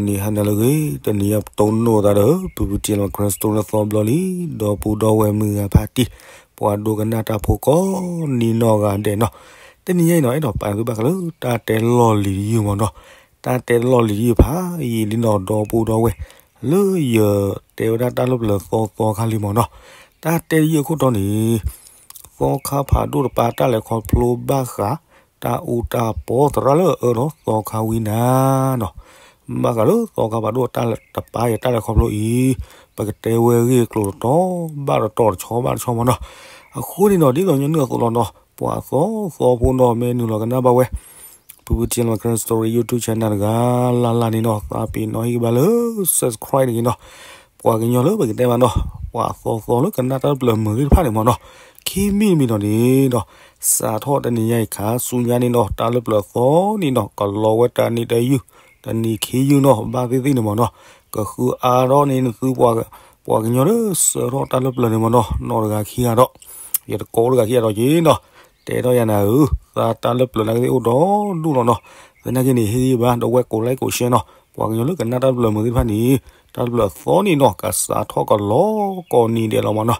ဂီၤနံၤဟါနၤလၢအဂ့ၤ, တနံၤအံၤပတိၢ်နီၣ်သးဒီး ပူၤပူၤတံၢ်လီၤ Christmas သီဘျီလံ, ဒီပုၢ်ဒီဝဲၢ်မုၢ်ဂၤဖါတံၢ်, ပှၤဒိကနၣ်တၢ်ဖိကိးနံၤနီၢ်ဂၤဒဲးနီၤ, တနံၤအံၤနီၤ အဲၣ်ဒိးပာ်သုဘၣ်ဃးလၢတၢ်တဲလီၢ်လံၤတယုၢ်မ့ၢ်နီၤ, တၢ်တဲလီၢ်လံၤတယုၢ်ဖးယံာ်လံနီၤ ဒီပုၢ်ဒီဝဲၢ်, လၢယတဲဝဲဒၣ်တၢ်လၢပျၢၤသီသီခါလံမ့ၢ်နီၤ, တၢ်တဲတယုၢ်အခိၣ်တီန့ၣ် သီခါဖးဒိၣ်တပၤတၢ်လဲၤခီဖျိဘၣ်ဃး တၢ်အူတၢ်ပီသရၣ်လၢအအၢဒီးသီခါဝံနၤနီၤ, ဘၣ်ဃးလၢသီခါဖးဒိၣ်တပၤအံၤတၢ်လဲၤခီဖျိအံၤ, ပကတဲဝဲအဂ့ၢ်အကျိၤတတီၤဘၣ်တတီၤ တဆီဘၣ်တဆီမ့ၢ်နီၤ, အဃိန့ၣ်နီၤ ဒ်သိးညီနုၢ်အသိးလီၤနီၤ ပှၤသီသီဖိနီၤ မ့ၢ်နုာ်လီၤကနၣ်ဘၣ်ဝဲ ပူၤပူၤတံၢ်လီၤ Christmas Story YouTube channel တဂၤလၢ်လၢ်န့ၣ်နီၤ သးပ့ၤနီၣ်ဟ့ၣ်ဂံၢ်ဘါလၢ subscribe တဂ့ၤနီၤ, ပှၤကညီလၢပကတဲမ့ၢ်နီၤ ပှၤသီသီလၢကနၣ်တၢ်လၢပျၢၤမုာ်သ့ၣ်တဖၣ်န့ၣ်မ့ၢ်နီၤ, ခံမံၤတမံၤနီၤန့ၣ်ဒီး စးထီၣ်တနံၤညါအံၤခါဆူညါန့ၣ်နီၤ တၢ်လၢပျၢၤသီန့ၣ်နီၤ ကလီၤဝဲတနံၤတယုၢ် တနံၤခံယုၢ်နီၤ ဘၣ်သ့ၣ်သ့ၣ်န့ၣ်မ့ၢ်နီၤ, ကဃုအါထီၣ်န့ၢ်သု ပှၤကညီလၢဆှၢထီၣ်တၢ်လၢပျၢၤန့ၣ်မ့ၢ်နီၤ နီၢ်တဂၤခံဂၤဒီး ယတကိးအိၣ်တဂၤခံဂၤဒီးက့ၤနီၤ, တဲထီၣ်ယၤနၤဧၢ, သးတၢ်လၢပျၢၤနာ်က့သ့ၣ်အိၣ်ဒီဒူၣ်လီၤနီၤ, သနာ်က့န့ၣ် ဟ့ၣ်ဂံၢ်ဘါဒီးဝဲကိး like ကိး share နီၤ, ပှၤကညီလၢကနၣ်တၢ်လၢပျၢၤမုာ်သ့ၣ်တဖၣ်န့ၣ် တၢ်လၢပျၢၤသီန့ၣ်နီၤ ကစးထီၣ်ကလီၤကိးနံၤဒဲးလီၤမ့ၢ်နီၤ,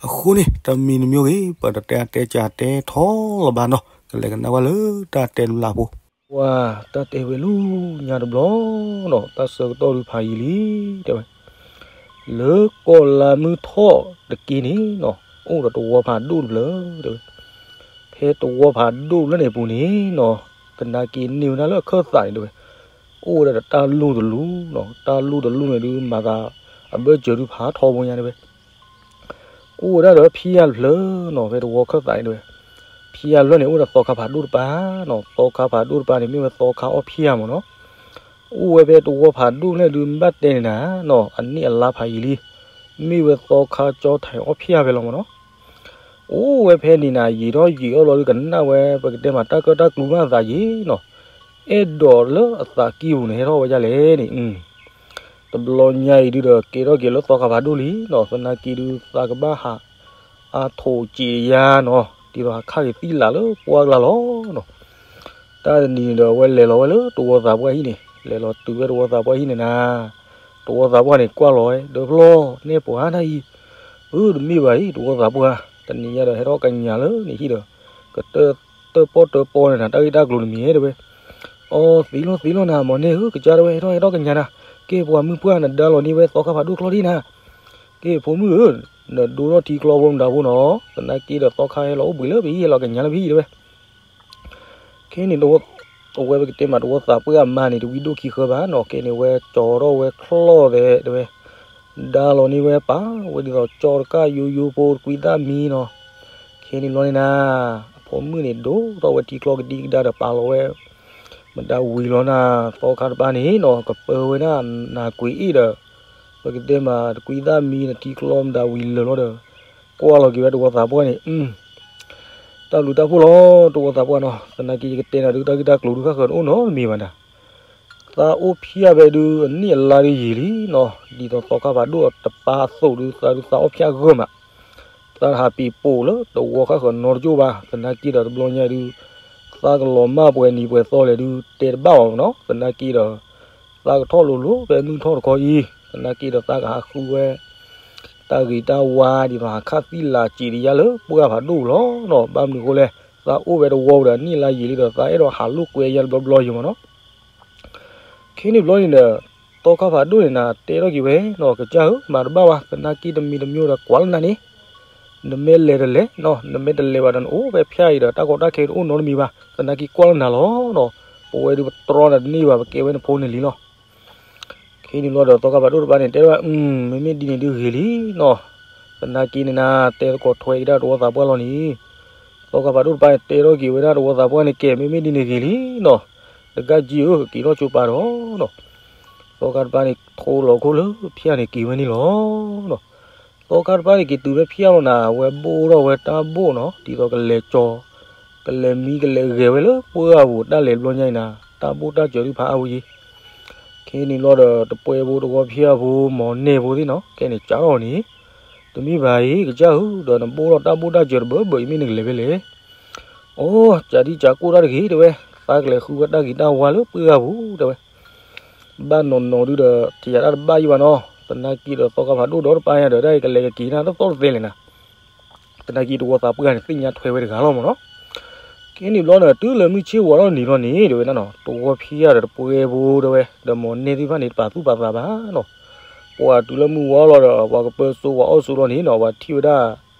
အဃိန့ၣ် တမံၤတမံၤဂ့ၤ ပတတဲအါတဲကးတဲထီလၢၤဘၣ်နီၤ, ကလဲၤကနၣ်ဝဲလၢတၢ်တဲတဘျီဖိ ပှၤတၢ်တဲဝဲလၢညါတဘျီနီၤ တၢ်ဆၢကတီၢ်ဒုးဖးယံာ်လံ တဲဝဲ, လၢကီၢ်လါမုၢ်ထီၣ်တက့ၢ်န့ၣ်နီၤ အိၣ်ဒီးတဝီဖးဒိၣ်တဖျၢၣ် တဲဝဲ, ဖဲတဝီဖးဒိၣ်တဖျၢၣ်န့ၣ်အပူၤန့ၣ်နီၤ သနာ်က့န့ၢ်ဝဲဒၣ်လၢအခၢၣ်သးန့ၣ် တဲဝဲ, အိၣ်ဝဲဒၣ်ဒီးတၢ်လူၢ်တလူၢ်နီၤ, တၢ်လူၢ်တလူၢ်န့ၣ်ဒုးမၤသး အဘၢၣ်စၢၤဒုးဖးထီဘိညါ တဲဝဲ အိၣ်ဝဲဒၣ်ဒီးဖံယၢ်တဖျၢၣ်နီၤ ဖဲတဝီခၢၣ်သးန့ၣ် တဲဝဲ, ဖံယၢ်တဖျၢၣ်န့ၣ် အိၣ်ဒီးသီခါဖးဒိၣ်တပၤနီၤ, သီခါဖးဒိၣ်တပၤန့ၣ် မ့ၢ်ဝဲသီခါအီၣ်ဖံယၢ်မ့ၢ်နီၤ, အိၣ်ဝဲဖဲတဝီဖးဒိၣ်န့ၣ်ဒုး ဘၣ်တဲန့ၣ်နၤနီၤ အနံၣ်အလါဖးယံာ်လံ, မ့ၢ်ဝဲသီခါကၠီထံးအီၣ်ဖံယၢ်ဖဲလီၤမ့ၢ်နီၤ, အိၣ်ဝဲဖဲန့ၣ်နၤ ယံာ်ထီၣ်ယံာ်အီၣ်လီၤဒုးကနၣ်ဝဲ ပကတဲမးတၢ်ကၢၣ်တၢ်ကျူမးအသးယံာ်နီၤ, အဲၣ်ဒိးလၢအသးကံၢ်ပူၤန့ၣ် ဟဲထီၣ်ဝဲဒ်လဲၣ်န့ၣ် တဘျီညါအံၤဒုးဒီး ကဲထီၣ်က့ၤလၢသီခါဖးဒိၣ်လံနီၤ, သနာ်က့ဒုး သးကဘၣ်ဟး အါထိးစံးယါနီၤ, ဒ်သိးဟးခးက့ၤသံလးလၢပှၢ်ကျါလီၤနီၤ, တၢ်တနံၤန့ၣ်ဒီး အဝဲလဲၤလီၤဝဲလၢတဝီသးပှၢ်ဟံၣ်န့ၣ်, လဲၤလီၤတုၤဝဲတဝီသးပှၢ်ဟံၣ်န့ၣ်နၤ, တဝီသးပှၢ်န့ၣ် ကွၢ်လီၤဝဲ ဒီးဖျီၣ်န့ၢ်ပှၤတၢ်အံၤ, အၢ တမ့ၢ်ဘၣ်အံၤ တဝီသးပှၢ်, တနံၤညါဒီး ဟဲထီၣ်ကညးလၢနဟံၣ်ဒီး ကတၢၣ်ပီၣ်တၢၣ်ပီၣ်န့ၣ်နၤ တၢ်ဂ့ၢ်တၢ်ကျိၤတမံၤတဲဝဲ, အီ သံလီၤသံလီၤနၤ မီၢ်န့ၢ်ဧၢ ကစၢ်တဲဝဲ ဟဲထီၣ်ဟဲထီၣ်ကညးနၤ, က့ၢ်ပှၤမုၢ်ပှၢ်နဒါလီၤန့ၢ်ဝဲသီခါဖးဒိၣ်ချီဒံနၤ, က့ၢ်ဖိမုၣ်ဧၢ, နဒိထီၣ်ထံကျီဖိမတၤဖိနီၤ, သနာ်က့ဒီးသီခါဟဲလီၤအိၣ်ဘှံးလၢပဟံၣ် ဟဲလီၤကညးလၢပဟံၣ်တဲဝဲ ခဲန့ၣ် အဝဲပကတဲမးတဝီသးပှၢ်အမါန့ၣ် တဝံဒိၣ်ခံဃၢဘၣ်နီၤ, ခဲန့ၣ် ဝဲကၠီထီၣ်ဝဲချီၣ်သဲးတဲဝဲ, ဒါလီၤန့ၢ်ဝဲပာ်ဝဲဒ်သိးကၠီတကၢ်ယိယိဖိတကွံသၣ်မံနီၤ, ခဲန့ၣ်ဘျီန့ၣ်နၤ, အဖိမုၣ်န့ၣ် ဒိၣ်ထီၣ်ဝဲထံကျီကဒံကဒါဒီးပာ်လီၤဝဲ, မတၤဝံၤလီၤနၤ, သီခါတပၤန့ၣ်နီၤ ကပၢဝဲဒၣ်နၤကွံာ်အ့ၣ်ဒီး, ပကတဲမးတကွံသၣ်မံဒီး ထံကျီမတၤဝံၤလၢာ်လီၤဒီး, ကွၢ်လီၤက့ၤဝဲတဝီသးပှၢ်န့ၣ် တၢ်ဘျုးတၢ်ဖှိၣ်လီၤ တဝီသးပှၢ်နီၤ, သနာ်က့ယကတဲနၤဒုး တၢ်ဂ့ၢ်တၢ်ကျိၤဒုး ဃၣ်ဃၢၤတအိၣ်နီတမံၤဘၣ်နၤ, သးအိၣ်ဖံးယၢ်ဖဲဒုး အနံၣ်အလါဒုးယံာ်လံနီၤ, ဒ်သိးသီခါဖးဒိၣ်တပၤအသိးဒုး သးဒုးသးအိၣ်ဖံးယၢ်ဂၢၢ်မး, သးတဟးပံးပိာ်လၢတဝီဃၣ်ဃၢၤနီတကၠိၢ်ဘၣ်, သနာ်က့ဒီးတဘျီညါဒုး သးကလီၤမၢ်ပှဲၤနံၤပှဲၤသီလဲၣ်ဒုး တဲတဘၣ်အီၤနီၤ, သနာ်က့ဒီး သးကထီၣ်လိၤလိၤဖဲမုၢ်ထီၣ်တခီအံၤ, သနာ်က့ဒီးသးကဟးဃုဝဲ တၢ်ဂ့ၤတၢ်ဝါဒ်သိးဟးခးသံလးစံးတယါလၢပှၢ်ဖးဒိၣ်လီၤနီၤ, ဘၣ်မနုၤအဃိလဲၣ်, သးအိၣ်ဝဲတဝီဒီးအနံၣ်လါယံာ်လံဒီး သးအဲၣ်ဒိးဟးလိာ်ကွဲယါတဘျီဘျီယံၤမးနီၤ, ခဲန့ၣ်ဘျီန့ၣ်ဒီး သီခါဖးဒိၣ်န့ၣ်နၤ တဲထီၣ်က့ၤဝဲနီၤ, ကစၢ်ဧၢ မၤတဘၣ်ဘၣ်, သနာ်က့တမံၤတမံၤဒီးကွၢ်လၢနၤန့ၣ်, နမ့ၢ်လဲၤတလဲၤနီၤ, နမ့ၢ်တလဲၤဘၣ်ဒီးနအိၣ်ဖဲဖၠၣ်အံၤဒီး တၢ်ကီတၢ်ခဲတအိၣ်နီတမံၤဘၣ်, သနာ်က့ကွၢ်လၢနၤလီၤနီၤ, ပဝဲဒုးပတြီနၤတန့ၢ်ဘၣ်, ပကဲဝဲနဖိန့ၣ်လံလီၤ. ခဲန့ၣ်ဘျီဒီး သီခါဖးဒိၣ်တပၤန့ၣ် တဲဝဲ, မ့မ့ၢ်ဒ်န့ၣ်ဒုးဂ့ၤလံနီၤ, သနာ်က့န့ၣ်နၤ တဲသကိးထွဲက့ၤဒၣ်တဝီသးပှၢ်လီၤန့ၣ်, သီခါဖးဒိၣ်တပၤန့ၣ် တဲထီၣ်က့ၤဝဲဒၣ်တဝီသးပှၢ်န့ၣ် ကဲ မ့မ့ၢ်ဒ်န့ၣ်ဂ့ၤလံနီၤ, တကးကံၢ်ဧၢ က့ၤထီၣ်ကၠိပၤဒီးနီၤ, သီခါတပၤန့ၣ် ထိလီၤခိၣ်လၢဖၠၣ်န့ၣ်က့ၤဝဲန့ၣ်လီၤနီၤ. သီခါတပၤန့ၣ်က့ၤတုၤဖဲဖၠၣ်လီၤနၤ, အဝဲဘိၣ်ထီၣ်ဝဲတၢ်ဘိၣ်နီၤ, ဒ်သိးကလဲၤကၠီၤ, ကလဲၤမံကလဲၤဂဲၤဝဲလၢပှၢ်အပူၤ, တၢ်လဲၤတဘျီညါအံၤနၤ တၢ်ဘိၣ်တၢ်စၢၤဒုးဖးအါဝဲယံၤ. ခဲန့ၣ်ဘျီဒီး တပှဲၤဖိတဝီဖၠၣ်ဖိ မီၢ်နဲၣ်ဖိသ့ၣ်နီၤ, ခဲန့ၣ်ကးထီၣ်န့ၣ်, တမ့ၢ်ဘၣ်အံၤ ကစၢ်ဧၢ, ဒီးနဘိၣ်ထီၣ်တၢ်ဘိၣ်တၢ်စၢၤတဘၢဘၢအံၤ မ့ၢ်နကလဲၤဖဲလဲၣ်. အိ ကးဒံကးကိၢ်တၢ်တဂ့ၤ တဲဝဲ, သးကလဲၤဃုဝဲတၢ်ဂ့ၤတၢ်ဝါလၢပှၢ်အပူၤ တဲဝဲ. ဘၣ်နီၢ်နီၢ်ဒုဒီး ထံၣ်ယၤတၢ်တဘၣ်ယံၤဘၣ်နီၤ, သနာ်က့ဒီးသီခါဖးဒိၣ်ဒီးတပၢ်ညါဒီး တၢ်အံၤကလဲၤကက့ၤနၤတသီၣ်တသဲလဲၣ်နၤ. သနာ်က့တဝီသးပှၢ်န့ၣ် သ့ၣ်ညါထွဲဝဲတဂၤလီၤမ့ၢ်နီၤ. ခဲန့ၣ်ဘျီဒီး တုၤလၢမုၢ်ဆ့ၣ်ဝါထီၣ်နံၤလီၤန့ၣ် တဲဝဲဒၣ်နီၤ, တဝီဖံးယၤဒီးတပှဲၤဖိတဲဝဲ ဒီးမိၢ်န့ၢ်သ့ၣ်တဖၣ်န့ၣ် တပာ်သူၣ်ပာ်သးဘၣ်နီၤ. ပှၤတုၤလၢမုၢ်ဝါလီၤဒီး ပှၤကပၢစိဝဲအီၣ်စိလီၤန့ၣ်နီၤ, ပှၤထံၣ်ဝဲဒၣ်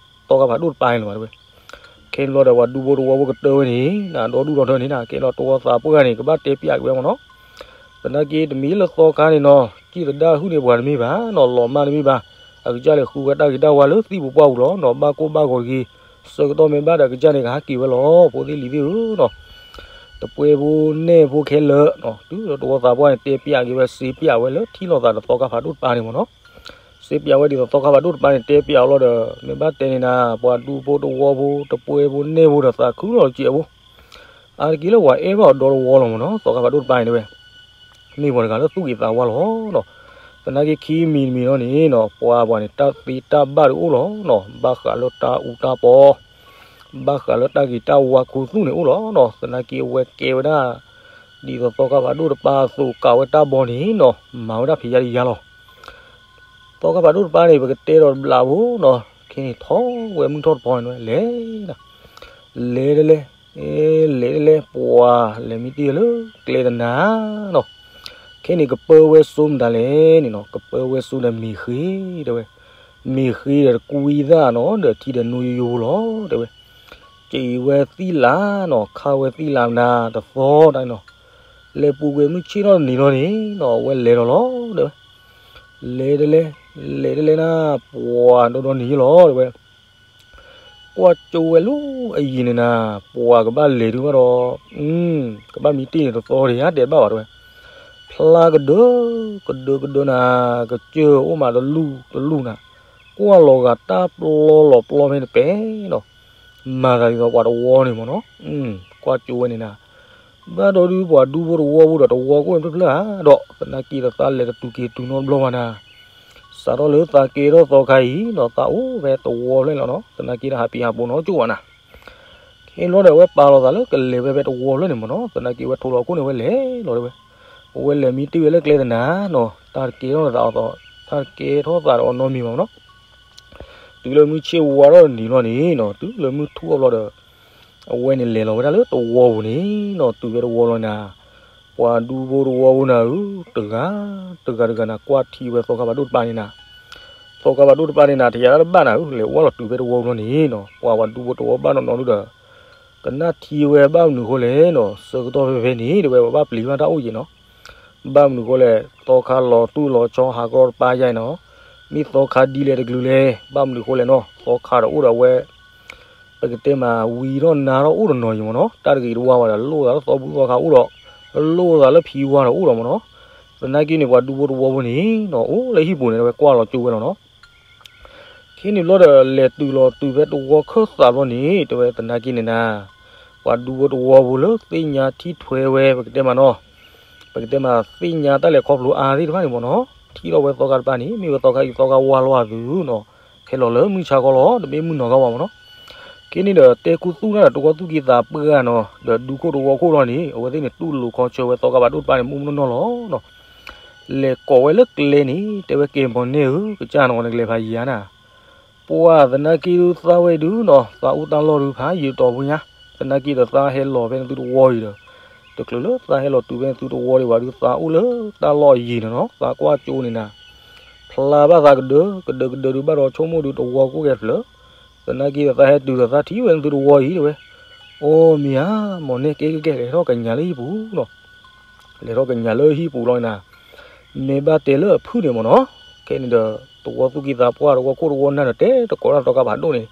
သီခါဖးဒိၣ်တပၢ်န့ၣ်လီၤဘၣ်တဲဝဲ. ခဲန့ၣ်ဘျီဒီး ပှၤဒူဖိတဝီဖိကတၢၢ်ဝဲန့ၣ် နဒီဒူၣ်ဒီထၢန့ၣ်နၤ, ကဲဒီးတဝီသးပှၢ်န့ၣ် ကဘၣ်တဲပျးက့ၤဝဲမ့ၢ်နီၤ. သနာ်က့တမံၤလၢသီခါန့ၣ်နီၤ, ကံၣ်သဒါဟုၣ်န့ၢ်ပှၤတမ့ၢ်ဘၣ်နီၤ, လီၤမၢ်တမ့ၢ်ဘၣ်, အကစၢ်လဲၤဃုဝဲတၢ်ဂ့ၤတၢ်ဝါလၢသံၣ်ပူၤပှၢ်ပူၤလီၤနီၤ, ဘၣ်ကိၢ်ဘၣ်ဂီၤတဂ့ၤ, ဆၢကတီၢ်မ့ၢ်ဘၣ်ဒီး အကစၢ်န့ၣ်ကဟးက့ၤဝဲလီၤ, ဖိသ့ၣ်လံၤသ့ၣ်ဧၢနီၤ. တပှဲၤဖိနဲၣ်ဖိခဲလၢာ်နီၤ, တုၤလၢတဝီသးပှၢ်န့ၣ် တဲပျးက့ၤဝဲ စ့ပျးဝဲလၢထံၣ်လိာ်သးဒီးသီခါဖးဒိၣ်တပၢ်န့ၣ်မ့ၢ်နီၤ. စ့ပျးဝဲဒ်သိးသီခါဖးဒိၣ်တပၢ်န့ၣ် တဲပျးအီၤလီၤဒီး မ့ၢ်ဘၣ်တဲန့ၣ်နၤ, ပှၤဒူဖိတဝီဖိ တပှဲၤဖိနဲၣ်ဖိဒီးသးခုလီၤတကဲးဖိ အါတက့ၢ်လၢပှၤအဲၣ်ဘၣ်အီၤဒီတဝီလီၤမ့ၢ်နီၤ, သီခါဖးဒိၣ်တပၢ်န့ၣ်တဲဝဲ, မ့ၢ်ပှၤတဂၤလၢသူၣ်ဂ့ၤသးဝါလီၤနီၤ. သနာ်က့ခံမံၤတမံၤလီၤန့ၣ်နီၤ, ပှၤပှၤန့ၣ် တၢ်သ့တၢ်ဘၣ်ဒုးအိၣ်လီၤနီၤ, ဘၣ်ဃးလၢတၢ်အူတၢ်ပီ, ဘၣ်ဃးလၢတၢ်ဂ့ၤတၢ်ဝါခူသူၣ်န့ၣ်အိၣ်လီၤနီၤ. သနာ်က့အဝဲကဲဝဲဒၣ် ဒ်သိးသီခါဖးဒိၣ်တပၢ်အသိး ကးဝဲတၢ်ဘီန့ၣ်နီၤ, မၤဝဲဒၣ်ဖံးယါဒံးယါလီၤ. သီခါဖးဒိၣ်တပၢ်န့ၣ် ပကတဲဒီးတဘျးဖိနီၤ, ခဲန့ၣ်ထီၣ်ဝဲမုၢ်ထီၣ်တပီၤန့ၣ်ဝဲလဲၤ လဲၤတလဲၤ, လဲၤတလဲၤ, ပှၤလဲၤမံတ့ၢ်ဝဲလၢကျဲတနၤနီၤ. ခဲန့ၣ်ကပၢဝဲစိမတၤလဲၣ်န့ၣ်နီၤ, ကပၢဝဲစိဒီးမ့ၢ်ဃ့တဲဝဲ, မ့ၢ်ဃ့ဒီးတကွံသၣ်နီၤ, ဒီးထံဒီးနိယိယိဖိလီၤတဲဝဲ. စံးဝဲသံၣ်လးနီၤ, ခါဝဲသံၣ်လးမနၤတသီတၢ်နီၤ, လဲၤပူၤကွံာ်မုၢ်ဆ့ၣ်ထီၣ်တနံၤလီၤန့ၣ်နီၤ, အဝဲလဲၤဒီးလီၤတဲဝဲ. လဲၤတလဲၤ, လဲၤတလဲၤနၤ, ပှၤဒီဒီနံၤလီၤတဲဝဲ. ကွၢ်ကၠိဝဲလၢအယံၤန့ၣ်နၤ, ပှၤကဘၣ်လဲၤဒုးဘၣ်ဒီး, ကဘၣ်မံတ့ၢ်န့ၣ်တသီတယါတဲတဘၣ်ဘၣ်တဲဝဲ. ဖျါကဒၢ, ကဒၢကဒၢနၤ, ကစၢၢ်အိၣ်မးတလူၢ်တလူၢ်နၤ, ကွၢ်လီၤဂာ်တၢ်ပျီလီၤပျီဖဲန့ၣ်တပဲနီၤ, မၤသးဒ်သိးပှၤတဝီန့ၣ်မ့ၢ်နီၤ, ကွၢ်ကၠိဝဲန့ၣ်နၤ. ဘၣ်ဒီးဒုးပှၤဒူဖိတဝီဖိဒီးတဝီကိၣ်ဖျၢၣ်ဖျၢၣ်ဧါဒီး သနာ်က့ဒီးသးလဲၤတတုၤက့ၤတုၤနီတဘျီဘၣ်နၤ. စးထီၣ်လၢသးကဲထီၣ်သီခါအံၤနီၤ, သးအိၣ်ဖဲတဝီဖျၢၣ်လီၤနီၤ, သနာ်က့ဒီးဟးပံၤဟးပိာ်နီတကၠိၢ်ဘၣ်နၤ. ခဲန့ၣ်ဘျီဒီး အဝဲပာ်လီၤသးလၢကလဲၤဝဲဖဲတဝီဖျၢၣ်န့ၣ်မ့ၢ်နီၤ, သနာ်က့ဝဲထိးလီၤခိၣ်န့ၣ် ဝဲလဲၤလီၤတဲဝဲ. အဝဲလဲၤမံတ့ၢ်ဝဲလၢကျဲတနၤနီၤ, တၢ်တကဲထီၣ်သးအီၤ, တၢ်တကဲထီၣ်သးဒီးအီၤနီတမံၤဘၣ်မ့ၢ်နီၤ. တုၤလၢမုၢ်ဆ့ၣ်ဝါထီၣ်တနံၤလီၤန့ၣ်နီၤ, တုၤလၢမုၢ်ထူၣ်အဘျီဒီး အဝဲန့ၣ်လဲၤလီၤဝဲဒၣ်လၢတဝီပူၤန့ၣ်နီၤ, တုၤဖဲတဝီလီၤနၤ. ပှၤဒူဖိတဝီဖိနၤဧၢ, တဂၤ, တဂၤတဂၤနၤ ကွၢ်ထံဝဲသီခါဖးဒိၣ်တပၢ်န့ၣ်နၤ. သီခါဖးဒိၣ်တပၢ်န့ၣ်နၤ တယၤတၢ်တဘၣ်နၤဧၢ, လဲၤဝဲလီၤတုၤဖဲတဝီပူၤလီၤန့ၣ်နီၤ, ပှၤပှၤဒူဖိတဝီဘၣ်နီၢ်နီၢ်ဒုဒီး ကနၣ်ထံဝဲဘၣ်မနုၤအဃိလဲၣ်နီၤ, ဆၢကတီၢ်ဖဲဖဲန့ၣ် တဲဝဲ ပဘၣ်ပျံၤဘၣ်တၢ်အိၣ်ယံၤနီၤ. ဘၣ်မနုၤအဃိလဲၣ်, သီခါလီၤတူၢ်လီၤဆီဟးကရီတပၢ်ယါအံၤနီၤ, မ့ၢ်သီခါဒ်လဲၣ်တကလုာ်လဲၣ်, ဘၣ်မနုၤအဃိလဲၣ်နီၤ, သီခါဒီးအိၣ်ဒီးဝဲ ပကတဲမးဝံၤထီၣ်နါထီၣ်အိၣ်တနီၤယံၤမ့ၢ်နီၤ, တၢ်တဂ့ၤတဝါဘၣ်ဒီး လိၣ်သးလၢသီဘူၣ်သီခါအိၣ်ဒီး လိၣ်သးလၢဖံဝါဒီးအိၣ်ဒီးမ့ၢ်နီၤ. သနာ်က့န့ၣ် ပှၤဒူဖိတဝီဖိန့ၣ်နီၤ အိၣ်လၢဟံၣ်ပူၤန့ၣ် ဝဲကွၢ်လီၤကၠိဝဲလီၤနီၤ. ခဲန့ၣ်ဘျီဒီး လဲၤတုၤလီၤတုၤဖဲတဝီခၢၣ်သးဘျီန့ၣ် တဲဝဲသနာ်က့န့ၣ်နၤ, ပှၤဒူဖိတဝီဖိလၢသ့ၣ်ညါထံၣ်ထွဲဝဲ ပကတဲမးနီၤ, ပကတဲမးသ့ၣ်ညါတၢ်လဲၤခီဖျိအါသ့ၣ်တဖၣ်န့ၣ်မ့ၢ်နီၤ, ထံၣ်ထီၣ်ဝဲသီခါတပၢ်န့ၣ် မ့ၢ်ဝဲသီခါအံၤသီခါဝါလီၤအသုနီၤ, ခဲလီၤလၢမုၢ်ဆါခီလီၤ တမ့ၢ်မုၢ်နီၤခီဘၣ်မ့ၢ်နီၤ. ခဲန့ၣ်ဒီး တဲခူသူၣ်တၢ်ဒီးတဝီသူၣ်က့သးပှၢ်နီၤ, ဒီးဒူခိၣ်တဝီခိၣ်လီၤန့ၣ် အဝဲသ့ၣ်န့ၣ် တူၢ်လိာ်ခီဆၢဝဲသီခါဖးဒိၣ်တပၢ်န့ၣ် မ့ၢ်မ့ၢ်နီၢ်နီၢ်လီၤနီၤ. လဲၤကိးဝဲလၢကျဲန့ၣ် တဲဝဲကဲ မိၢ်န့ၢ်ဧၢ, ကစၢ်နီၤ နကလဲၤဖးယံၤဧါနၤ. ပှၤသနာ်က့ဒုးသးဝဲဒုးနီၤ, သးအိၣ်တၢ်လီၢ်ဒုးဖးယံၤတီၤဖိညါ, သနာ်က့ဒီးသးဟဲလီၤဖဲနသုတဝီအံၤဒီး, တချုးလၢသးဟဲလီၤတုၤဖဲနသုတဝီဒံးဘၣ်ဒုး သးအိၣ်လၢတၢ်လီၢ်အယံၤန့ၣ်နီၤ, သးကွၢ်ကၠိန့ၣ်နၤ, ဖျါဘၣ်သးကဒၢ, ကဒၢကဒၢဒုးဘၣ်ဒီးဆိကမိၣ်ဒုးတဝီကိၣ်ကဲဖျၢၣ်, သနာ်က့ဒီးသးဟဲတုၤဒီးသးထံၣ်ဝဲနသုတဝီအံၤတဲဝဲ, အိၣ်မ့ၢ်ဧါ, မိၢ်န့ၢ်ကဲကဲကဲ လဲၤထီၣ်ကညးလၢဟံၣ်ပူၤနီၤ. လဲၤထီၣ်ကညးလၢဟံၣ်ပူၤလီၤနၤ, မ့ၢ်ဘၣ်တဲလၢအဖုၣ်န့ၣ်မ့ၢ်နီၤ, ခဲန့ၣ်ဒီး တဝီသူၣ်က့သးပှၢ် တဝီခိၣ်တဝီနၢ်ဒီး တဲတကိးတၢ်သီခါဖးဒိၣ်န့ၣ်,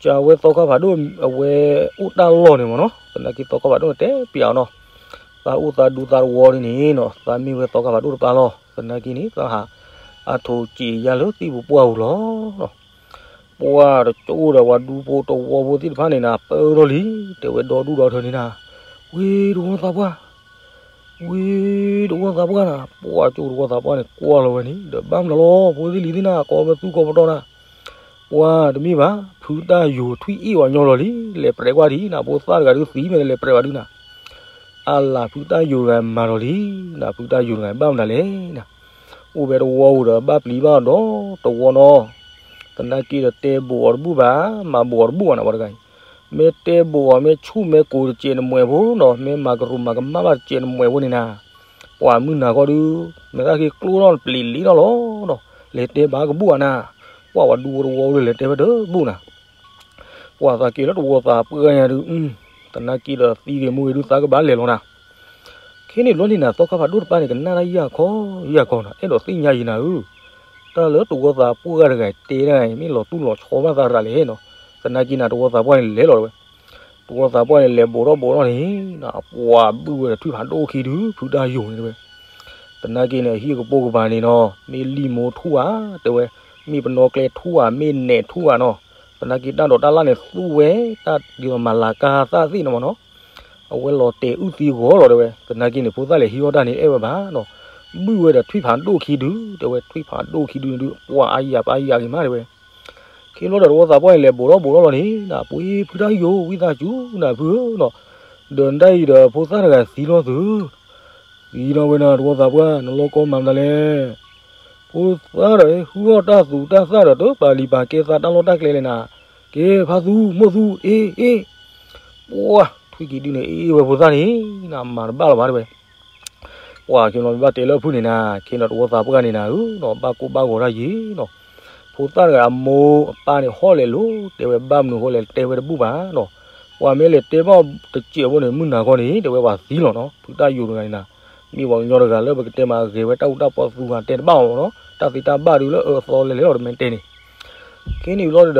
ကဝဲသီခါဖးဒိၣ် အဝဲအိၣ်တၢ်လီၢ်န့ၣ်မ့ၢ်နီၤ, သနာ်က့သီခါဖးဒိၣ်န့ၣ် တဲပျးအီၤနီၤ, သးအိၣ်သးဒူသးတဝီဒ်န့ၣ်နီၤ, သးမ့ၢ်ဝဲသီခါဖးဒိၣ်တပၢ်လီၤ, သနာ်က့န့ၣ် သးဟးအါထိးစံးယါလၢသံၣ်ပူၤပှၢ်ပူၤလီၤ. ပှၤတကၠိဒီးပှၤဒူဖိတဝီဖိသ့ၣ်တဖၣ်န့ၣ်နၤ ပၢထီၣ်လံ, တဲဝဲဒီဒူၣ်ဒီထၢန့ၣ်နၤ, ဝ့ၢ်တဝီသးပှၢ်, ဝ့ၢ်တဝီသးပှၢ်နၤ, ပှၤကၠိတဝီသးပှၢ်န့ၣ် ကွၢ်လီၤဝဲန့ၣ် ဒီးဘၣ်မနုၤလီၤ, ဖိသ့ၣ်လံၤသ့ၣ်နၤ ကိးပသူကိးပတီၢ်နၤ, ပှၤတမ့ၢ်ဘၣ်, ဖုတၢ်ယိၤထွံၣ်အ့ၣ်ဝဲညီလီၤလံ, လဲၤပြဲးကွၢ်ဒံးနၤ, ဖိသၣ်တဂၤဒုးသံမ့ၢ်လဲၤပြဲးဘၣ်ဒုးနၤ, အါလၢ်ဖုတၢ်ယိာ်တဂၤမၤဒီးလံ, နဖုတၢ်ယိာ်တဂၤဘၣ်မနုၤလဲၣ်န, အိၣ်ဝဲတဝီဧိၤဒီးဘၣ်ပျံၤဘၣ်အီၤဒီးတဝီနီၤ, သနာ်က့ဒီးတဲဘူးအီၤတဘူၣ်ဘၣ်, မၤဘူးအီၤတဘူၣ်ဘၣ်နၤ ပှၤတဂၤအံၤ, မ့ၢ်တဲဘူးအီၤ မ့ၢ်ဆူၣ်မ့ၢ်ကိၤတစဲးနမှဲးဖိနီၤ, မ့ၢ်မၤကရူၢ်မၤကမၣ်ဘၣ်တစဲးနမှဲးဖိန့ၣ်နၤ, ပှၤမုၢ်နၤခီဒုး, မ့ၢ်တၢ်က့ၤကျိၣ်ထီၣ်ပျံၤလံထီၣ်လီၤနီၤ, လဲၤတဲဘၣ်ကဘူၣ်ဘၣ်နၤ, ပှၤဝဲဒူဖိတဝီဧိၤဒီးလဲၤတဲဝဲတဘူၣ်နၤ ပှၤသးက့ၤလၢတဝီသးပှၢ်ညါဒုး, သနာ်က့ဒီးသံဂ့ၤမူဂ့ၤဒုး သးကဘၣ်လဲၤလီၤနၤ, ခဲန့ၣ်ဘျီန့ၣ်နၤ သီခါဖးဒိၣ်တပၣ်န့ၣ် ကနၣ်တၢ်ယၢ်ခီယၢ်ခီနီၤ, အဲၣ်ဒိးသ့ၣ်ညါယံၤနၤဧၢ, တၢ်လၢတဝီသးပှၢ်တဂၤတဲတဂၤအံၤ မ့ၢ်လီၤတူၢ်လီၤဆီဘၣ်သးရၤလဲၣ်နီၤ, သနာ်က့နၤ တဝီသးပှၢ်န့ၣ်လဲၤလီၤတဝဲ, တဝီသးပှၢ်န့ၣ် လဲၤဘူးထီၣ်ဘူးထီၣ်န့ၣ်နၤ, ပှၤဘုၣ်ဝဲဒီးထွံၣ်ဖးဒိၣ်ခံဒုး ဖုတၢ်ယိာ်န့ၣ်တဝဲ သနာ်က့န့ၣ် အဟံၣ်ကပိာ်ကပၤန့ၣ်နီၤ, မ့ၢ်လံာ်မိထူဧါ, တဲဝဲ, မ့ၢ်ပနီၣ်ကျဲထူဧါ, မ့ၢ်နဲးထူဧါနီၤ, သနာ်က့တၢ်ဒိးတၢ်လၣ်န့ၣ်သူဝဲ, တၢ်ဒ်သိးမၤလၤကၤသၣ်သ့ၣ်န့ၣ်မ့ၢ်နီၤ, အဝဲလီၤတဲာ်အုၣ်သံဂီၤလီၤတဲဝဲ, သနာ်က့န့ၣ် ဖိသၣ်လဲၤဟံးအီၣ်တၢ်န့ၣ်အဲၣ်ဝဲဘၣ်နီၤ, ဘုၣ်ဝဲဒီးထွံၣ်ဖးဒိၣ်ခံဒုး, တဲဝဲထွံၣ်ဖးဒိၣ်ခံဒုးန့ၣ်ဒုး ပှၤအါယၤပှၤအါယၤဂ့ၤမးတဲဝဲ ခ့လီၤဒီးတဝီသးပှၢ်န့ၣ်လဲၤဘူးထီၣ်ဘူးထီၣ်န့ၣ်, နပှ့ၤဖုတၢ်ယိာ် ဝံသးစူၤနၤဖုဧၢနီၤ, ဒီးနတၢ်အံၤဒီးဖိသၣ်တဂၤသံလီၤသု, သံလီၤဝဲနၤ တဝီသးပှၢ် နလီၢ်ကီမၤမတၤလဲၣ်, ဖိသၣ်ဒီးဟုၣ်အီၣ်တၢ်သူတၢ်သၣ်ဒီးတပာ်လံၤပာ်ကဲသးတၢ်လီၢ်တၢ်ကျဲလဲၣ်နၤ, ကဲဖါသူမိၢ်သူ အ့ အ့ ပှၤထွံၣ်ခံဒုန့ၣ် အ့ၣ်ဝဲဖိသၣ်န့ၣ်, နမၤတဘၣ်လီၤဘၣ်တဲဝဲ ပှၤက့ၤလီၤမ့ၢ်ဘၣ်တဲလၢဖုန့ၣ်နၤ, ခ့လီၤတဝီသးပှၢ်န့ၣ်နၤဧၢနီၤ, ဘၣ်ကိၢ်ဘၣ်ဂီၤတၢ်ယံၤနီၤ, ဖိသၣ်တဂၤအမိၢ်အပၢ်န့ၣ်ဟီၣ်လဲၤလိၤ, တဲဝဲဘၣ်မနုၤဃိလဲၣ်တဲဝဲတဘူၣ်ဘၣ်နီၤ, ပှၤမ့ၢ်လဲၤတဲဘၣ်တစဲးဖိန့ၣ် မုၢ်နၤခီန့ၣ် တဲဝဲပှၤသံလီၤနီၤ, ဖုတၢ်ယိာ်တဂၤန့ၣ်နၤ, မ့ၢ်ပှၤကညီတဂၤလၢပကတဲမးအဂဲၤဝဲတၢ်အူတၢ်ပီသူဂၤ တဲတဘၣ်အီၤနီၤ, တၢ်သ့တၢ်ဘၣ်ဒုးလၢအအၢအသီလဲၤလဲၤလီၤတမ့ၢ်တဲန့ၣ် ခ့န့ၣ်ဘျီဒီး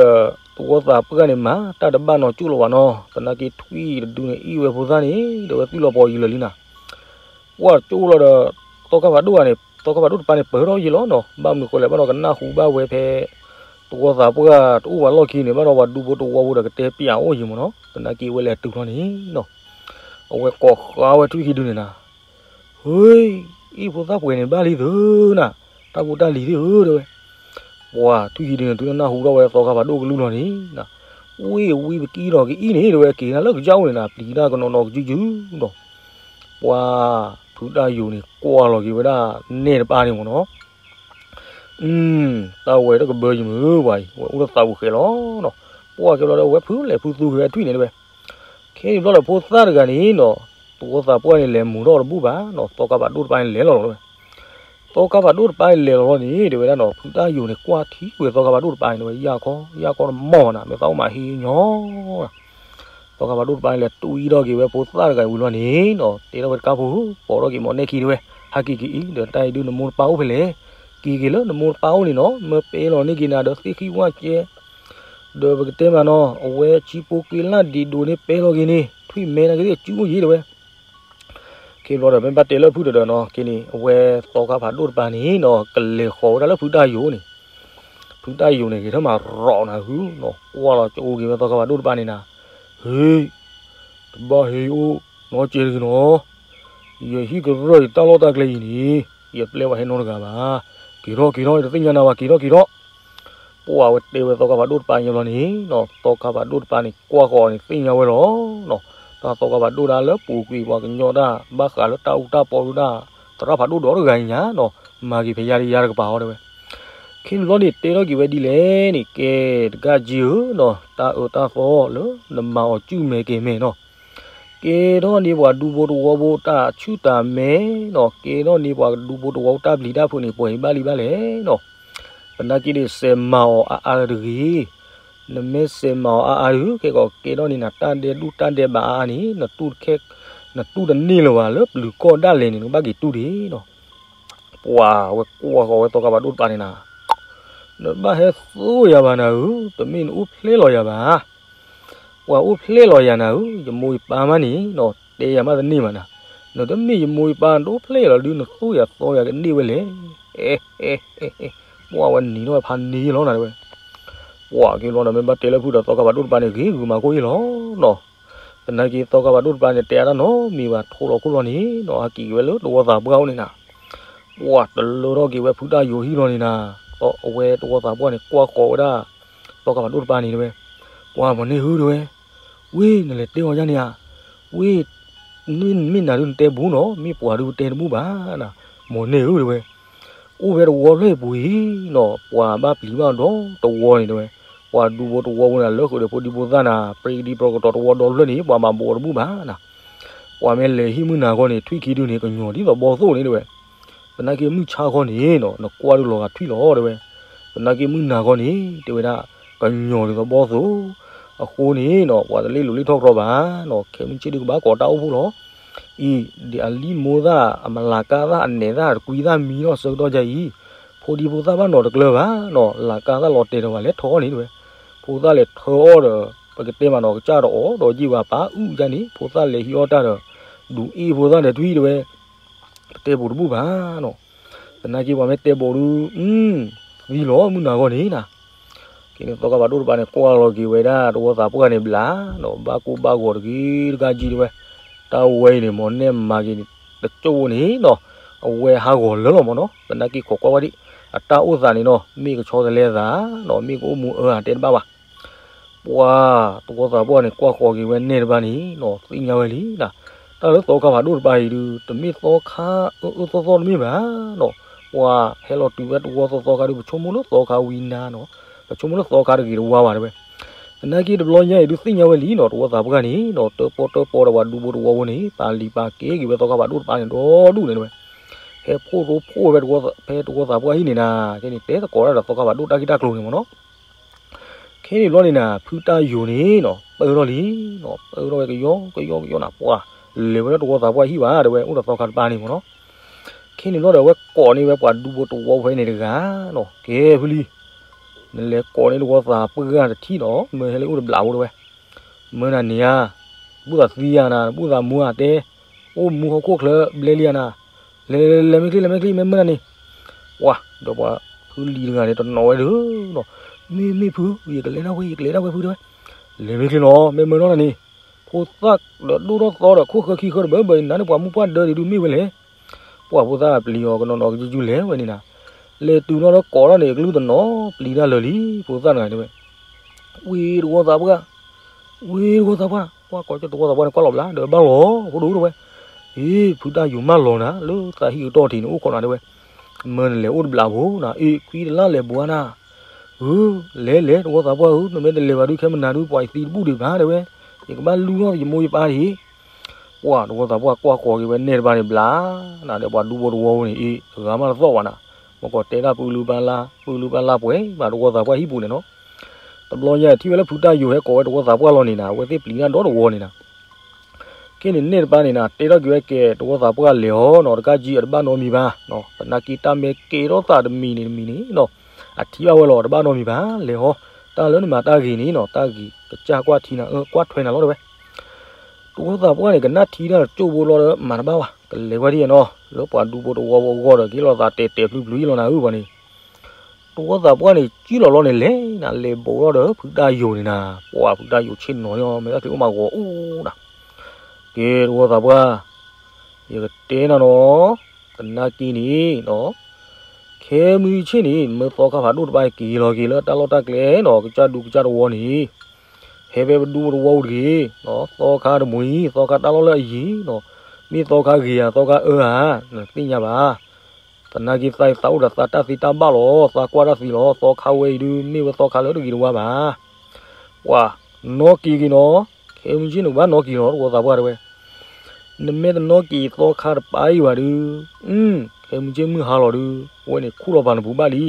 တဝီသးပှၢ်န့ၣ်မၤတၢ်တဘၣ်နီၢ်ကၠူၣ်လီၤဘၣ်နီၤ, သနာ်က့ထွံၣ်တဒုန့ၣ် အ့ၣ်ဝဲဖိသၣ်န့ၣ် တဲဝဲသွံၣ်လီၤပီၤယံၤလၢာ်လံနၤ, ပှၤကၠိလီၤဒီး သီခါဖးဒိၣ်ဂၤန့ၣ် သီခါဖးဒိၣ်တပၤန့ၣ် ပၢၢ်ထီၣ်ယံၤလီၤနီၤ, ဘၣ်မနုၤဃိလဲၣ် ဘၣ်ဒီးကနၢ်ဟူဘၣ်ဝဲဖဲ တဝီသးပှၢ်တအိၣ်ဝဲလီၢ်ခံန့ၣ် ဘၣ်ဒီးပှၤဒူဖိတဝီဖိဒီးကတဲပၠးအိၣ်ယံၤမ့ၢ်နီၤ, သနာ်က့ဝဲလဲၤတုၤလီၤန့ၣ်နီၤ, အဝဲကိးဃါဝဲထွံၣ်ခံဒုန့ၣ်နၤ ဟ့, အ့ၣ်ဖိသၣ်ပှဲၤန့ၣ်ဘၣ်လံသုနၤ, တၢ်ဖိတၢ်လံၤသ့ၣ်ဧၢတဲဝဲ, ပှၤထွံၣ်ခံဒုန့ၣ် တုၤနၢ်ဟူထီၣ်ဝဲသီခါဖးဒိၣ်ကလုၢ်လီၤန့ၣ်နၤ, ဝ့ၢ်ဝံပကံၢ်ဒီးကအံၣ်န့ၣ်တဲဝဲ က့ၤနၤလၢကစၢ်အိၣ်န့ၣ်နၤ ပျံၤတၢ်ကနီၤနီၤကစုကစုနီၤ, ပှၤဖုတၢ်ယိာ်န့ၣ် ကွၢ်လီၤက့ၤဝဲဒၣ်နဲၣ်တပၤန့ၣ်မ့ၢ်နီၤ တၢ်ဝဲတကဘၢယမုၢ်ပှၤအံၤ ဝဲအိၣ်လၢသးပူၤဃဲလီၤနီၤ, ပှၤက့ၤလီၤဒီးဝဲဖုလဲၤဖုသူက့ၤဝဲထွံၣ်န့ၣ်တဲဝဲ, ခဲအံၤဘျီဒီးဖိသၣ်တဂၤန့ၣ်နီၤ, တဝီသးပှၢ်န့ၣ်လဲၤမူၤထီၣ်တဘူၣ်ဘၣ်နီၤ, သီခါဖးဒိၣ်တပၤန့ၣ်လဲၤလီၤလီၤတဲဝဲ, သီခါဖးဒိၣ်တပၤန့ၣ်လဲၤလီၤလီၤန့ၣ် တဲဝဲဒၣ်နီၤ, ဖုတၢ်ယိာ်န့ၣ် ကွၢ်ထံဝဲသီခါဖးဒိၣ်တပၤန့ၣ်တဲဝဲ ယၢ်ခီ ယၢ်ခီတမီၢ်ဘၣ်နၤ မ့ၢ်သးအိၣ်မးဟ့ၣ်ညီ သီခါဖးဒိၣ်တပၤန့ၣ်လဲၤတူၢ်အံၣ်ထီၣ်က့ၤဝဲဖိသၣ်တဂၤဝံၤလီၤန့ၣ်နီၤ, တဲထီၣ်ဝဲတကါဖိ ပိာ်ထီၣ်က့ၤမ့ၢ်နဲၣ်ခံတဲဝဲ, ဟးက့ၤက့ၤအံၤ ဒီးတၢ်အံၤဒုးနမိၢ်နပၢ်အိၣ်ဖဲလဲၣ်, က့ၤက့ၤလၢနမိၢ်နပၢ်အိၣ်န့ၣ်နီၤ, မၢပှဲၤလီၤန့ၢ်က့ၤနၤဒီးသ့ၣ်ဃံဝၣ်ကဲ ဒီးပကတဲမးနီၤ အဝဲဆံဖိက့လၢ်ဒံးဒိးန့ၢ်ပှဲၤလီၤက့ၤန့ၣ် ထွံၣ်မဲနၤကသ့ၣ်အစုအိၣ်ယံၤတဲဝဲ ခ့ဘျီဒီး မ့ၢ်ဘၣ်တဲလၢဖုတဒီးနီၤ, က့ၤန့ၣ် အဝဲသီခါဖးဒိၣ်တပၤန့ၣ်နီၤ ကလဲၤဃီၤဝဲဒၣ်လၢဖုတၢ်ယိာ်န့ၣ်, ဖုတၢ်ယိာ်န့ၣ် ဂဲၤထၢၣ်မးရီးနၤဟုနီၤ, ကွၢ်လီၤကအိၣ်က့ၤဝဲသီခါဖးဒိၣ်တပၤန့ၣ်နၤ, ဟ့, တဘၣ်ဟ့ၣ်ယအိၣ်နီတစဲးတဂ့ၤနီၤ, ယဟံၣ်ကရၢၢ်ယတၢ်လီၢ်တၢ်ကျဲအံၤန့ၣ် ယပျဲဝဲဟဲနီတဂၤဘၣ်, က့ၤထီၣ်က့ၤထီၣ် ယတသ့ၣ်ညါနၤဘၣ် က့ၤထီၣ်က့ၤထီၣ် ပှၤဝဲတဲဝဲသီခါဖးဒိၣ်တပၤညါဘျီန့ၣ်နီၤ, သီခါဖးဒိၣ်တပၤန့ၣ် ကွၢ်ဃီၤန့ၣ်သ့ၣ်ညါဝဲလီၤနီၤ, တၢ်သီခါဖးဒိၣ်ဒၣ်လၢပူၤကွံာ်ပှၤကညီတၢ် ဘၣ်ဃးလၢတၢ်အူတၢ်ပီဒၣ် သရၣ်ဖးဒိၣ်ဒီးတဂၤညါနီၤ, မၤက့ၤဖဲယါတယါတကပၤအီၤတဲဝဲ, ခ့န့ၣ်ဘျီန့ၣ် တဲထီၣ်က့ၤဝဲဒ်လဲၣ်န့ၣ် ကဲတကးက့ဧၢနီၤ, တၢ်အၢတၢ်သီလၢနမၤအီၤကုမဲာ်ကဲၤမဲာ်နီၤ ကဲထီၣ်န့ၢ်ပှၤဒူဖိတဝီဖိတၢ်ဆူၣ်တၢ်မဲနီၤ, ကဲထီၣ်န့ၢ်ပှၤဒူဖိတဝီဖိတၢ်ပျံၤတၢ်ဖုးန့ၣ် ပှဲၤဘၣ်လံဘၣ်လဲၣ်နီၤ, သနာ်က့န့ၣ် စဲးမၤအီၤအါအါတဂ့ၤ, နမ့ၢ်စဲးမၤအီၤအါအါဒီး ခဲကီးကဲထီၣ်န့ၢ်နၤတၢ်ဒဲးဒူၣ်တၢ်ဒဲးဘးအါအါန့ၣ် နတူၢ်တန့ၢ်လၢၤဘၣ် လၢပျုၤကီၢ်ဒၣ်လဲာ်န့ၣ် နကဘၣ်က့ၤတူၢ်ဒံးနီၤ, ပှၤဝဲကွၢ်ဃီၤဝဲသီခါဖးဒိၣ်တပၤန့ၣ်နၤ နဘၣ်ဟဲသိယၤဘၣ်နၤဧၢ, တမ့ၢ်နအိၣ်ဖျဲၣ်လီၤယၤဘၣ်. ပှၤအိၣ်ဖျဲၣ်လီၤယၤနၤဧၢ, ယမိၢ်ယပၢ်မးန့ၣ်နီၤ တဲယၤမးတန့ၢ်ဘၣ်နၤ, နတမ့ၢ်ယမိၢ်ယပၢ် နတအိၣ်ဖျဲၣ်လီၤဒုး နသိယၤသီယၤကန့ၢ်ဝဲလဲၣ်. အဲ အဲ အဲ ပှၤဝဲနံၤထီၣ်ဝဲဖးန့ၢ်လီၤနၤတဲဝဲ. ပှၤက့ၤဘျီဒီး မ့ၢ်ဘၣ်တဲလၢဖုဒီး သီခါဖးဒိၣ်တပၤန့ၣ် ဂ့ၤဂုာ်မၤကိၢ်အံၤလီၤနီၤ. သနာ်က့ သီခါဖးဒိၣ်တပၤန့ၣ် တဲအါတၢ်နီတမံၤဘၣ် ထိၣ်လီၤခိၣ်လီၤန့ၣ်နီၤ ဟဲက့ၤက့ၤဝဲလၢတဝီသးပှၢ်အိၣ်န့ၣ်နၤ ပှၤတလၢထီၣ်က့ၤဝဲဖုတၢ်ယိၤဟံၣ်လီၤန့ၣ်နၤ, အဝဲတဝီသးပှၢ်န့ၣ် ကွၢ်ဃီၤဝဲဒၣ် သီခါဖးဒိၣ်တပၤန့ၣ်တဲဝဲ. ပှၤမၤန့ၢ်ဟုတဲဝဲ, ဝ့ၢ်နလဲၤတဲအီၤယါန့ၣ်ဧါ, ဝ့ၢ် မ့ၢ်နၤဒုးနတဲဘူးနီၤ, မ့ၢ်ပှၤဒုးပတဲတဘူးဘၣ်နၤ, မ့ၢ်နဲၣ်ဧၢတဲဝဲ, အိၣ်ဝဲတဝီဖျၢၣ်အပူၤအံၤနီၤ, ပှၤဘၣ်ပျံၤဘၣ်ဒီတဝီန့ၣ်တဲဝဲ, ပှၤဒူဖိတဝီဖိန့ၣ် လၢဃုာ်ဒီးဖိဒံဖိသၣ်နၤ, ပြံကဒံပြကတီၢ်တဝီဒီဖျၢၣ်န့ၣ် ပှၤမၤဘိးတဘူးဘၣ်နၤ, ပှၤမ့ၢ်လဲၤဟံၣ်မုၢ်နၤခီန့ၣ် ထွံၣ်ခံဒုန့ၣ် ကညီၤဒ်သိးဘီသိၣ်န့ၣ်တဲဝဲ, သနာ်က့မုၢ်ဆါခီန့ၣ်နီၤ နကွၢ်ဒုးလီၤဂာ်ထွံၣ်လီၤတဲဝဲ, သနာ်က့မုၢ်နၤခီန့ၣ် တဲဝဲဒၣ် ကညီၤဒ်သိးဘီသိၣ်, အဃိန့ၣ်နီၤ ပှၤတလ့ၣ်လိၤလ့ၣ်ထီၣ်ကရီဘၣ်နီၤ, ခဲမုၢ်ဆ့ၣ်ဒုကဘၣ်ကိးတၢ်အိၣ်ဖှိၣ်လီၤ, အံၤ ဒ်အလံၣ်မိၢ်သၣ် အမလၤကၢ်သၣ် အနဲၣ်သၣ် တကွံသၣ်မံလီၤဆၢကတီၢ်ယါအံၤ, ဖိဒံဖိသၣ်ဘၣ်နီၤတကျၢၤဘၣ်နီၤ, လၤကၢ်သၣ်လီၤတဲာ်ဒီးပှၤလဲၤထီၣ်န့ၣ်တဲဝဲ, ဖိသၣ်လဲၤထၢအီၣ်ဒီး ပကတဲမးနီၤ ကစၢ်တအီၣ်ဒီးယံာ်ဝဲပၢ်အုၣ်ယါန့ၣ် ဖိသၣ်လဲၤဟံးအီၣ်တၢ်ဒီး ဒုးအ့ၣ်ဖိသၣ်ဒီးထွံၣ်တဲဝဲ, ပတဲဘူးတဘူးဘၣ်နီၤ, သနာ်က့ပှၤမ့ၢ်တဲဘူးဒုး သံလီၤမုၢ်နၤဂီၢ်န့ၣ်နၤ, က့န့ၣ်သီခါဖးဒိၣ်တပၤန့ၣ် ကွၢ်လီၤက့ၤဝဲဒၣ်တဝီသးပှၢ်န့ၣ်ဘျးနီၤ, ဘၣ်ကိၢ်ဘၣ်ဂီၤတဂ့ၤတဂၤကံတဲဝဲ, တၢ်ဝဲအံၤန့ၣ် မ့ၢ်နဲၣ်မၤက့ၤတကၠိၢ်ဖိန့ၣ်နီၤ, အဝဲဟးဂီၤလၢလီၤမ့ၢ်နီၤ, သနာ်က့ခိးကွၢ်ဝဲဒံး အတၢ်အိၣ်သးန့ၣ်နီၤ မ့ၢ်ကဆီတလဲသးနီၤ, မ့ၢ်ကအိၣ်မူအၢအတဲတဘၣ်ဘၣ် ပှၤတဝီသးပှၢ်န့ၣ် ကွၢ်ဃီၤက့ၤဝဲနဲၣ်တပၤန့ၣ်နီၤ သ့ၣ်ညါဝဲလံနၤ, တၢ်လၢသီခါဖးဒိၣ်တပၤအံၤဒုး တမ့ၢ်သီခါအၢအၢသီသီတမ့ၢ်ဘၣ်နီၤ, ပှၤဟဲလီၤတုၤဝဲတဝီသီသီခါဒုး ပဆိကမိၣ်လၢသီခါဝံနါနီၤ, ပဆိကမိၣ်လၢသီခါတဂ့ၤတဝါဘၣ်တဲဝဲ, သနာ်က့တဘျီညါအံၤဒုးသ့ၣ်ညါဝဲလံနီၤ တဝီသးပှၢ်န့ၣ်နီၤ တၢၣ်ပီၣ်တၢၣ်ပီဒီးပှၤဒူဖိတဝီဖိန့ၣ် ပာ်လံၤပာ်ကဲက့ၤဝဲသီခါဖးဒိၣ်တပၤန့ၣ်ဒီဒူၣ်န့ၣ်တဲဝဲ, ဟဲဖှိၣ်ရိဖှိၣ်ဝဲတဝီဖဲတဝီသးပှၢ်ဟံၣ်န့ၣ်နၤ, ကဲန့ၣ်တဲသကိးတၢ်ဒီးသီခါဖးဒိၣ်တၢ်ဂ့ၢ်တၢ်ကျိၤန့ၣ်မ့ၢ်နီၤ ခဲန့ၣ်ဘျီန့ၣ်နၤ ဖုတၢ်ယိာ်န့ၣ်နီၤ ပၢၢ်ထီၣ်လံနီၤ ပၢၢ်ထီၣ်ဝဲကယီကယီကယီနၤ ပှၤလဲၤဝဲလၢတဝီသးပှၢ်ဟံၣ်ဘၣ်တဲဝဲ အိၣ်ဒီးသီခါတပၤန့ၣ်မ့ၢ်နီၤ, ခဲန့ၣ်ဘျီဒီးအဝဲကိးန့ၢ်ဝဲပှၤဒူဖိတဝီဖိန့ၣ်တဂၤနီၤ ကဲဖုလံ နလဲၤကိးန့ၢ်တဝီသးပှၢ်တထံၣ်နီၤ မၢဟဲလၢအိၣ်တဘျးဖိတဲဝဲ, မၢနၤန့ၣ်ဧါ, ဘူၣ်သးသံယါနၤ ဘူၣ်သးမူဧါတဲ, အိၣ်မူဟီၣ်ခိၣ်ချၢဘျဲလံဧါနၤ, လဲၤလဲၤလဲၤမ့ၢ်ချ့လဲၤမ့ၢ်ချ့ မ့ၢ်မၢနၤန့ၣ်, ပှၤဒီးပှၤဖုလံၤတဂၤန့ၣ် တနီၤဝဲဒီးနီၤ, မ့ၢ်မ့ၢ်ဖု ယကလဲၤဒၣ်ဝဲ ယကလဲၤဒၣ်ဝဲဖုတဲဝဲ, လဲၤမ့ၢ်ချ့လီၤ မ့ၢ်မၢနီၢ်နၤန့ၣ်, ဖိသၣ်ဒီးဒိၣ်ထီၣ်သီဒီးခိၣ်ဃၢခံဃၢတဘၢဘၢအံၤ နၤန့ၣ်ပှၤမုၢ်ပှၢ်ဒၢဒံးဒုးမ့ၢ်ဝဲလဲၣ် ပှၤဖိသၣ်ပျံၤအီၤကနီၤနီၤကယုၢ်ကယုၢ်လဲၤဝဲန့ၣ်နၤ, လဲၤတုၤနီၢ်ဒီးကိးထီၣ်န့ၣ် အကလုၢ်တနီၤပျံၤတၢ်လၢာ်လံ, ဖိသၣ်တဂၤတဲဝဲ, ဝ့ၢ်တဝီသးပှၢ်, ဝ့ၢ်တဝီသးပှၢ်, ကွၢ်ကိးကၠီတဝီသးပှၢ်န့ၣ် ကွၢ်လီၤဘျး ဒီးဘၣ်လီၤ, ဖိဒိၣ်တဲဝဲ, အ့ ဖုတၢ်ယိာ်မၢလီၤနၤ လၢသးဟံၣ်ကတီၢ်ထံးန့ၣ် အိၣ်ခိးနၤတဲဝဲ, မၢနလဲၤအိၣ်တဘျးဖိနၤ အ့ ခွံတလၢ်လဲၤဘှါနၤ, ဧၢ လဲၤလဲၤတဝီသးပှၢ်ဧၢ နမ့ၢ်တလဲၤဘၣ်ဒုး ခဲမုၢ်နၤဒုး ပှၤယသံတဘူၣ်ဒံးဘၣ်တဲဝဲ, ယကဘၣ်လူၢ်ထီၣ်ယမိၢ်ယပၢ်ဒံး ပှၤတဝီသးပှၢ်ကွၢ်ဃီၤက့ၤဝဲနဲၣ်တပၤန့ၣ်ဘျး, နၤဒီးပှၤဒူဖိတဝီဖိန့ၣ် အ့ တဂၤမးတသီၣ်ဘၣ်နၤ, မ့ၢ်ကီးတဲတၢ်ပူၤလုၢ်ပာ်လၢ် ပူၤလုၢ်ပာ်လၢ်ပှဲၤမးတဝီသးပှၢ်ဟံၣ်ပူၤန့ၣ်နီၤ, တဘျီညါထံၣ်ဝဲလၢဖုတၢ်ယိာ်ဟဲကိးဝဲတဝီသးပှၢ်လီၤန့ၣ်နၤ အဝဲသ့ၣ်ပျံၤတၢ်ဒီတဝီန့ၣ်နၤ ခဲန့ၣ်နဲၣ်တပၤန့ၣ်နၤ တဲထီၣ်က့ၤဝဲကဲ တဝီသးပှၢ်လဲၤဟီနီၤ တကးကံအတဘၣ်နီတမံၤဘၣ်, သနာ်က့တၢ်မ့ၢ်ကဲထီၣ်သးတမံၤန့ၣ်တမံၤန့ၣ်နီၤ, အထံၣ်ဘၣ်ဝဲလီၤ တဘၣ်နီတမံၤဘၣ် လဲၤဟီ, တၢ်လၢနမၤတၢ်ဂ့ၤန့ၣ်နီၤ တၢ်ဂ့ၤကစၢ်ကွၢ်ထံနၤ ကွၢ်ထွဲနၤလီၤတဲဝဲ တဝီသးပှၢ်န့ၣ် ကနၣ်ထံတၢ်တကၠိၢ်ဖိလီၤဒီး မၤတဘၣ်ဘၣ် ကလဲၤဝဲဒ်နီၤ လၢပှၤဒူဖိတဝီဖိအဂီၢ်ဒီး က့ၤလိာ်သးတဲာ်တဲာ်ဖျုဖျုလီၤနၤဧၢပှၤန့ၣ်, တဝီသးပှၢ်န့ၣ် ကံၣ်လီၤလီၤန့ၣ်လဲၤနၤ လဲၤဘူးထီၣ်ဒီးဖုတၢ်ယိာ်န့ၣ်နၤ, ပှၤဖုတၢ်ယိာ်ဆ့ၣ်နီၤလီၤ မ့ၢ်တၢ်ချံအိၣ်မးဂီၤအူနၤ, ကဲ တဝီသးပှၢ် ယကတဲနၤနီၤ, သနာ်က့န့ၣ်နီၤ, ခဲမုၢ်ဆ့ၣ်န့ၣ် မၢသီခါဖးဒိၣ်တပၤက့ၤလီၤက့ၤလၢတၢ်လီၢ်တၢ်ကျဲနီၤ ကစၢ်ဒူကစၢ်တဝီန့ၣ်, ဟဲဖဲပဒူပတဝီပူၤတဂ့ၤ, သီခါတမှံၤ သီခါတၢ်လီၢ်လၢအယံၤနီၤ, မ့ၢ်သီခါဂ့ၤဧါ သီခါအၢဧါ, နသ့ၣ်ညါဘၣ်. သနာ်က့သးအံၤသးအိၣ်ဒီးသးတၢ်သ့တၢ်ဘၣ်လီၤ, သးကွၢ်တၢ်သ့လီၤ, သီခါဝဲအံၤဒုး မ့ၢ်ဝဲသီခါလၢတဂ့ၤတဝါဘၣ်. ပှၤနီၣ်က့ၤက့ၤနီၤ, ခဲမုၢ်ဆ့ၣ်န့ၣ် ကဘၣ်နီၣ်က့ၤလီၤ တဝီသးပှၢ်တဲဝဲ. နမ့ၢ်တနီၣ်က့ၤသီခါတပၤအံၤဘၣ်ဒုး, ခဲမုၢ်ဆ့ၣ်မုၢ်ဟါလီၤဒုး, အဝဲန့ၣ်ခူၣ်လီၤပာ်နပူၤဘၣ်လံ.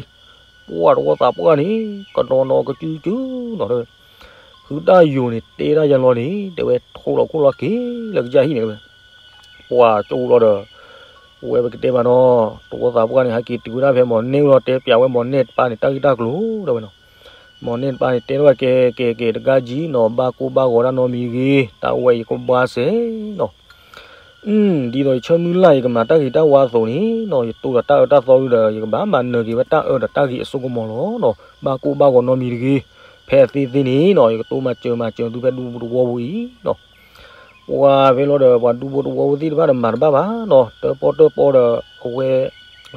ပှၤတဝီသးပှၢ်န့ၣ် ကနီၤနီၤကစုကစုနီၤတဲဝဲ. ဖုတၢ်ယိာ်န့ၣ် တဲတၢ်ယါလီၤန့ၣ် တဲဝဲ ထိးလီၤခိၣ်လီၤက့ၤလၢကစၢ်ဟံၣ်န့ၣ်တဲဝဲ. ပှၤကၠိလီၤဒီး ဝဲပကတဲဘၣ်နီၤ, တဝီသးပှၢ်န့ၣ် ဟဲက့ၤတုၤဝဲဒၣ်ဖဲမီၢ်နဲၣ်အလီၤ တဲပျးဝဲမီၢ်နဲၣ်တပၤန့ၣ် တၢ်ဂ့ၢ်တၢ်ကျိၤတဲဝဲနီၤ. မီၢ်နဲၣ်တပၤန့ၣ် တဲထီၣ်ဝဲကဲကဲကဲ တကးကံနီၤ, ဘၣ်ကိၢ်ဘၣ်ဂီၤတၢ်နီတမံၤတဂ့ၤ, တၢ်ဝဲယကဘှါစဲနီၤ. ဒ်သိးယဆၢမုၢ်လၢ် ယကမၤတၢ်ဂ့ၤတၢ်ဝါအသိးန့ၣ်နီၤ, ယတိၢ်ဒီးတၢ်အၢတၢ်သီဒုဒီး ယကဘၣ်မၤနၢၤက့ၤဝဲတၢ်အၢဒီးတၢ်ဂ့ၤအစိကမီၤလီၤနီၤ. ဘၣ်ကိၢ်ဘၣ်ဂီၤနီတမံၤတဂ့ၤ, ဖဲအသ့သ့န့ၣ်နီၤ ယကတိၢ်မၤစၢၤမၤစၢၤသုဖဲဒူဖိတဝီဖိအံၤနီၤ. ပှၤဖဲလီၤဒီး ပှၤဒူဖိတဝီဖိသ့ၣ်တဖၣ်ဒီးမၤတဘၣ်ဘၣ်နီၤ, တၢၣ်ပီၣ်တၢၣ်ပီဒီး အဝဲ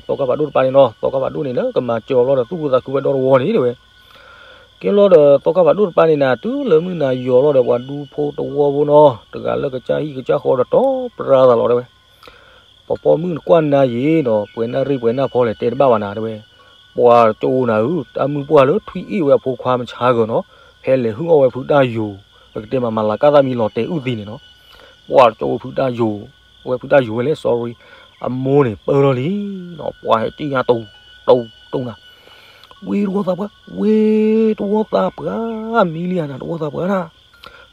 သီခါဖးဒိၣ်တပၤန့ၣ်နီၤ, သီခါဖးဒိၣ်န့ၣ်လၢကမၤစၢၤအီၤလီၤဒီး သူၣ်ခုသးခုဝဲဒီတဝီန့ၣ်တဲဝဲ. ကဲလီၤဒီးသီခါဖးဒိၣ်တပၤန့ၣ်နၤ တုၤလၢမုၢ်နၤယီၤလီၤဒီး ပှၤဒူဖိတဝီဖိနီၤ တဂၤလၢကစၢ်ဟံၣ်ကစၢ်ဃီဒီးတီပရၢသးလီၤတဲဝဲ, ပှၤပိာ်မုၣ်နကွၢ်နၤယံၤနီၤ ပှဲၤနၣ်ရံၣ်ပှဲၤနၣ်ဖီလဲၣ် တဲတဘၣ်ဘၣ်နၤတဲဝဲ, ပှၤကၠိနၤဧၢ တၢ်မုၣ်ပှၢ်လၢထွံၣ်အ့ၣ်ဝဲအဖိခွါမဆါဂၢၤနီၤ ဖဲလဲၤဟုၣ်အီၣ်ဝဲဖုတၢ်ယိၤ ပကတဲမးမၤလၤကၢ်သၣ်မံလီၤတဲာ်အုၣ်သံန့ၣ်နီၤ, ပှၤကၠိဖုတၢ်ယိၤ ဝဲဖုတၢ်ယိၤဝဲလဲၣ် sorry အမိၢ်န့ၣ်ပၢၢ်ထီၣ်လံနီၤ ပှၤဟဲတ့ၢ်ညါတိၢ်တိၢ်တိၢ်နၤ ဝ့တဝီသးပှၢ် ဝ့တဝီသးပှၢ် မံလံဧါနၤ တဝီသးပှၢ်နၤ,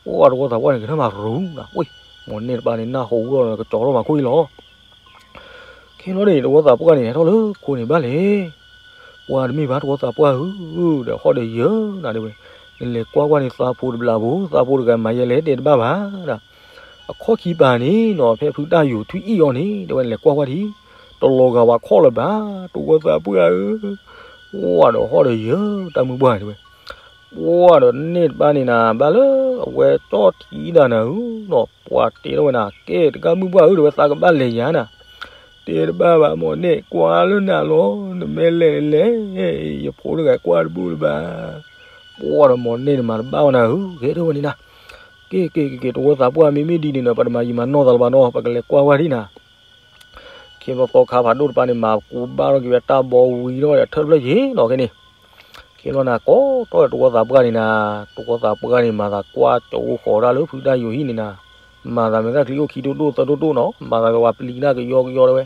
ပှၤတဝီသးပှၢ်န့ၣ် ကထၢၣ်မၤရူၤနၤ ဝ့ၢ် မိၢ်န့ၢ်တပၤန့ၣ် နၢ်ဟူဒီးကကၠီထီၣ်မၤခိၣ်အံၤလီၤ. ခဲလီၤန့ၣ် တဝီသးပှၢ်န့ၣ် ဟဲထီၣ်လၢခိန့ၣ်ဘၣ်လဲၣ် ပှၤတမ့ၢ်ဘၣ်တဝီသးပှၢ်ဧၢ, ဒီးဟီၣ်ဒီးယၢၤနၤတဲဝဲ, နလဲၤကွၢ်ကွၢ်န့ၣ်သးဖိတဘျးဘိ သးဖိတဂၤမၤယဲလဲၣ်တဲတဘၣ်ဘၣ်ဒၣ်, အခီၣ်ခံပၤန့ၣ်နီၤ ဖဲဖုတၢ်ယိၤထွံၣ်အ့ၣ်အီၤန့ၣ် တဲဝဲနလဲၤကွၢ်ကွၢ်ထံ, တလီၤဂာ်ဝဲခီၣ်လၢၤဘၣ် တဝီသးပှၢ်ဧၢ, ဝါဒီးဟီၣ်ဒီးယၢၤ တၢ်မုၢ်ပှၢ်တဲဝဲ ပှၤဒီးန့ၢ်တပၤန့ၣ်နၤ ဘၣ်လၢအဝဲကၠီၣ်ထံဒၣ်နၤဧၢနီၤ ပှၤတဲထီၣ်ဝဲနၤ ကဲတကၢ်မုၢ်ပှၢ်ဧၢ တဲဝဲသးကဘၣ်လဲၤယၤနၤ, တဲတဘၣ်ဘၣ် မိၢ်န့ၢ်ကွၢ်လၢနၤလီၤ နမ့ၢ်လဲၤလဲၤ ယဖိတဂၤကွၢ်တဘူၣ်လၢၤဘၣ်, ပှၤဒီးမိၢ်န့ၢ်န့ၣ်မၤတဘၣ်ဝဲနၤဧၢ ကဲထီၣ်ဝဲန့ၣ်နၤ, ကဲကဲကဲ တဝီသးပှၢ်မ့မ့ၢ်ဒ်န့ၣ်ဒီး ပတမၤယံာ်မၤနီၢ်သးလၢၤဘၣ်နီၤ ပကလဲၤကွၢ်ဝဲဒ်နၤ ခ့လီၤသီခါဖးဒိၣ်တပၤန့ၣ် မၤကူးဘၣ်ထီၣ်က့ၤဝဲတၢ်ဘီဝံၤထီၣ်ဒီးထၢၣ်တဖျၢၣ်ယံၤနီၤ ခဲန့ၣ်, ခ့လီၤနၤ ကိးထီၣ်ဒီးတဝီသးပှၢ်န့ၣ်နၤ, တဝီသးပှၢ်န့ၣ် မၤသးကွၢ်ကၠိဃီၤတၢ်လၢဖုတၢ်ယိၤဟံၣ်န့ၣ်နၤ, မၤသးမဲာ်သၣ်ချံအိၣ်ခံဒိၣ်ဒိၣ်သၢဒိၣ်ဒိၣ်နီၤ မၤသးဝဲပျံၤတၢ်ကယီကယီတဲဝဲ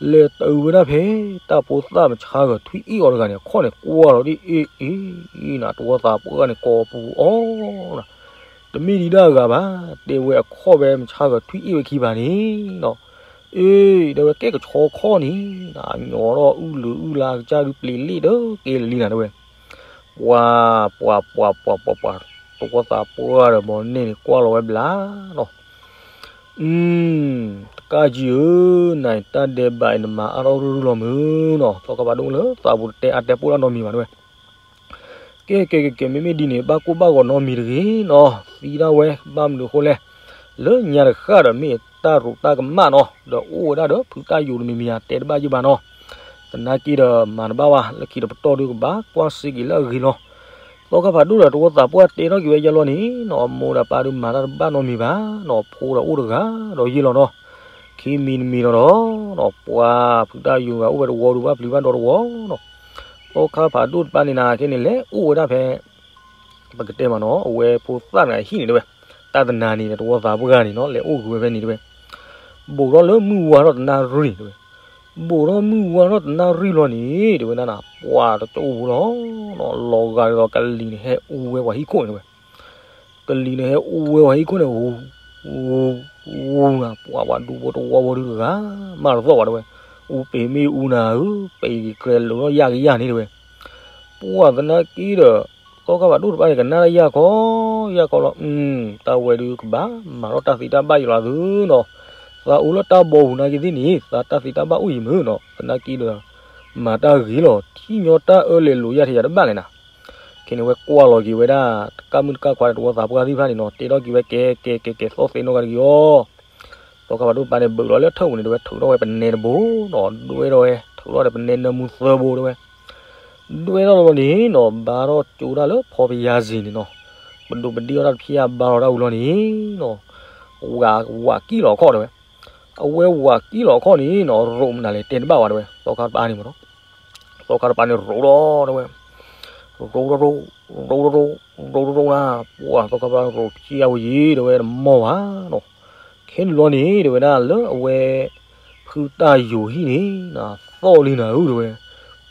လဲၤတုၤဝဲဒၣ်ဖဲ တၢ်ဖိသၣ်မဆါဂၤထွံၣ်အ့ၣ်အီၤတဂၤန့ၣ် အခီၣ်န့ၣ်ကွၢ်လီၤဒ်အ့ၣ်အ့ၣ်နၤ တဝီသးပှၢ်န့ၣ် ကိးပူၤအီၤနၤ, တမ့ၢ်ဒံးဒၣ်အဂၤဘၣ်, တဲဝဲအခီၣ်ဝဲမဆါဂၤထွံၣ်အ့ၣ်ဝဲခံဘၣ်န့ၣ်နီၤ, အ့ၣ် တဲဝဲကဲကဆီခီၣ်န့ၣ်နၤ ညီထီၣ်အုၣ်လုာ်အုၣ်လါကစၢ်ဒုးပျံၤလ့ၣ်ဒီးကဲလံနၤတဲဝဲ ပှၤ ပှၤ ပှၤ ပှၤ ပှၤ ပှၤ တဝီသးပှၢ်ဒီးမိၢ်န့ၢ်န့ၣ်ကွၢ်လီၤဝဲဘျါနီၤ, တကးကံၤဧၢ, နတၢ်ဒဲးဘးအံၤ နမၤအါထီၣ်ရုၢ်ရုၢ်လီၤမုၢ်နီၤ, သီခါဖးဒိၣ်လၢသးပူၤတတဲအါတဲပိၢ်တၢ်နီတမံၤဘၣ်တဲဝဲ ကဲကဲကဲကဲ မ့မ့ၢ်ဒ်န့ၣ် ဘၣ်ကိၢ်ဘၣ်ဂီၤနီတမံၤတဂ့ၤနီၤ, သံဒၣ်ဝဲ ဘၣ်မနုၤအဃိလဲၣ်, လၢညါတဃၣ်ဒီးမ့ၢ်တၢ်ရူးတၢ်ကမၣ်နီၤ, ဒီးအိၣ်ဝဲဒၣ်ဒီးဖုတၢ်ယိၤတမံၤမံၤဧါ တဲတဘၣ်ယဘၣ်နီၤ, သနာ်က့ဒီး မၤတဘၣ်ဘၣ် လၢခံတပတီၢ်ဒုကဘၣ်ကွၢ်စ့ၢ်ကီးလၢအဂ့ၤလီၤ. သီခါဖးဒိၣ်ဒီးတဝီသးပှၢ်တဲထီၣ်က့ၤဝဲယဲလီၤန့ၣ်နီၤ, မိၢ်ဒီးပၢ်ဒုးမၤတၢ်တဘၣ်နီတမံၤဘၣ်နီၤ, ဖိဒီးအိၣ်တဂၤဒီးယ့ၢ်လီၤနီၤ, ခံမံၤတမံၤလီၤဒီး ပှၤဖုတၢ်ယိၤဂၤအိၣ်ဝဲတဝီဒုးဘၣ်ပျံၤဘၣ်ဒီးတဝီနီၤ, သီခါဖးဒိၣ်တပၤန့ၣ်နၤခဲန့ၣ် လဲၤအိၣ်ဝဲဒၣ်ဖဲ ပကတဲမးနီၤ အဝဲဖိသၣ်တဂၤဟံၣ်န့ၣ်တဲဝဲ, တၢ်တနၤန့ၣ် တဝီသးပှၢ်န့ၣ်နီၤ လဲၤအိၣ်ဂ့ၤဝဲဖဲန့ၣ်တဲဝဲ, ဘူးထီၣ်လၢမုၢ်ဝါထီၣ်တနၣ်ရံၣ်တဲဝဲ, ဘူးထီၣ်မုၢ်ဝါထီၣ်တနၣ်ရံၣ်လီၤန့ၣ် တဲဝဲဒၣ်နၤ ပှၤတကၠိပူၤလီၤနီၤ, လီၤဂာ်ဒ်သိးကလံၤန့ၣ်ဟဲအူဝဲပှၤဟံၣ်ခိၣ်န့ၣ်တဲဝဲ ကလံၤန့ၣ်ဟဲအူဝဲပှၤဟံၣ်ခိၣ်န့ၣ် အူ အူ အူနၤ ပှၤပှၤဒူဖိတဝီဖိဒုတဂၤ မၢ်တသီၣ်ဘၣ်တဲဝဲ, အူပ့ၤမ့ၢ်အူနၤဧၢ ပ့ၤကကြဲးလိာ်ထီၣ်ယၣ်ကယၣ်န့ၣ်တဲဝဲ, ပှၤသနာ်က့ဒီး သီခါဖးဒိၣ်တပၤန့ၣ် ကနၣ်တၢ်ယၣ်ခီ ယၣ်ခီလီၤ, တၢ်ဝဲဒုးကဘၣ်မၤထီၣ်တၢ်သ့တၢ်ဘၣ်ယလီၤသုနီၤ, သးအိၣ်လၢတၢ်ဘီပူၤနာ်က့သ့ၣ်န့ၣ် သးတၢ်သ့တၢ်ဘၣ်အိၣ်ယံၤမုၢ်နီၤ, သနာ်က့ဒီး မၤတၢ်ဂ့ၤလီၤ ထံၣ်ညီတၢ်အၢလဲၤလိာ်ယၣ်ထဲယၤတဘၣ်လဲၣ်နၤ ခဲန့ၣ်ဝဲကွၢ်လီၤက့ၤဝဲဒၣ် တကၣ်မုၣ်တကၣ်ခွါဒီးတဝီသးပှၢ်သ့ၣ်တဖၣ်န့ၣ်နီၤ တဲထီၣ်က့ၤဝဲကဲ ကဲ ကဲ ကဲ သီၣ်သ့ၣ်နီၣ်ဂၤတက့ၢ်အီၤ, သီခါဖးဒိၣ်တပၤန့ၣ် ဘုးလီၤလၢထၢၣ်ပူၤန့ၣ် တဲဝဲထုးထီၣ်ဝဲပနဲတဘိနီၤ ဒွဲၣ်ထီၣ်ဝဲ ထုးထီၣ်ဒီးပနဲနၢမူသၢဘိတဲဝဲ, ဒွဲၣ်ထီၣ်လီၤန့ၣ်နီၤ ဘါထီၣ်ကၠိတၢ်လၢဖီပယါစ့ၤန့ၣ်နီၤ, ပဒိးပဒ့ၣ်အီၣ်တၢ်တဖျၢၣ်ဘါထီၣ်တၢ်ဝံၤလီၤန့ၣ်နီၤ, ဝၤ ဝၤကံၣ်လီၤအခီၣ်တဲဝဲ, အဝဲဝၤကံၣ်လီၤအခီၣ်န့ၣ်နီၤ ရိးမနုၤလဲၣ်တဲတဘၣ်ဝဲတဲဝဲ သီခါတပၤန့ၣ်မးနီၤ သီခါတပၤန့ၣ်ရိးလီၤတဲဝဲ, ရိးရိးရိး ရိးရိးရိး ရိးရိးရိးနၤ ပှၤသီခါတပၤရိးဖျါဝဲယံၤတဲဝဲတမီၢ်ဘၣ်နီၤ, ခဲန့ၣ်လီၤန့ၣ် တဲဝဲဒၣ်လၢအဝဲ ဖုတၢ်ယိၤဟံၣ်န့ၣ် နသီၣ်လံနၤဧၢတဲဝဲ,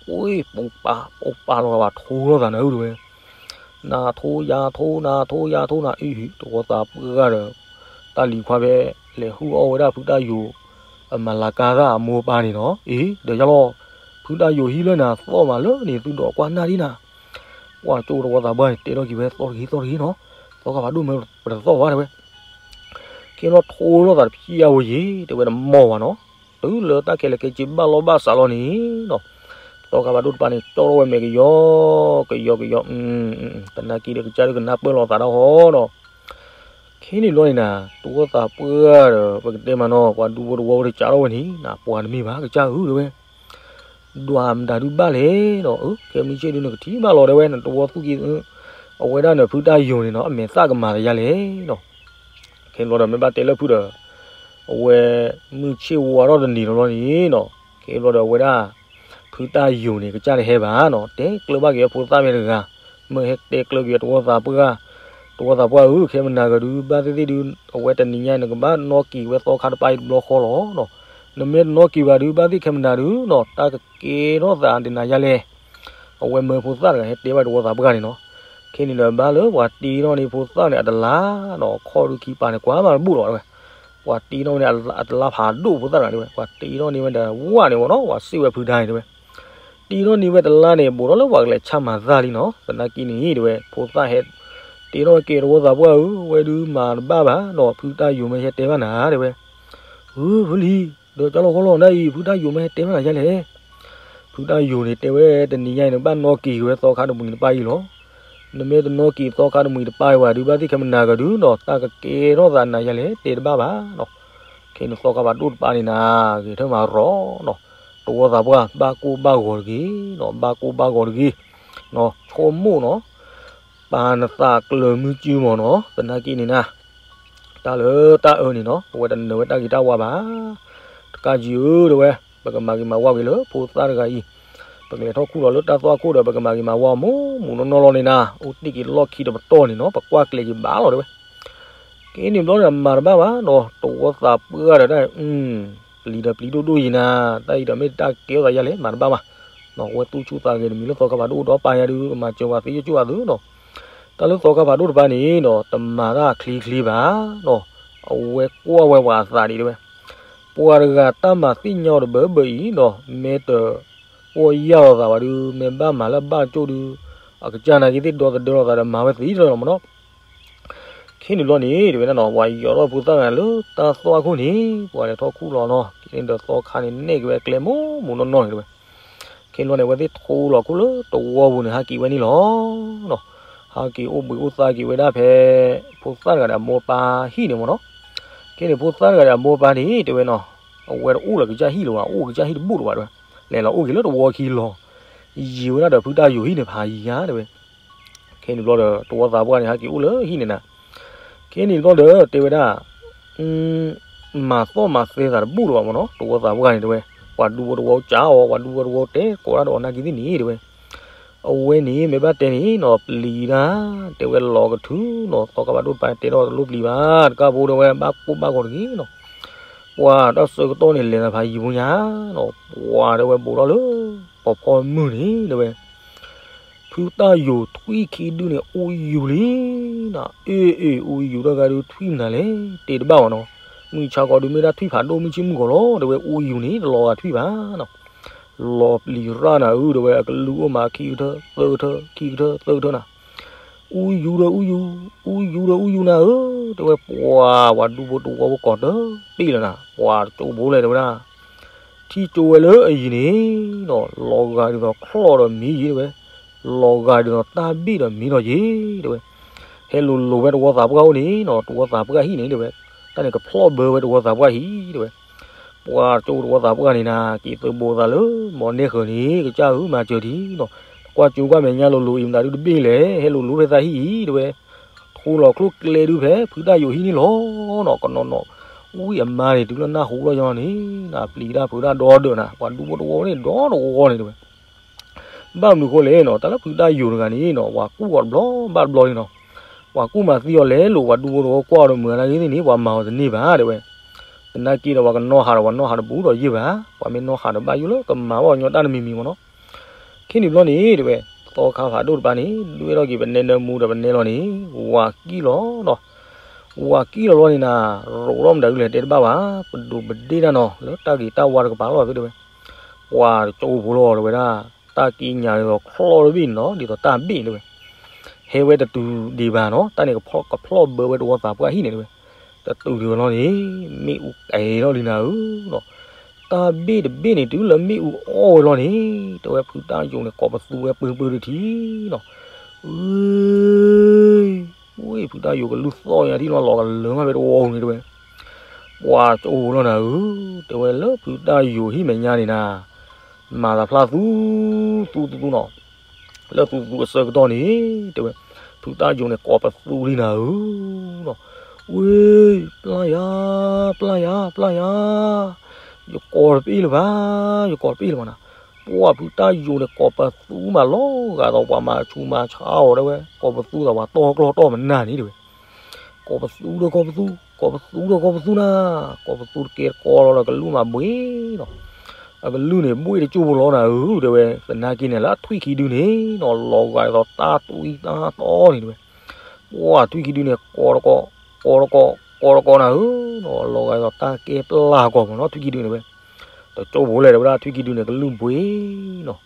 ပှ့ၤပူၤပာ်ပူၤပာ်လီၤဘၣ်ထိလိာ်သးနၤဧၢတဲဝဲ, နၤထိယၤထိ နၤထိယၤထိနၤအံၤ တဝီသးပှၢ်ဒီး တၢ်လံၤခွါဖဲ လဲၤဟုၣ်အီၣ်ဝဲဒၣ်ဖုတၢ်ယိၤ အမၤလၤကါသၣ်အမိၢ်ပၢ်န့ၣ်နီၤ, အ့ ဒီးယလီၤ ဖုတၢ်ယိၤဟံၣ်လၢနၤသီၣ်မးလၢန့ၣ် သုဒိးကွၢ်နၢ်ဒံးနၤ, ပှၤကၠိတဝီသးပှၢ်န့ၣ် တဲထီၣ်က့ၤဝဲသီၣ်တဂ့ၤသီၣ်တဂ့ၤနီၤ, သီခါဖးဒိၣ်မ့ၢ်ပတသီၣ်ဘၣ်တဲဝဲ ခဲလီၤထိလိာ်သးတဖျါဝဲယံၤ တဲဝဲတမီၢ်ဘၣ်နီၤ, တုၤလၢတၢ်ခဲလၢာ်ခဲဆ့ဘၣ်လီၢ်ဘၣ်စးလီၤန့ၣ်နီၤ, သီခါဖးဒိၣ်တပၤန့ၣ် ကၠီထီၣ်ဝဲမဲာ်ကယီ ကယီကယီ, သနာ်က့ဒီးကစၢ်ဒုးကနၢ်ပၢၢ်လိာ်သးဒီးဟီနီၤ, ခဲန့ၣ်လီၤန့ၣ်နၤ တဝီသးပှၢ်ဒီး ပကတဲမးနီၤ ပှၤဒူဖိတဝီဖိတကးထီၣ်ဝဲန့ၣ် နၤပှၤတမ့ၢ်ဘၣ်ကစၢ်ဧၢတဲဝဲ ပ ဒွးမတၤဒုးဘၣ်လဲၣ်ဒီး အၢ ခဲမုၢ်ဆ့ၣ်ဒုးနကထံၣ်ဘၣ်လီၤ တဲဝဲ နတဝီသူၣ်က့ၤ အဝဲဒၣ်န့ၣ် ဖုတၢ်ယိာ်န့ၣ်နီၤ အမဲာ်သၣ်ကမၤတယါလဲၣ်ဒီး ခဲဘျီဒီးမ့ၢ်ဘၣ်တဲလၢဖုဒီး အဝဲ မုၢ်ဆ့ၣ်ဝါထီၣ်တနံၤလီၤလီၤန့ၣ်နီၤ ခဲဘျီဒီးအဝဲဒၣ် ဖုတၢ်ယိာ်န့ၣ် ကစၢ်တဟဲဘၣ်နီၤ တဲကျၢၤဘၣ်က့ၤအဖိသၣ်မ့ၢ်တဂၤ မ့ၢ်ဟဲတဲကျၢၤက့ၤတဝီသးပှၢ် တဝီသးပှၢ်ဧၢ ခဲမနၤကဒုး ဘၣ်သ့ၣ်သ့ၣ်ဒုး အဝဲတနံၤညါန့ၣ် နကဘၣ်နီၣ်က့ၤဝဲသီခါတပၢ်အံၤတဘျီဃီလီၤနီၤ နမ့ၢ်တနီၣ်က့ၤဘၣ်ဒုး ဘၣ်သ့ၣ်ခဲမနၤဒုးနီၤ တၢ်ကကဲထီၣ်သးဒ်နၤယါလဲၣ် အဝဲမၢဖိသၣ်တဂၤဟဲတဲဘၣ်တဝီသးပှၢ်န့ၣ်နီၤ ခဲန့ၣ်ဒီးဘၣ်လၢပှၤတ့ထီၣ်န့ၢ်ဖိသၣ်န့ၣ်အတလါနီၤ ခီၣ်ဒုးခံပၤန့ၣ် ကွၢ်မးတဘူၣ်လီၤဝဲ ပှၤတ့ထီၣ်န့ၢ်အတလါဖးဒိၣ်ဖိသၣ်တဂၤတဲဝဲ ပှၤတ့ထီၣ်န့ၢ်ဝဲဒီးဝၣ်န့ၣ်ဝဲနီၤ ပှၤစံးဝဲဖုဒါန့ၣ်တဲဝဲ တ့ထီၣ်န့ၢ်ဝဲတလါန့ၣ် ဘူးထီၣ်လၢပှၤကလဲၤဆၣ်မၤသၣ်လံနီၤ သနာ်က့န့ၣ်တဲဝဲ ဖိသၣ်ဟဲ တ့ထီၣ်ဝဲကဲတဝီသးပှၢ်ဧၢ ဝဲဒုးမၤတဘၣ်ဘၣ်နီၤ ဖုတၢ်ယိာ်မ့ၢ်ဟဲတဲဘၣ်နၤတဲဝဲ ဧၢ ဖုလံၤ ဒီးကၢ်လီၤဃီလီၤနၤအံၤ ဖုတၢ်ယိာ်မ့ၢ်ဟဲတဲဘၣ်နၤယါလဲၣ် ဖုတၢ်ယိာ်န့ၣ်တဲဝဲ တနံၤညါအံၤ နကဘၣ်နီၣ်က့ၤက့ၤဝဲသီခါတမှံၤတပၢ်အံၤလီၤ နမ့ၢ်တနီၣ်က့ၤသီခါတမှံၤတပၢ်အံၤဘၣ်ဒုး ဘၣ်သ့ၣ်ခဲမနၤကဒုးနီၤ တၢ်ကကဲထီၣ်သးနၤယါလဲၣ် တဲတဘၣ်ဘၣ်နီၤ ခဲန့ၣ်သီခါဖးဒိၣ်တပၢ်န့ၣ်နၤ ဂဲၤထၢၣ်မၤရီၤနီၤ တဝီသးပှၢ် ဘၣ်ကိၢ်ဘၣ်ဂီၤတဂ့ၤနီၤ ဘၣ်ကိၢ်ဘၣ်ဂီၤတဂ့ၤနီၤ ဆိကမိၣ်နီၤ ပာ်နသးကျၢၤမုၢ်စုမီၤနီၤ သနာ်က့န့ၣ်နၤ တၢ်လၢတၢ်အၢန့ၣ်နီၤ အဝဲတနၢၤဝဲတၢ်ဂ့ၤတၢ်ဝါဘၣ် တကးယံၤဧၢ တဲဝဲ ပကမၤဂ့ၤမၤဝါက့ၤလၢဖိသၣ်တဂၤအံၤ ပကလဲၤထီၣ်ခူၣ်လီၤလၢတၢ်သွၣ်ခိၣ်ဒီး ပကမၤဂ့ၤမၤဝါမူမူနီၢ်နီၢ်လီၤန့ၣ်နၤ အိၣ်တ့ၢ်က့ၤလီၢ်ခံတပတီၢ်န့ၣ်နီၤ ပကွၢ်ကျဲၤက့ၤဘၣ်လီၤတဲဝဲ ကဲန့ၣ်ဘျီန့ၣ် မၤတဘၣ်ဘၣ်နီၤ တဝီသးပှၢ်ဒီးတၢ် ပျံၤဒီးပျံၤဒိၣ်ဒိၣ်ယံၤနၤ တၢ်အံၤဒီးမ့ၢ်တၢ်ကဲထီၣ်သးယါလဲၣ် မၤတဘၣ်ဘၣ် ဝဲသူၣ်ဆူၣ်သးဂဲၤတမံၤလၢသီခါဖးဒိၣ်ဒီးပာ်ယါဒုး ကမၤစၢၤဝဲသ့ယိၣ်ကၠိၣ်အသုနီၤ တၢ်လၢသီခါဖးဒိၣ်တပၢ်န့ၣ်ဒီး တမၤတၢ်ချ့ချ့ဘၣ်နီၤ အဝဲကွၢ်ဝဲပှၤအသးဒံးတဲဝဲ ပှၤတဂၤတၢ်မၤသ့ၣ်ညါအီၤတဘၢဘၢအံၤနီၤ မ့ၢ်တကွၢ်ယၢ်လီၤသးဘၣ်ဒုး မ့ၢ်ဘၣ်မၤလၢဘၣ်ကၠိၣ်ဒုး အကစၢ်နာ်က့သ့ၣ်ဒီသဒၢလီၤသးဒီးမၤဝဲသ့လီၤမနီၤ ခဲန့ၣ်ဘျီန့ၣ် တဲဝဲဒၣ်နီၤ ပှၤယီၤထီၣ်ဖိသၣ်ဂၤလၢတၢ်သွၣ်ခိၣ်န့ၣ် ပှၤလဲၤထီၣ်ခူၣ်လီၤနီၤ ခဲန့ၣ်ဒီးသီခါန့ၣ် နဲၣ်က့ၤဝဲကျဲမူမူနီၢ်နီၢ်န့ၣ်တဲဝဲ ခဲန့ၣ်ဘျီန့ၣ် အဝဲသ့ၣ်ထီလီၤခိၣ်လၢတဝီပူၤန့ၣ် ဟးက့ၤဝဲန့ၣ်လီၤနီၤ ဟးက့ၤအိၣ်ဘှံးအိၣ်သါက့ၤဝဲဒၣ်ဖဲ ဖိသၣ်တဂၤဒီးအမိၢ်ပၢ်ဟံၣ်န့ၣ်မနီၤ ခဲန့ၣ်ဖိသၣ်တဂၤဒီးအမိၢ်ပၢ်န့ၣ် တဲဝဲနီၤ အဝဲတအိၣ်လၢကစၢ်ဟံၣ်လၢၤဘၣ် အိၣ်ကစၢ်ဟံၣ်တဘူၣ်လၢၤဘၣ်တဲဝဲ လဲၤလီၤအိၣ်က့ၤလၢတဝီခံလီၤ ယံာ်ဝဲဒၣ်ဒီးဖုတၢ်ယိာ်ဟံၣ်န့ၣ်ဖးယံာ်ဧါတဲဝဲ ခဲန့ၣ်ဘျီဒီး တဝီသးပှၢ်န့ၣ် ဟးက့ၤအိၣ်လၢဟံၣ်န့ၣ်နၤ ခဲန့ၣ်ဘျီဒီး တဲဝဲဒၣ် မၤသီၣ်မၤသဲသးတဘူၣ်လၢၤဘၣ်မနီၤ တဝီသးပှၢ်န့ၣ်တဲဝဲ ပှၤဒူဖိတဝီကၠးအီၤ ပှၤဒူဖိတဝီတဲကိးဒၣ်ဒီးအီၤနာ်က့သ့ၣ်န့ၣ်တဲဝဲ အဝဲန့ၣ်မ့ၢ်ဘၣ်တဲန့ၣ်နီၤ ပျံၤတၢ် တဲဝဲလီၤကထုနီၤ သီခါဖးဒိၣ်တပၢ်တဲဒီးတလိၣ်ပျံၤဘၣ် တကးဖိတဲဝဲ ဘၣ်ကိၢ်ဘၣ်ဂီၤတဂ့ၤနီၤ ပှၤတၢ်ဆၢကတီၢ်န့ၣ် လဲၤသးဖးယံာ်ဖိညါနီၤ ပှၤတဲဝဲဘူးထီၣ်လၢ ပီၤဖီမုၢ်န့ၣ်တဲဝဲ ဖုတၢ်ယိာ်ထွံၣ်ခံဒုန့ၣ် အူယူၤလံနီၤ အ့ၣ်အ့ၣ် အူယူၤတၢ်ဂၤဒုးထွံၣ်မနုၤလဲၣ် တဲတဘၣ်ဘၣ်နီၤ မုၢ်ဆါခီဒုးမ့ၢ်ဒၣ်ထွံၣ်ဖးဒိၣ်မုၢ်ဆ့ၣ်မုၢ်ဂီၤလီၤ တဲဝဲ အူယူၤန့ၣ် တလီၤဂာ်ထွံၣ်ဘၣ်နီၤ လီၤပျံၤရၣ်နၤဧၢ တဲဝဲ အကလုၢ်အိၣ်မးခံကထၢ သၢကထၢ ခံကထၢ သၢကထၢနၤ အူယူၤဒီးအူယူၤ အူယူၤဒီးအူယူၤနၤဧၢ တဲဝဲ ပှၤ ပှၤဒူဖိတဝီဖိကိးတဘ့ၣ်လၢၤနၤ ပှၤတကၠိဖိလဲၣ်တဲဝဲဒၣ် ထံၣ်ကၠိဝဲလၢအယံၤန့ၣ်နီၤ လီၤဂာ်ဒ်သိးချီၣ်ဒီးမံယံၤတဲဝဲ လီၤဂာ်ဒ်သိးတၢ်ဘ့ၣ်ဒီးမံဒီးယံၤတဲဝဲ ဟဲလိၤလိၤဝဲတဝီသးပှၢ်အိၣ်န့ၣ်နီၤ တဝီသးပှၢ်ဟံၣ်န့ၣ်တဲဝဲ တၢ်န့ၣ်ကဖျီၣ်ဘၢဝဲတဝီသးပှၢ်ဟံၣ်တဲဝဲ ပှၤကၠိတဝီသးပှၢ်န့ၣ်နၤ က့ၤသုးဘူးသးလၢ မီၤနဲၣ်ဃၢၤန့ၣ် ကစၢ်ဧၢ မၤစၢၤဒံးနီၤ ကွၢ်ကၠိကွၢ်မဲာ်ညါလိၤလိၤအံၤမတၤဒုတဘ့ၣ်လဲၣ် ဟဲလိၤလိၤဖဲသးဟံၣ်အံၤတဲဝဲ ထူလီၤချိၣ်ကျဲဒုဖဲ ဖုတၢ်ယိာ်ဟံၣ်န့ၣ်လီၤနီၤ ကနီၤနီၤ ဝံအမါန့ၣ် တုၤလၢနၢ်ဟူလီၤညီန့ၣ် နပျံၤတၢ်ဖုးတၢ်ဒီဒၢးနၤ ပှၤဒူဖိတဝီန့ၣ်ဒီတဝီန့ၣ်တဲဝဲ ဘၣ်မနုၤဃိလဲၣ်နီၤ တၢ်လၢဖုတၢ်ယိာ်တဂၤန့ၣ်နီၤ ပှၤကူၣ်အီၤတဘျီဘၣ်တဘျီန့ၣ်နီၤ ပှၤကူၣ်မၤသံအီၤလဲၤလိာ် ပှၤဒူဖိတဝီကွၢ်အီၤဒီးမုာ်အနာ်ဂ့ၤသ့ၣ်န့ၣ် ပှၤမၤအီၤတန့ၢ်ဘၣ်တဲဝဲ သနာ်က့ဒီးပှၤကနီၣ်ဟးဒီးပှၤနီၣ်ဟးတဘူးဒီးယ့ၢ်ဘၣ် ပှၤမ့ၢ်နီၣ်ဟးဒီးဘၣ်ယိၣ်လၢကမၤဘၣ်အီၤညီတၢ်တမံၤမံၤမ့ၢ်နီၤ ခဲန့ၣ်ဘျီန့ၣ်တဲဝဲ သီခါဖးဒိၣ်တပၤန့ၣ် ဒွဲၣ်ထီၣ်က့ၤပနဲနၢမူဒီးပနဲလီၤန့ၣ် ဝၤကံၣ်လီၤနီၤ ဝၤကံၣ်လီၤလီၤန့ၣ်နၤ ရိးထီၣ်မတၤဒုလဲၣ်တဲတဘၣ်ဘၣ် ပဒိးပဒ့ၣ်တၢ်နီၤ လၢတၢ်ဂ့ၤတၢ်ဝါတကပၤလီၤဖဲတဲဝဲ ပှၤတကၠိဖိလီၤတဲဝဲဒၣ် တၢ်ကံးညာ်ဒ်သိးချီၣ်တဘ့ၣ်န့ၣ်နီၤ ဒ်သိးတၢ်ဘ့ၣ်န့ၣ်တဲဝဲ ဟဲဝဲတတုၤဒံးဘၣ်နီၤ တၢ်န့ၣ်ကဖျီၣ်ဘၢဝဲတဝီသးပှၢ်ဟံၣ်န့ၣ်တဲဝဲ တတုၤဒံးဘၣ်လီၤန့ၣ် မ့ၣ်အူကဲထီၣ်လံနၤဧၢနီၤ တၢ်ဘ့ၣ်တဘ့ၣ်န့ၣ် တုၤလၢမ့ၣ်အူအီၣ်ဝဲလီၤန့ၣ် တဲဝဲဖုတၢ်ယိာ်န့ၣ် ကိးပသူဝဲပၢပၢတထံၣ်နီၤ အ ဝ့ၢ်ဖုတၢ်ယိာ်ကလုၢ်သီၣ်ညါထံၣ်လီၤလီၤကလၢၤမးဖဲတဝီပူၤန့ၣ်တဲဝဲ ပှၤကၠိဖိလီၤနၤဧၢ တဲဝဲလၢဖုတၢ်ယိာ်ဟံၣ်မဲာ်ညါန့ၣ်နၤ မၤသးဖျါသူ သူသူသူနီၤ, လၢသူသူအဆၢကတီၢ်န့ၣ် တဲဝဲ, ဖုတၢ်ယိၤန့ၣ် ကိးပသူလံနၤဧၢနီၤ, ဝ့, ပျၢ်ယၤ, ပျၢ်ယၤ, ပျၢ်ယၤ, ယကိးတပ့ၢ်လၢၤဘၣ်, ယကိးတပ့ၢ်လၢၤဘၣ်နၤ, ပှၢ်ဖုတၢ်ယိၤန့ၣ် ကိးပသူမးလီၤဂာ်ဒီး ပှၤမၤဆူးမၤဆါအီၤတဲဝဲ, ကိးပသူသးပှၤတီၢ်ကျီၢ်တီၢ်မနၤန့ၣ်တဲဝဲ ကိးပသူဒီးကိးပသူ, ကိးပသူဒီးကိးပသူနၤ, ကိးပသူတကဲတကီလီၤဒီး ကလုၢ်မၤဘှ့းနီၤ, အကလုၢ်န့ၣ် ဘှ့းတကၠိဖိလီၤနၤဧၢ တဲဝဲ, သနာ်က့န့ၣ် လၢအထွံၣ်ခံဒုန့ၣ်နီၤ လီၤဂာ်ဒ်သိးတၢ်တွံတၢ်တီန့ၣ်တဲဝဲ, ပှၢ်ထွံၣ်ခံဒုန့ၣ် ကိးတကိး, ကိးတကိး, ကိးတကိးနၤဧၢနီၤ, လီၤဂာ်ဒ်သိးတၢ်ကဲပျၢ်ကွီၢ်မးနီၤ ထွံၣ်ခံဒုန့ၣ်ဝဲ, တကၠိဖိလဲၣ်တဲဝဲဒၣ် ထွံၣ်ခံဒုန့ၣ် ကလုၢ်ဘှ့းနီၤ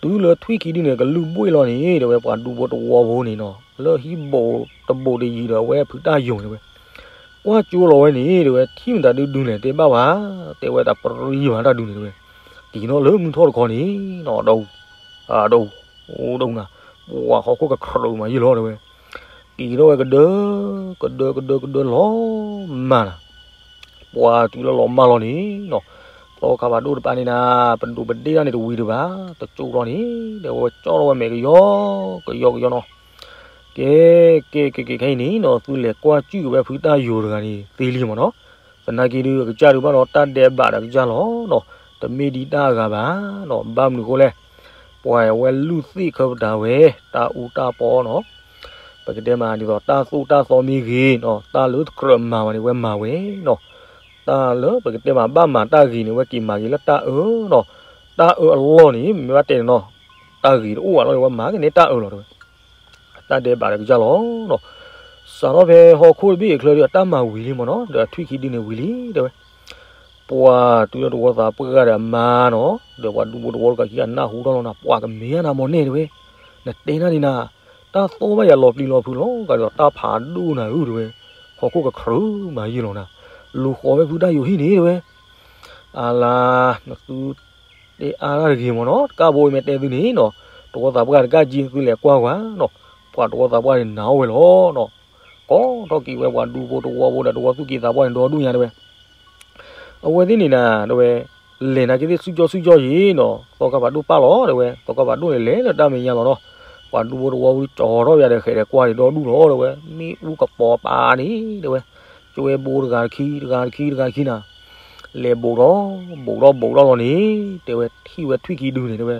တုၤလၢထွံၣ်ခံဒုန့ၣ် ကလုၢ်ဘှ့းလီၤန့ၣ် တဲဝဲ ပှၤဒူဖိတဝီဖိန့ၣ်နီၤ လၢဟံၣ်ဘူးတဘူးတယံၤဒီး အဝဲဖုတၢ်ယိၤန့ၣ်တဲဝဲ, ကွၢ်ကၠိလီၤဝဲန့ၣ် တဲဝဲ ထံၣ်မတၤဒုဒုလဲၣ် တဲဘၣ်ဝဲ, တဲဝဲတၢ်ပြံဝဲတၢ်ဒုန့ၣ်တဲဝဲ, က့ၤနီၣ်လၢမုၢ်ထီၣ်တခီန့ၣ်နီၤ ဒီး, ဒီး, ဒီးနၤ, ပှၢ်ဟီၣ်ခိၣ်ကခြၢးမးယံာ်လီၤတဲဝဲ, က့ၤထီၣ်ဝဲကဒၢ, ကဒၢကဒၢကဒၢလီၤ, မၤနၤ ပှၢ်တုၤလၢလီၤမၢ်လီၤန့ၣ်နီၤ, သီခါဖးဒိၣ်တပၤန့ၣ်နၤ, ပဒိးပဒ့ၣ်တၢ်န့ၣ်တဝံၤဒံးဘၣ်, တကၠိလီၤန့ၣ် ဒီးဝဲကၠီထီၣ်ဝဲမဲာ်ကယီ, ကယီကယီနီၤ, ကဲ, ကဲကဲကဲခဲအံၤန့ၣ်နီၤ သုလဲၤကွၢ်ကၠုၣ်က့ၤဝဲဖုတၢ်ယိၤတဂၤန့ၣ်သ့လံမးနီၤ, သနာ်က့ဒုး အကစၢ်ဒုးဘၣ်ဒီးတၢ်ဒဲးဘးဒီးကစၢ်လီၤနီၤ, တမ့ၢ်ဒ်တၢ်အဂၤဘၣ်နီၤ, ဘၣ်မနုၤအဃိလဲၣ်, ပှၤဝဲလုၢ်သ့ၣ်ခၢပတာ်ဝဲ, တၢ်အူတၢ်ပီနီၤ ပကတဲမးဒ်သိး တၢ်သိၣ်တၢ်သီမ့ၢ်ဂ့ၤနီၤ, တၢ်လၢတကြၢးမၤဘၣ်န့ၣ် ဝဲမၤဝဲနီၤ, တၢ်လၢပကတဲမး ဘၣ်မၤတၢ်ဂ့ၤန့ၣ် ဝဲက့ၤမၤက့ၤလၢတၢ်အၢနီၤ, တၢ်အၢအလီၢ်န့ၣ် မ့ၢ်ဘၣ်တဲန့ၣ်နီၤ, တၢ်ဂ့ၤတအိၣ်ဘၣ်လီၤန့ၣ် ဝဲမၤက့ၤန့ၢ်တၢ်အၢလီၤတဲဝဲ, တၢ်ဒဲးဘးဒီးကစၢ်လီၤနီၤ, စးထီၣ်ဖဲဟီၣ်ခိၣ်တဘ့ၣ်အချၢဒီး အတၢ်မၤဝံၤလံမးနီၤ, ဒီးအထွံၣ်ခံဒုန့ၣ်ဝံၤလံတဲဝဲ ပှၤတုၤလၢတဝီသးပှၢ်ဂၤဒီးအမါနီၤ, ဒီးပှၤဒူဖိတဝီတဂၤခံဂၤနၢ်ဟူထီၣ်လီၤနၤ, ပှၤကမ့ၢ်ဧါနၤမီၢ်န့ၣ်တဲဝဲ, နတဲနၢ်န့ၣ်နၤ, တၢ်သီၣ်ဘၣ်ယၤလီၤပျံၤလီၤဖုးလီၤ, ကဒီးတၢ်ဖးဒိၣ်နၤဧၢတဲဝဲ, ဟီၣ်ခိၣ်ကခြၢးမးယံာ်လီၤနၤ, လူၤဃီၤဝဲဖုတၢ်ယိၤဟံၣ်န့ၣ်တဲဝဲ, အလါ, နသု တဲအါတၢ်တဂ့ၤမးနီၤ, တကးဘိအံၤမ့ၢ်တဲသုန့ၣ်နီၤ, တဝီသးပှၢ်တကးက့ၤသုလဲၤကွၢ်ကွၢ်နီၤ, ပှၤတဝီသးပှၢ်န့ၣ်နာ်အီၣ်ဝဲလီၤနီၤ, ကိးထီၣ်က့ၤဝဲပှၤဒူဖိတဝီဖိဒီးတဝီသူၣ်က့သးပှၢ်န့ၣ်ဒီဒူၣ်ညါတဲဝဲ, အဝဲသ့ၣ်န့ၣ်နၤတဲဝဲ, လဲၤနာ်က့သ့ၣ်ဆူၣ်ကၠီဆူၣ်ကၠီယံၤနီၤ, သီခါဖးဒိၣ်ပာ်လီၤတဲဝဲ, သီခါဖးဒိၣ်န့ၣ်လဲၤလၢတၢ်မဲာ်ညါလီၤနီၤ, ပှၤဒူဖိတဝီဖိကၠီထီၣ်ပယၤဒီးဃဲးဒီးကွၢ်န့ၣ်ဒီဒူၣ်လီၤတဲဝဲ, မ့ၣ်အူကပီၤပာ်န့ၣ်တဲဝဲ, ကၠွဲဘိတဂၤတခံ တဂၤတခံ တဂၤခံနၤ လဲၤဘူးထီၣ်, ဘူးထီၣ်ဘူးထီၣ်လီၤန့ၣ်, တဲဝဲထံၣ်ဝဲထွံၣ်ခံဒုန့ၣ်တဲဝဲ,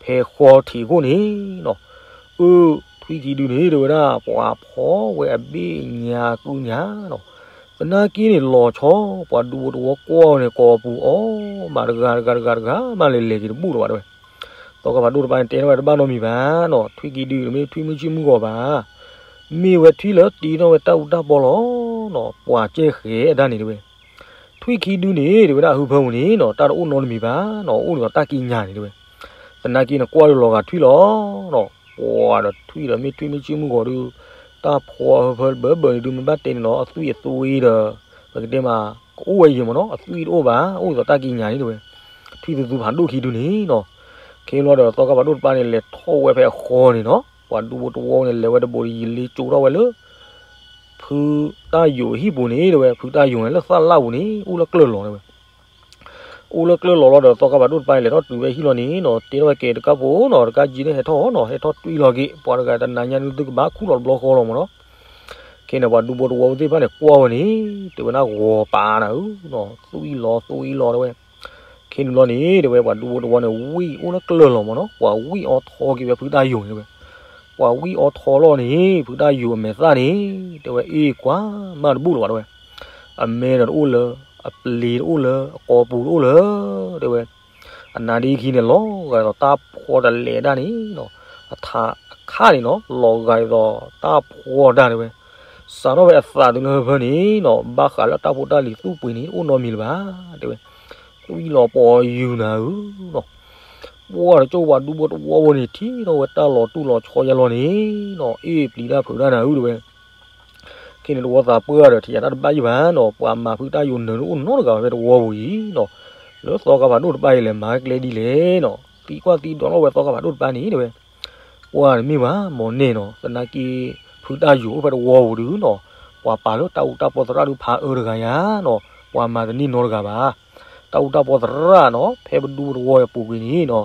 ဖဲဃီထံးခိၣ်န့ၣ်နီၤ, အၢ, ထွံၣ်ခံဒုန့ၣ်တဲဝဲဒၣ် ပှၤဖီဝဲအဘ့ၣ်ညါကုညါနီၤ, သနာ်က့န့ၣ်လီၤဆီ, ပှၤဒူဖိတဝီကွၢ်န့ၣ် ကိးပူၤအီၤမး တဂၤတဂၤတဂၤတဂၤ မးလဲၤလဲၤက့ၤတဘူၣ်လၢၤဘၣ်တဲဝဲ, သီခါဖးဒိၣ်တပၤန့ၣ် တဲထီၣ်ဝဲတဘၣ်နီတမံၤဘၣ်နီၤ, ထွံၣ်ခံဒုန့ၣ် မ့ၢ်ထွံၣ်မုၢ်ဆ့ၣ်မုၢ်ဂီၤဘၣ် မ့ၢ်ဝဲထွံၣ်လၢတ့ထီၣ်ဝဲတၢ်အူတၢ်ပီလီၤနီၤ, ပှၤကဲဃဲၤအဒၣ်န့ၣ်တဲဝဲ, ထွံၣ်ခံဒုန့ၣ် တဲဝဲဒၣ်အဟၢဖၢပူၤန့ၣ်နီၤ တၢ်တအိၣ်နီတမံၤဘၣ်နီၤ, အိၣ်ဒ်သိးတၢ်ကံးညာ်န့ၣ်တဲဝဲ, သနာ်က့န့ၣ်ကွၢ်ဒီးလီၤဂာ်ထွံၣ်လီၤနီၤ, ပှၤဒီးထွံၣ်ဒီးမ့ၢ်ထွံၣ်မုၢ်ဆ့ၣ်မုၢ်ဂီၤဒုး, တၢ်ဖီအဟၢဖၢဘၢဘၢန့ၣ်ဒုး မ့ၢ်ဘၣ်တဲန့ၣ်နီၤ အသွံၣ်အသွ့ဒီး, ပကတဲမး, ကအိၣ်ဝဲယံၤမးနီၤ, အသွံၣ်တအိၣ်ဘၣ်, အိၣ်ဒ်သိးတၢ်ကံးညာ်န့ၣ်တဲဝဲ, ထွံၣ်သူသူဖးဒိၣ်ခံဒုန့ၣ်နီၤ, ခဲလီၤဒီးသီခါဖးဒိၣ်တပၤန့ၣ် လဲၤထီၣ်ဝဲဖဲအဃီန့ၣ်နီၤ, ပှၤဒူဖိတဝီန့ၣ် လဲၤဝဲတဘူးတယံၤလ့ကၠိထီၣ်ဝဲလၢ ဖုတၢ်ယိၤဟံၣ်ပူၤန့ၣ်တဲဝဲ, ဖုတၢ်ယိၤန့ၣ်လၢသၣ်လၣ်ပူၤန့ၣ် အိၣ်လၢကျၢၢ်လီၤတဲဝဲ, အိၣ်လၢကျၢၢ်လီၤလီၤဒီး သီခါဖးဒိၣ်တပၤန့ၣ် လဲၤထီၣ်တုၤဝဲဟံၣ်လီၤန့ၣ်နီၤ, တဲထီၣ်ဝဲကဲတကးဖိနီၤ, တကးကံန့ၣ်ဟဲထီၣ်နီၤ, ဟဲထီၣ်တွံၢ်လီၤက့ၤ, ပှၤတဂၤတနၤညါဒုးသုကဘၣ်ခူၣ်လီၤတဘျီဃီလီၤမးနီၤ, ခဲန့ၣ် ပှၤဒူဖိတဝီသ့ၣ်တဖၣ်န့ၣ် ကွၢ်ဝဲန့ၣ် တဲဝဲဒၣ်ဂီၤပာ်နၤဧၢနီၤ, သွံၣ်လီၤသွံၣ်လီၤတဲဝဲ, ခဲန့ၣ်ဘျီန့ၣ် တဲဝဲ ပှၤဒူဖိတဝီန့ၣ် ဝံၣ်အိၣ်လၢကျၢၢ်လီၤမးနီၤ, ပှၤဝံၣ်အီထီက့ၤဝဲဖုတၢ်ယိၤန့ၣ်တဲဝဲ, ပှၤဝံၣ်အီထီလီၤန့ၣ် ဖုတၢ်ယိၤအမဲာ်သၣ်န့ၣ် တဲဝဲ အ့ၣ်ကွၢ်မးတဘူၣ်လၢၤဘၣ်တဲဝဲ, အမဲဒီးတအိၣ်လၢၤ, အပျ့ၤတအိၣ်လၢၤ, အကိာ်ပူၤတအိၣ်လၢၤ, တဲဝဲ အနါဒ့ခံန့ၣ် လီၤဂာ်ဒ်သိးတၢ်ဖှီတလဲၤဒၣ်န့ၣ်နီၤ, အထးအခါန့ၣ်နီၤ လီၤဂာ်ဒ်သိးတၢ်ဖှီတၢ်တဲဝဲ, စးထီၣ်ဖဲအသးတုၤလၢဟၢဖၢန့ၣ်နီၤ ဘၣ်ဃးလၢတၢ်ဖိတၢ်လံၤသူၣ်ပှ့ၤန့ၣ် တအိၣ်နီတမံၤလၢၤဘၣ် တဲဝဲ, သွံၣ်လီၤပီၤယူၤနၤဧၢနီၤ, ပှၢ်တကၠိၣ်ပှၤဒူဖိတဝီဖိန့ၣ် ထံၣ်ထီၣ်ဝဲတၢ်လီၤတူၢ်လီၤဆီယါလီၤန့ၣ်နီၤ အ့ၣ်ပျံၤတၢ်ဖုးတၢ်နၤဧၢတဲဝဲ ခဲန့ၣ်တဝီသးပှၢ်ဒီး ထံၣ်ယၤတၢ်တဘၣ်ယံၤဘၣ်နီၤ, ပှၤမၤဖုးတၢ်ယိၤနၢၤတအိၣ်နီတဂၤဘၣ်ဖဲတဝီပူၤအံၤနီၤ, လၢသီခါဖးဒိၣ်တပၤအံၤလဲၤမၤကျဲဒ်လဲၣ်နီၤ, သံကွၢ်သံဒိးထီၣ်ဝဲသီခါဖးဒိၣ်တပၤန့ၣ်တဲဝဲ, ပှၢ်တမ့ၢ်ဘၣ် မီၢ်န့ၢ်နီၤ, သနာ်က့ ဖုးတၢ်ယိၤအိၣ်ဖဲတဝီပူၤဒုနီၤ, ပှၤပာ်လၢတၢ်အူတၢ်ပီသရၣ်ဒုဖးအၢတဂၤယါနီၤ, ပှၤမၤတန့ၢ်နီတဂၤဘၣ် တၢ်အူတၢ်ပီသရၣ်နီၤ ဖဲပဒူဖိတဝီအပူၤကွံာ်န့ၣ်နီၤ,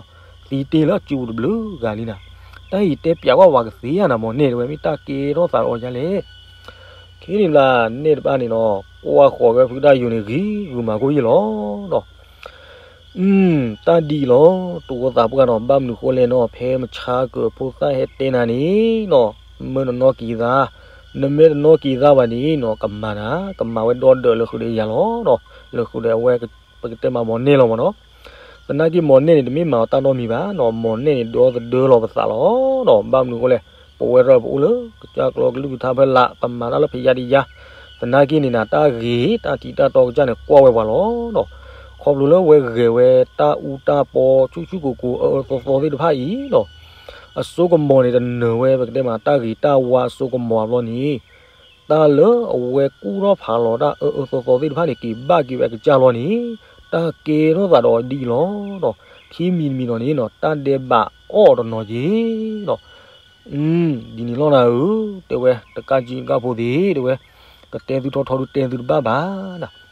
သံတ့ၢ်လၢအစုပူၤတဘျုးဂၤလံနၤ. တၢ်အံၤတဲပျးကွၢ်ဝဲကသ့ဧါနၤ မီၢ်နဲၣ်တဲဝဲ မ့ၢ်တၢ်ကဲထီၣ်သးဒီးအီၤဒ်လဲၣ်. ခဲန့ၣ်ဘျီ နဲၣ်တဖၣ်န့ၣ်နီၤ ကွၢ်ဃီၤဝဲဖုတၢ်ယိာ်န့ၣ် ဂံၤဂုာ်မၤကိၣ်ယ့ၣ်လီၤနီၤ. တၢ်ဒ်အံၤလီၤ တဝီသးပှၢ်နီၤ ဘၣ်မနုၤဃိလဲၣ်နီၤ ဖဲမဆါကၢၤဖိသၣ်ဟဲတဲနၤန့ၣ်နီၤ, မၢနနီၢ်က့ၤသး, နမ့ၢ်တနီၢ်က့ၤသးဘၣ်န့ၣ်နီၤ ကမၤနၤ, ကမၤဝဲဒီဒၢးလၢဃုာ်ဒီးယၤလီၤနီၤ, လၢဃုာ်ဒီးအဝဲ ပကတဲမးမီၢ်နဲၣ်လီၤမ့ၢ်နီၤ. သနာ်က့မီၢ်နဲၣ်န့ၣ် တမ့ၢ်မၤအီၤတၢ်နီတမံၤဘၣ်နီၤ, မီၢ်နဲၣ်န့ၣ် ဒီသဒၢလီၤပသးလီၤနီၤ. ဘၣ်မနုၤအဃိလဲၣ်, ပဝဲဒၣ်ပအိၣ်လၢ ကစၢ်ကျီကလုၢ်ကထါဖဲလး ပမၤတၢ်လၢဖဲယါတယါ, သနာ်က့န့ၣ်နၤ တၢ်ဂ့ၤတၢ်ထံးတၢ်တီကစၢ်န့ၣ် ကွၢ်ဝဲပှၤလီၤနီၤ. ခီဖျိလၢဝဲဂဲၤဝဲတၢ်အူတၢ်ပီဆူၣ်ဆူၣ်ကိၤကိၤ အၢအၢသီသီသ့ၣ်တဖၣ်အံၤနီၤ, အစိကမီၤန့ၣ် တနၢၤဝဲ ပကတဲမး တၢ်ဂ့ၤတၢ်ဝါအစိကမီၤအဘျီန့ၣ် တၢ်လၢအဝဲကူၣ်ထီၣ်ဖးလီၤတၢ်အၢအၢသီသီသ့ၣ်တဖၣ်န့ၣ် က့ၤဘၣ်က့ၤဝဲအကစၢ်လီၤန့ၣ်, တၢ်ကဲထီၣ်သးဒီးအီၤဒ်အံၤလီၤနီၤ. ခံမံၤတမံၤဒီးန့ၣ်နီၤ တၢ်ဒဲးဘးအီၣ်အီၤတနီၤက့ၤနီၤ. ဒ်န့ၣ်လီၤနၤဧၢ, တဲဝဲ တကးကံတကးဖိသ့ၣ် တဲဝဲ, ကတဲသုထီထီဒုးတဲသုတဘၣ်ဘၣ်နၤ.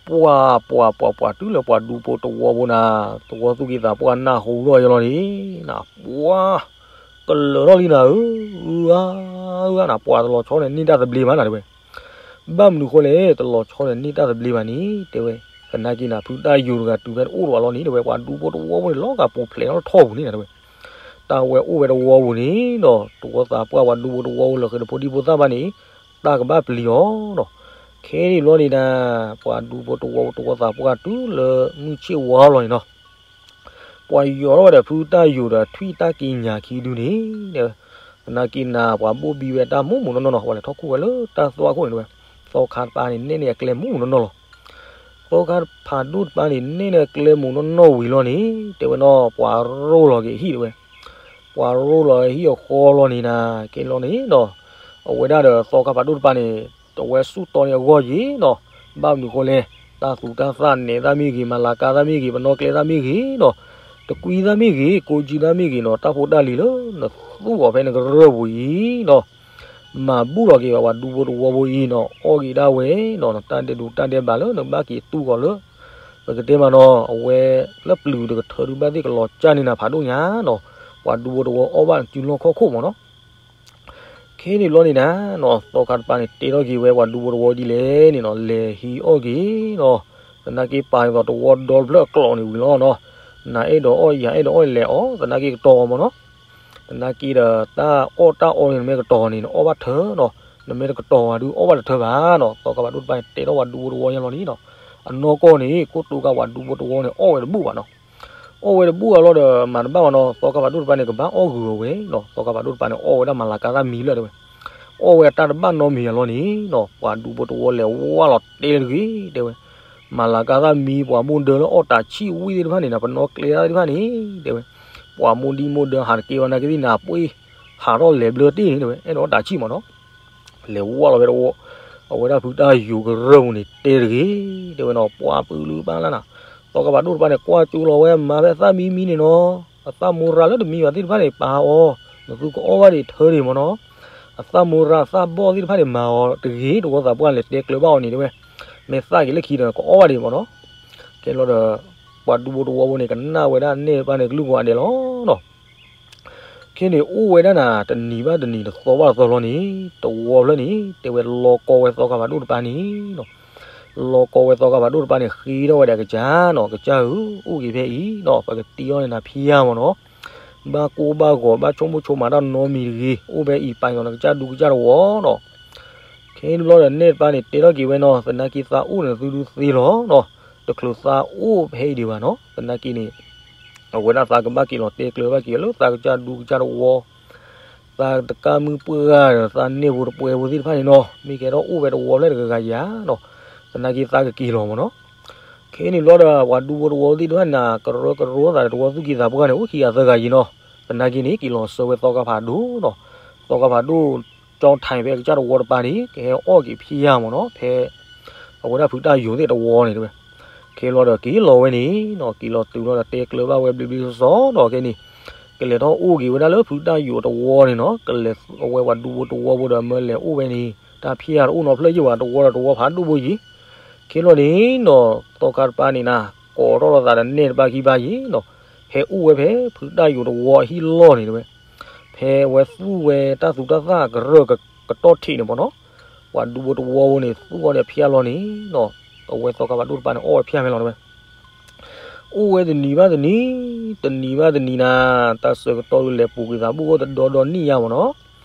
ပှၤပှၤပှၤပှၤတုၤလၢပှၤဒူဖိတဝီဖိနၤ, တဝီသူၣ်က့သးပှၢ်နၢ်ဟူထီၣ်ယလီၤန့ၣ်နၤ, ပှၤကလၢာ်ထီၣ်လံနၤဧၢ, အၢအါဂၤနၤ ပှၤတလီၤဆီန့ၣ်န့ၢ်တၢ်သဘျ့ဘၣ်နၤတဲဝဲ. ဘၣ်မနုၤဃိလဲၣ် တလီၤဆီန့ၣ်န့ၢ်တၢ်သဘျ့ဘၣ်န့ၣ် တဲဝဲ, သနာ်က့နၤ ဖုတၢ်ယိာ်တဂၤတုၤဖဲတအိၣ်တဝီလီၤန့ၣ် တဲဝဲ ပှၤဒူဖိတဝီဖိန့ၣ် လီၤဂာ်ပူၤဖျဲးထီၣ်လၢထီၣ်ပူၤန့ၣ်နၤတဲဝဲ. တၢ်ဝဲအိၣ်ဝဲတဝီပူၤန့ၣ်နီၤ တဝီသးပှၢ်ပှၤဒူဖိတဝီဖိလၢဃဲၤတဖိဒံဖိသၣ်ဘၣ်န့ၣ် တၢ်ကဘၣ်ပျံၤအီၤနီၤ. ခဲအံၤဘျီန့ၣ်နၤ ပှၤဒူဖိတဝီဖိ တဝီသးပှၢ်တုၤလၢမုၢ်ဆ့ၣ်ဝါလီၤန့ၣ်နီၤ ပှၤယီၤထီၣ်ဝဲဒီးဖုတၢ်ယိာ်ဒီးထွံၣ်တၢ်က့ၤညါခံဒုန့ၣ် သနာ်က့နၤ ပှၤဘိၣ်ဘံဝဲတၢ်မူးမူးနီၢ်နီၢ်နီၤ ပှၤလဲၤထီၣ်ခူၣ်ဝဲလၢတၢ်သွၣ်ခိၣ်န့ၣ်တဲဝဲ, သီခါတပၤန့ၣ် နဲၣ်န့ၢ်အကျဲမူးမူးနီၢ်နီၢ်လီၤ. သီခါဖးဒိၣ်တပၤန့ၣ် နဲၣ်န့ၢ်အကျဲမူးနီၢ်နီၢ်ဝံၤလီၤန့ၣ် တဲဝဲနီၤ ပှၤရိၣ်လီၤက့ၤအဟံၣ်တဲဝဲ, ပှၤရိၣ်လီၤအဟံၣ်အဃီလီၤန့ၣ်နၤ ကဲလီၤန့ၣ်နီၤ အဝဲဒၣ်ဒီးသီခါဖးဒိၣ်တပၤန့ၣ် အဝဲဆူၣ်တီန့ၢ်အဂီၢ်ယ့ၤနီၤ, ဘၣ်မနုၤဃိလဲၣ်, တၢ်သူတၢ်သၣ်နဲၣ်သၣ်မ့ၢ်ဂ့ၤ, မၤလၤကၤသၣ်မ့ၢ်ဂ့ၤ, ပနီၣ်ကျဲသၣ်မ့ၢ်ဂ့ၤနီၤ, တကွံသၣ်မ့ၢ်ဂ့ၤ, ကိးကၠံသၣ်မ့ၢ်ဂ့ၤနီၤ, တၢ်ဖိတၢ်လံၤလၢနသူၣ်အီၤဖဲနကရၢၢ်ပူၤအံၤနီၤ, မၤဘူၣ်လီၤက့ၤဝဲပှၤဒူဖိတဝီဖိအံၤနီၤ, အီၣ်က့ၤဒၣ်ဝဲနီၤ, တၢ်ဒဲးဒိးတၢ်ဒဲးဘးလၢနဘၣ်က့ၤတူၢ်အီၤလၢ ပကတဲမးနီၤ, အဝဲလၢပျုၤတကထၢဒုးဘၣ်သ့ၣ်ကလီၤကၢ်န့ၢ်နၤဖးဒိၣ်ညါနီၤ, ပှၤဒူဖိတဝီအီၣ်ဘၣ်နစုလီၢ်ခီၣ်ခိၣ်မးနီၤ. ခဲန့ၣ်ဘျီန့ၣ်နၤ, သီခါတပၤန့ၣ် တဲထီၣ်က့ၤဝဲပှၤဒူဖိတဝီဒ်လဲၣ်န့ၣ်နီၤ, လဲၤဟံးအီၣ်က့ၤနီၤ, သနာ်က့ပာ်န့ၢ်သိးတဝီဒီဖျၢၣ်အကျိၤန့ၣ်ဝံၤလီၤနီၤ, နၤအဲၣ်ဒိးအီၣ်ယၤအဲၣ်ဒိးအီၣ်လဲၤအီၤ, သနာ်က့ကတီၤအီၤမးနီၤ. သနာ်က့ဒီးတၢ်အီၣ်တၢ်အီန့ၣ် နမ့ၢ်ကတီၤန့ၣ် နအီၣ်ဘၣ်ထၢနီၤ, နမ့ၢ်တကတီၤဘၣ်ဒုးအီၣ်ဘၣ်တထၢဘၣ်နီၤ. သီခါဖးဒိၣ်တပၤန့ၣ် တဲထီၣ်ပှၤဒူဖိတဝီညါလီၤန့ၣ်နီၤ, အနီၢ်ကီၢ်န့ၣ် ခိၣ်တိကၤပှၤဒူဖိတဝီန့ၣ် အီၣ်ဝဲတဘူၣ်ဘၣ်နီၤ. အီၣ်ဝဲတဘူၣ်အလီၢ်ဒီး မၤတဘၣ်ဘၣ်နီၤ, သီခါဖးဒိၣ်တပၤန့ၣ် ကဘၣ်အီၣ်ဂုာ်အီၤဝဲနီၤ. သီခါဖးဒိၣ်တပၤန့ၣ် အီၣ်ဝဲဒၣ်မၤလၤကၤသၣ်မံၤလၢတဲဝဲ, အီၣ်ဝဲအတၢ်တဘၣ်နီတမံၤအလီၢ်န့ၣ်နီၤ, ပှၤဒူဖိတဝီလဲၤဝါလီၤတဲာ်တဂ့ၤတဲဝဲ, မၤလၤကၤသၣ်မံၤ ပှၤမိၢ်ဒၢလၢအီၣ်တၢ်ဆံၣ်ဝံၣ်သ့ၣ်တဖၣ်န့ၣ်နီၤ, ပနီၣ်ကျဲသၣ်သ့ၣ်တဖၣ်န့ၣ် တဲဝဲ, ပှၤမိၢ်ဒံမိၢ်ဒၢဟးတက့ၢ်ဘၣ်နာ်က့သ့ၣ်နၤ ပှ့ၤဟးထီၣ်လဲၤဘျၢတ့ၢ်န့ၣ်တဲဝဲ, အဲၣ်ဒိးအီၣ်တၢ်ဆံၣ်မးနီၤ. လဲၤဝါလီၤဝဲတဝီ, အဝဲဒၣ်ဖုတၢ်ယိာ်ကရၢၢ်ပူၤန့ၣ် တဲတဂ့ၤ တဲဝဲနီၤ, ပှၤပၢလုပၢ်လၢနၤ, သီခါဖးဒိၣ်တပၤန့ၣ် ကွၢ်ကၠိလီၤဝဲ မၤဖဲသၣ်မံမံန့ၣ်နီၤ, အသၣ်မိရၤလၢတမံဘၣ်သ့ၣ်တဖၣ်န့ၣ် ပာ်အီၤ, နသုကအီၣ်ဘၣ်ဒံးထၢဒံးမးနီၤ, အသၣ်မိရၤအသၣ်ဘီၣ်သ့ၣ်တဖၣ်န့ၣ် မၤအီၤတဂ့ၤ, တဝီသးပှၢ်လဲၤတဲကျၢၤဘၣ်အီၤန့ၣ်တဲဝဲ, မ့ၢ်သၣ်က့ၤလၢခံဒီး ကအီၣ်ဘၣ်ဒံးမးနီၤ. ကဲလီၤဒီး ပှၤဒူဖိတဝီဖိန့ၣ် ကနၣ်ဝဲဒၣ်နဲၣ်တပၤန့ၣ် ကလုၢ်ကဝးဒဲးလီၤနီၤ. ခဲန့ၣ်အိၣ်ဝဲဒၣ်နၤ တနံၤဘၣ်တနံၤ တသီဘၣ်တသီလီၤန့ၣ် တဝီဖျၢၣ်န့ၣ် တဲဝဲလီၤကီဝဲသီခါဖးဒိၣ်တပၤန့ၣ်နီၤ, လီၤကီဝဲသီခါဖးဒိၣ်တပၤန့ၣ် ဃ့ထီၣ်ဝဲဒၣ်ကစၢ်နီၤ, ကစၢ်ဧၢ, အိၣ်က့ၤဖဲအံၤနီၤ, ပကတ့အီၣ်န့ၢ်နၤဖံးယါမးနီၤ, ဘၣ်ကိၢ်ဘၣ်ဂီၤ ဘၣ်ဆိကမိၣ်ဆိကမးတၢ်နီတမံၤတဂ့ၤ, အိၣ်ဖဲအံၤ ပာ်နသးနကစၢ်ဒူကစၢ်တဝီနီၤ. ခဲန့ၣ်တဘျီဒီး နဲၣ်တပၤန့ၣ် တဲထီၣ်က့ၤဝဲနီၤ, သနာ်က့သးအိၣ်န့ၣ်သုဒုးသ့လီၤနီၤ, တချုးသးအိၣ်ဖဲအံၤဒံးဘၣ်နီၤ, သနာ်က့န့ၣ် အဝဲဒၣ်သးကဘၣ်က့ၤလီၤတဲကျၢၤဘၣ်က့ၤလၢသးကစၢ်ဒူကစၢ်တဝီ, သးတကးမုၢ်ပှၢ်ဂၤဒီး သးန့ၢ်ဖိတပှဲၤဖိသ့ၣ်တဖၣ်န့ၣ်နီၤ, မ့ၢ်ကဲထီၣ်အိၣ်ဝဲတဝီဖျၢၣ်တဂၤဂၤယၤနီၤ, သနာ်က့သးကက့ၤလီၤမးနီၤ. ခဲန့ၣ်ဘျီဒီး ပှၤဒူဖိတဝီသ့ၣ်တဖၣ်န့ၣ် ကရၢကရိသးဒီးတဝီသူၣ်ကံၢ်သးပှၢ်န့ၣ် အိၣ်ခံဂၤသၢဂၤယံၤနီၤ, သနာ်က့န့ၣ် က့ၤလီၤဆှၢဝဲသီခါဖးဒိၣ်နီၤ, သီခါဖးဒိၣ် ကၠီထၢၣ်ဖဲကစၢ်တဝီတပၤန့ၣ် ကဟဲအီၣ်က့ၤဖံးယါမးနီၤ, ဖဲ အဝဲဒၣ်ဖုတၢ်ယိာ်သ့ၣ်တဝီန့ၣ်တဲဝဲ, ခဲလီၤဒီးက့ၤလီၤဝဲန့ၣ်နီၤ, က့ၤလီၤတုၤလီၤဒီးတဲကျၢၤဘၣ်ဝဲဘျ့ဘျ့ဆှီဆှီနီၤ, ခဲန့ၣ် ကလဲၤထီၣ်အိၣ်က့ၤဝဲဒၣ်လၢဖုတၢ်ယိာ်တဝီန့ၣ်နီၤ, ကလဲၤအဝဲပှၤဒူဖိတဝီဖိဒီးမၢလဲၤအိၣ်ဝဲန့ၣ် တၢ်ဖံးယါတအိၣ်နီတဖျၢၣ်ယံၤဘၣ်, တဝီဒီးတဝီဖးဒိၣ်ဖိယံၤ, ခဲလီၤန့ၣ်နီၤ သီခါတပၤန့ၣ်နၤ ကိးထီၣ်လိာ်သးဒီးနဲၣ်တပၤခံပၤယံၤနီၤ, ဟဲအိၣ်ဝဲဖဲဖုတၢ်ယိၤတဝီအဟံၣ်လီၢ်န့ၣ်တဲဝဲ, ဖဲအဝဲသူၣ်ဝဲတၢ်သူတၢ်သၣ်ကရၢၢ်ကတီၢ်ထံးန့ၣ်မ့ၢ်နီၤ, ပှၤဒူဖိတဝီဖိန့ၣ် သူၣ်အီၤန့ၣ်ဖျါလီၤန့ၣ်နီၤ, အဝဲသီခါဘၣ်ဒိၣ်တပၤန့ၣ် အီၣ်ဝဲဖျါမဲလီၤတဲဝဲ အိၣ်ဝဲတနံၤဘၣ်တနံၤ, တနံၤဘၣ်တနံၤနၤ, တၢ်ဆၢကတီၢ်ဒုးလဲၤပူၤကွံာ်သးဘူၣ်အိၣ်တဒီဒီနံၣ်ညါမ့ၢ်နီၤ,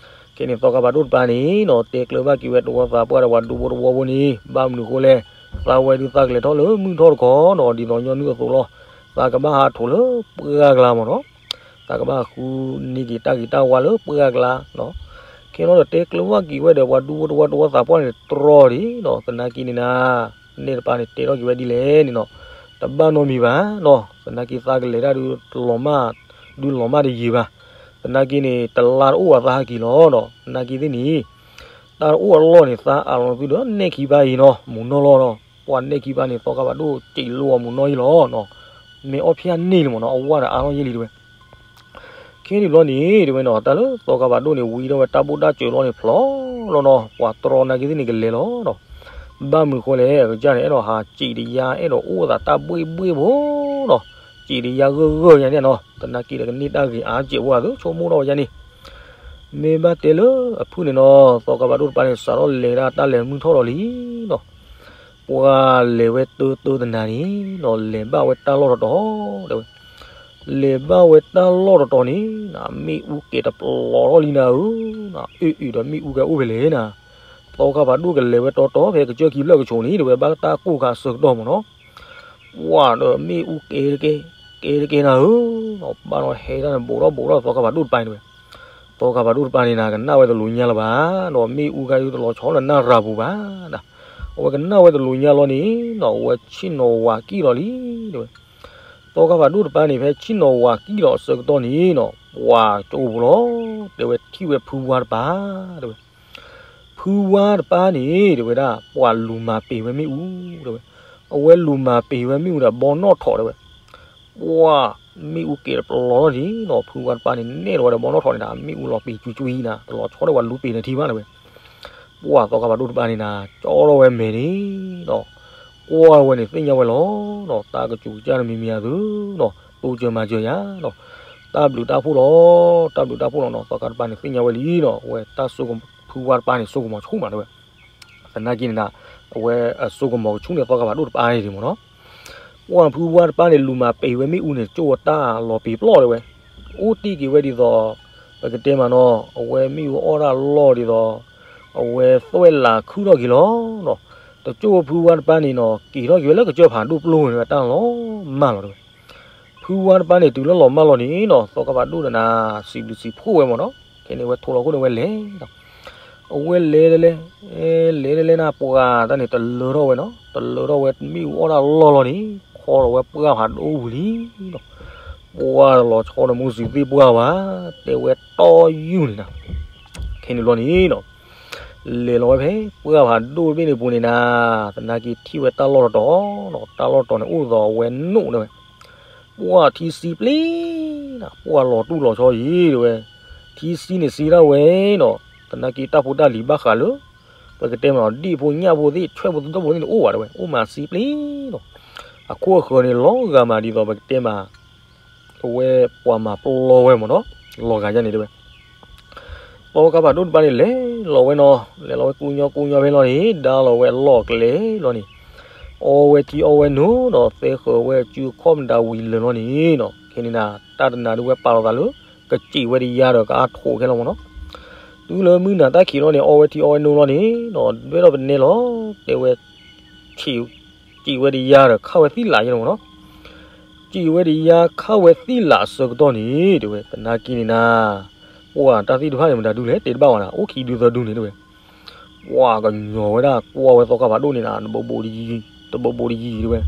ခဲန့ၣ်သီခါဘၣ်ဒိၣ်တပၤန့ၣ်နီၤ တဲကျၢၤဘၣ်က့ၤဝဲတဝီသးပှၢ်ဒီးပှၤဒူဖိတဝီဖိန့ၣ် ဘၣ်မနုၤဃိလဲၣ်, သးဝဲဒုးသးကလဲၤထီၣ်လၢမုၢ်ထီၣ်တခီနီၤ ဒ်သိးညီနုၢ်အသိးလီၤ, သးကဘၣ်ဟးထီၣ်လၢပှၢ်ကျါမ့ၢ်နီၤ, သးကဘၣ်ဃုန့ၢ်က့ၤတၢ်ဂ့ၤတၢ်ဝါလၢပှၢ်ကျါနီၤ, ခဲန့ၣ်ဒီးတဲကျၢၤဘၣ်က့ၤဝဲဒီးပှၤဒူဖိတဝီတဝီသးပှၢ်န့ၣ်တြီဒံးနီၤ, သနာ်က့န့ၣ်နၤ နဲၣ်တပၤန့ၣ်တဲထီၣ်က့ၤဝဲဒ်လဲၣ်န့ၣ်နီၤ, တဘၣ်နီတမံၤဘၣ်နီၤ, သနာ်က့သးကလဲၤတၢ်ဒုးတလီၤမၢ်, ဒုးလီၤမၢ်တယံာ်ဘၣ်, သနာ်က့န့ၣ် တလါတအိၣ်ဘၣ်သးဟးက့ၤလီၤနီၤ, သနာ်က့သ့ၣ်န့ၣ် တၢ်တအိၣ်အလီၢ်န့ၣ် သးအးလီၤသုဒီးနဲၣ်ခံဘၣ်အံၤနီၤ မူးနီၢ်လီၤနီၤ, ပှၤနဲၣ်ခံဘၣ်န့ၣ် သီခါဘၣ်ဒိၣ်စံးလိအီၤမူးနီၢ်အံၤလီၤနီၤ, မ့ၢ်အီၣ်ဖျါန့ၢ်လံမ့ၢ်နီၤ အဝၢ်ဒီးအါထီၣ်ယဲၢ်လံတဲဝဲ ခဲန့ၣ်ဘျီန့ၣ် တဲဝဲနီၤ တၢ်လၢသီခါဘၣ်ဒိၣ်န့ၣ် ဝံထီၣ်ဝဲတၢ်ဘိၣ်တၢ်စၢၤလီၤန့ၣ်ဖျိလီၤနီၤ, ပှၤတြီနာ်က့သ့ၣ်န့ၣ်ကလဲၤလီၤနီၤ, ဘၣ်မနုၤဃိလဲၣ် အကစၢ်န့ၣ် အဲၣ်ဒိးဟးစံးတယါ အဲၣ်ဒိးအိၣ်သးတၢ်ဘှ့ၣ်ဘှ့ၣ်ဖိနီၤ, စံးတယါဂၢၢ်ဂၢၢ်ယါန့ၣ်နီၤ, သနာ်က့ဒီးကန့ၢ်တၢ်ဂ့ၤအါစဲးဖိအသိး ဆိကမိၣ်ထီၣ်ဝဲယါန့ၣ် မ့ၢ်ဘၣ်တဲလၢအဖုၣ်န့ၣ်နီၤ သီခါဘၣ်ဒိၣ်တပၤန့ၣ် စးထီၣ်လဲၤဒၣ်တၢ်လဲၤမုၢ်ထီၣ်လီၤလံနီၤ, ပှၤလဲၤဝဲတၢတၢတနၤန့ၣ်နီၤ လဲၤဘၣ်ဝဲတၢ်လီၢ်တတီၤတဲဝဲ, လဲၤဘၣ်ဝဲတၢ်လီၢ်တတီၤန့ၣ် မ့ၣ်အူကဲၤတပျီၤထီၣ်လံနၤဧၢ, အ့ၣ်အ့ၣ်ဒီးမ့ၣ်အူကဲၤအိၣ်ဖဲလဲၣ်နၤ, သီခါဘၣ်ဒိၣ်ကလဲၤဝဲတီတီဖဲကစၢၢ်ခံဖျၢၣ်ကဆိးန့ၣ် တဲဝဲဘၣ်တၢ်ကိၢ်ခါအဆၢကတီၢ်မ့ၢ်နီၤ, ပှၤဒီးမ့ၣ်အူကဲၤတကဲ, ကဲၤတကဲနၤဧၢ, ဘၣ်ဒီးဟဲတၢ်န့ၣ် ဘူးထီၣ်ဘူးထီၣ်သီခါဘၣ်ဒိၣ်တပၤန့ၣ်တဲဝဲ, သီခါဘၣ်ဒိၣ်တပၤန့ၣ်နၤ ကနၣ်ဝဲတလူၤညါလၢၤဘၣ်, ဒီးမ့ၣ်အူခါဒုးတလီၤဆီလၢနၢ်ရၤပူၤဘၣ်နၤ, အဝဲကနၣ်ဝဲတလူၤညါလီၤန့ၣ်နီၤ အဝဲဆ့ၣ်နီၤဝၤကံၣ်လီၤလံတဲဝဲ, သီခါဘၣ်ဒိၣ်တပၤန့ၣ် ဖဲဆ့ၣ်နီၤဝၤကံၣ်လီၤအဆၢကတီၢ်န့ၣ်နီၤ ပှၤကၠိပူၤလီၤ, တဲဝဲထံၣ်ဝဲဖုဝါတပၤတဲဝဲ ဖုဝါတပၤန့ၣ် တဲဝဲဒၣ် ပှၤလူၤမၤပ့ၤဝဲမ့ၣ်အူ တဲဝဲ, အဝဲလူၤမၤပ့ၤဝဲမ့ၣ်အူဒီးဘီနီၣ်ထိး တဲဝဲ, ပှၤမ့ၣ်အူကဲၤတပျီၤထီၣ်န့ၣ်နီၤ ဖုဝါတပၤန့ၣ် နဲၣ်လီၤဝဲဒီးဘီနီၣ်ထိးန့ၣ်ဒီး မ့ၣ်အူလီၤပ့ၤကွံကွံနၤ တလီၤဆီဒီးပှၤလူၤပ့ၤန့ၣ်ထံဘၣ် တဲဝဲ, ပှၤသီခါဘၣ်ဒိၣ်တပၤန့ၣ်နၤ ကၠီထီၣ်ဝဲမဲာ်န့ၣ်နီၤ ကွၢ်ဝဲန့ၣ်သ့ၣ်ညါဝဲလီၤနီၤ တၢ်ကစူၤကစၢ်န့ၣ်မံၤမံၤအသုနီၤ တိစၢၤမၤစၢၤယၤနီၤ တၢ်ဘျုးတၢ်ဖှိၣ်လီၤ တၢ်ဘျုးတၢ်ဖှိၣ်လီၤနီၤ သီခါတပၤန့ၣ်သ့ၣ်ညါဝဲလံနီၤ အဝဲတၢ်စိကမီၤ ဖုဝါတပၤန့ၣ် စိကမီၤဆူၣ်မးတဲဝဲ သနာ်က့န့ၣ်နၤ အဝဲအစိကမီၤကဆူၣ်န့ၣ်သီခါဘၣ်ဒိၣ်တပၤန့ၣ်မ့ၢ်နီၤ ပှၤဖုဝါတပၤန့ၣ် လူၤမၤပ့ၤဝဲမ့ၣ်အူန့ၣ် ကၠိဝဲတၢ်လီၤပ့ၤပျီၢ်တဲဝဲ အိၣ်တ့ၢ်က့ၤဝဲဒ်သိး ပကတဲမးနီၤ အဝဲမ့ၣ်အူအီၣ်တၢ်လီၢ်ဒ်သိး အဝဲသွဲၣ်လးခုၣ်ထီၣ်က့ၤလီၤနီၤ တကၠိဖုဝါတပၤန့ၣ်နီၤ က့ၤထီၣ်က့ၤဝဲလၢကစၢၢ်ဖးဒိၣ်ပျိန့ၣ်ဝဲတၢ်လီၤမၢ်လီၤတဲဝဲ ဖုဝါတပၤန့ၣ် တုၤလၢလီၤမၢ်လီၤန့ၣ်နီၤ သီခါဘၣ်ဒိၣ်ဒီးနၤ စံးဘျုးစံးဖှိၣ်ဝဲမ့ၢ်နီၤ ခဲန့ၣ်ဝဲထိၣ်လီၤခိၣ်န့ၣ်ဝဲလဲၤ အဝဲလဲၤတလဲ လဲၤတလဲနၤ ပှၤတၢ်န့ၣ် တလၢထီၣ်ဝဲနီၤ တလၢထီၣ်ဝဲမ့ၣ်အူအီၣ်တၢ်လီၢ်လီၤန့ၣ် ခီလီၤဝဲပှၢ်ဖးဒိၣ်ဝံၤလံနီၤ ပှၢ်လီၤဆီဒီးမူစံးသ့ၣ်ပှၢ်ဝဲ တဲဝဲတီယူၢ်န့ၣ်နၤ ခဲန့ၣ်ဘျီန့ၣ်နီၤ လဲၤလီၤဝဲဖဲ ပှၢ်ဖးဒိၣ်တဘ့ၣ်န့ၣ်ပူၤန့ၣ်နၤ သနာ်က့ထံၣ်ဝဲတၢ်လီၢ်တတီၤနီၤ တၢ်လီၢ်တတီၤန့ၣ် အိၣ်သိးအဝဲနိၣ်တဲဝဲ ပှၢ်ထံစံပျ့ၤနၤ ပှၢ်လီၤတူၢ်လီၤဆီယံၤတဲဝဲ ထံစံန့ၣ်စံဒၣ်ဝဲနီၤ သနာ်က့တၢ်ဖိတၢ်လံၤဘၣ်ဃးလၢ ပကတဲမးနီၤ ဒ့ၣ်ဖိညၣ်ဖိသ့ၣ် ဆွဲၣ်ဖိသီဖိသ့ၣ်န့ၣ်အိၣ်ဘၣ်တဲဝဲ အိၣ်မးစံပျ့ၤနီၤ အခိၣ်အဃၢၤန့ၣ် လီၤဂာ်မးဒ်သိးပကတဲမး အဝဲပှၤမၤပျီဝဲမ့ၢ်နီၤ လီၤဂာ်ယါန့ၣ်တဲဝဲ သီခါဖးဒိၣ်တပၤန့ၣ် လဲၤလီၤဝဲနီၤ လဲၤလီၤဝဲကူညီကူညီဖဲလီၤန့ၣ် ဒါလီၤဝဲအလီၢ်ကျဲလီၤန့ၣ် အီဝဲထံအီဝဲနိနီၤ သဲဃၢၤဝဲစုခီၣ်မတၤဝံၤလၢာ်လီၤန့ၣ်နီၤ ခဲန့ၣ်နၤ တၢ်တနၤဒုးဝဲပာ်လီၤသးလၢ ကစံးဝဲတယါဒီးကအါထိးခဲလီၤမ့ၢ်နီၤ တုၤလၢမုၢ်နၤတၢ်ခံးလီၤန့ၣ် အီဝဲထံအီဝဲနိလီၤန့ၣ်နီၤ ဒွဲၣ်ထီၣ်ပနဲလီၤ တဲဝဲ စံးဝဲတယါဒီးခးဝဲသံလးယါန့ၣ်မ့ၢ်နီၤ စံးဝဲတယါခးဝဲသံလးအဆၢကတီၢ်န့ၣ် တဲဝဲ သနာ်က့န့ၣ်နၤ ပှၤတၢ်သ့ၣ်တဖၣ်န့ၣ် မတၤဒုလဲၣ် တဲတဘၣ်ဝဲဒၣ် အိၣ်ခံဒုသၢဒုန့ၣ်တဲဝဲ ပှၤကညီၤဝဲဒၣ် ကွၢ်ဝဲသီခါဖးဒိၣ်န့ၣ်နၤ တဘိးဘိးတယံၤ တဘိးဘိးတယံၤတဲဝဲ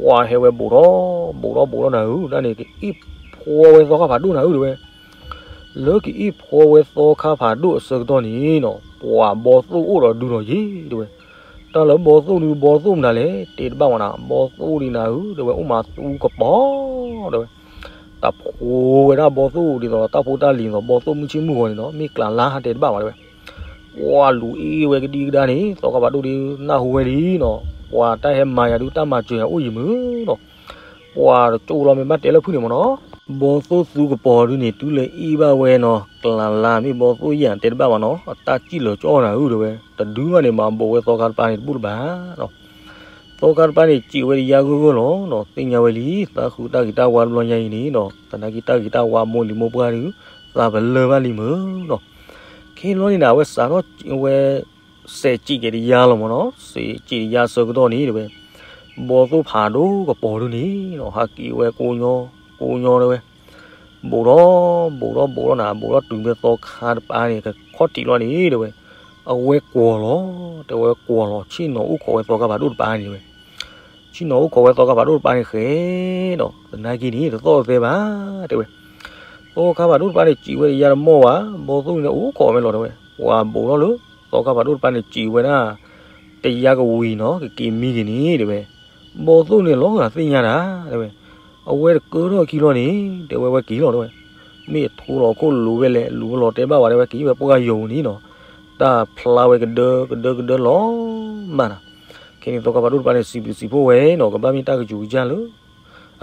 ပှၤဟဲဝဲဘိးထီၣ် ဘိးထီၣ်ဘိးထီၣ်နၤဧၢ တၢ်န့ၣ် ကအ့ၣ်ဖှီဝဲသီခါဖးဒိၣ်နၤဧၢတဲဝဲ လၢကအ့ၣ်ဖှီဝဲသီခါဖးဒိၣ်အဆၢကတီၢ်န့ၣ်နီၤ ပှၤဘီသိၣ်အိၣ်ဒီးဒုဒီးယ့ၤတဲဝဲ တၢ်လၢဘီသိၣ်ဒု ဘီသိၣ်မနုၤလဲၣ် တဲတဘၣ်ဝဲဒၣ် ဘီသိၣ်ဒုနၤဧၢ တဲဝဲ အိၣ်မးသူကပီၤ တဲဝဲ တၢ်ဖိဝဲဒၣ်ဘီသိၣ်ဒ်သိး တၢ်ဖိတၢ်လံၤသိး ဘီသိၣ်မုၢ်ဆ့ၣ်မုၢ်ဂီၤန့ၣ်နီၤ မ့ၢ်ကျးလါဟးတဲတဘၣ်ဝဲတဲဝဲ ပှၤလူၤအ့ၣ်ဝဲကဒံကဒါန့ၣ် သီခါဖးဒိၣ်ဒု နၢ်ဟူဝဲလံနီၤ ပှၤတၢ်ဟဲမၤယၤဒုး တၢ်မၤစၢၤယၤအိၣ်ယံၤမုၢ်နီၤ. ပှၤတကၠိလီၤမ့ၢ်ဘၣ်တဲလၢဖုၣ်န့ၣ်မ့ၢ်နီၤ. ဘီသိၣ်သူကပီၤဒုးန့ၣ် တုၤလၢအ့ၣ်ဘၣ်ဝဲနီၤ ကျးလါမ့ၢ်ဘီသိၣ်ယၢ်တဲတဘၣ်ဘၣ်နီၤ အတၢ်စံၣ်လီၤကၠီၣ်နၤဧၢတဲဝဲ တဒုဘၣ်န့ၣ် မၤဘူးဝဲသီခါတပၤန့ၣ်တဘူၣ်တဘၣ်နီၤ. သီခါတပၤန့ၣ် စံးဝဲတယါဂၢၢ်ဂၢၢ်လီၤနီၤ သ့ၣ်ညါဝဲလံ သးဃုတၢ်ဂ့ၤတၢ်ဝါတဘျီညါအံၤန့ၣ်ဒီး သနာ်က့တၢ်ဂ့ၤတၢ်ဝါမိၢ်လံၤမိၢ်ပှၢ်ဒုး သးပလၢၢ်ဘၣ်လံမုၢ်နီၤ. ခဲလီၤန့ၣ်နၤ အဝဲစးထီၣ်ဝဲ စဲးစံးက့ၤတယါလီၤမ့ၢ်နီၤ စံးစံးက့ၤတယါဆၢကတီၢ်န့ၣ်တဲဝဲ ဘီသိၣ်ဖးဒိၣ်ကပီၤဒုးန့ၣ်နီၤ ဟးက့ၤဝဲကိညီ ကိညီတဲဝဲ ဘူးထီၣ် ဘူးထီၣ် ဘူးထီၣ်နၤ ဘူးထီၣ်တုၤဖဲသီခါတပၤန့ၣ် ကခီၣ်ထံးလီၤန့ၣ်တဲဝဲ အဝဲကွီၤလီၤ တဲဝဲကွီၤလီၤ ဆ့ၣ်နီၤအိၣ်ခိးဝဲသီခါဖးဒိၣ်တပၤန့ၣ်တဲဝဲ ဆ့ၣ်နီၤအိၣ်ခိးဝဲသီခါဖးဒိၣ်တပၤန့ၣ်ဃဲဒီး သနာ်က့န့ၣ် တသီၣ်တသဲဘၣ် တဲဝဲ သီခါဖးဒိၣ်တပၤန့ၣ် စံးဝဲတယါတမီၢ်ဘၣ် ဘီသိၣ်န့ၣ်အိၣ်ခိးဝဲလီၤတဲဝဲ ပှၤဘူးထီၣ်လၢ သီခါဖးဒိၣ်တပၤန့ၣ် စံးဝဲဒၣ် တယါကဝံၤနီၤ ကက့ၤမံက့ၤန့ၣ်တဲဝဲ ဘီသိၣ်န့ၣ်လီၤဂာ်သ့ၣ်ညါတၢ် တဲဝဲ အဝဲတကၢထီၣ်ခံလီၤန့ၣ် တဲဝဲဝဲက့ၤလီၤတဲဝဲ မ့ၢ်ထိလီၤခိၣ်လိၤဝဲလဲၣ် လူၤဝဲလီၤတဲဘၣ်ဝဲတဲဝဲ က့ၤဝဲပှၢ်ယိာ်ပူၤန့ၣ်နီၤ တၢ်ဖျါဝဲကဒၢကဒၢကဒၢလီၤမၢ်နီၤ ခဲန့ၣ်သီခါဖးဒိၣ်တပၤန့ၣ် စံးဘျုးစံးဖှိၣ်ဝဲနီၤ ကဘၣ်မ့ၢ်တၢ်ကစူၤကစၢ်လၢ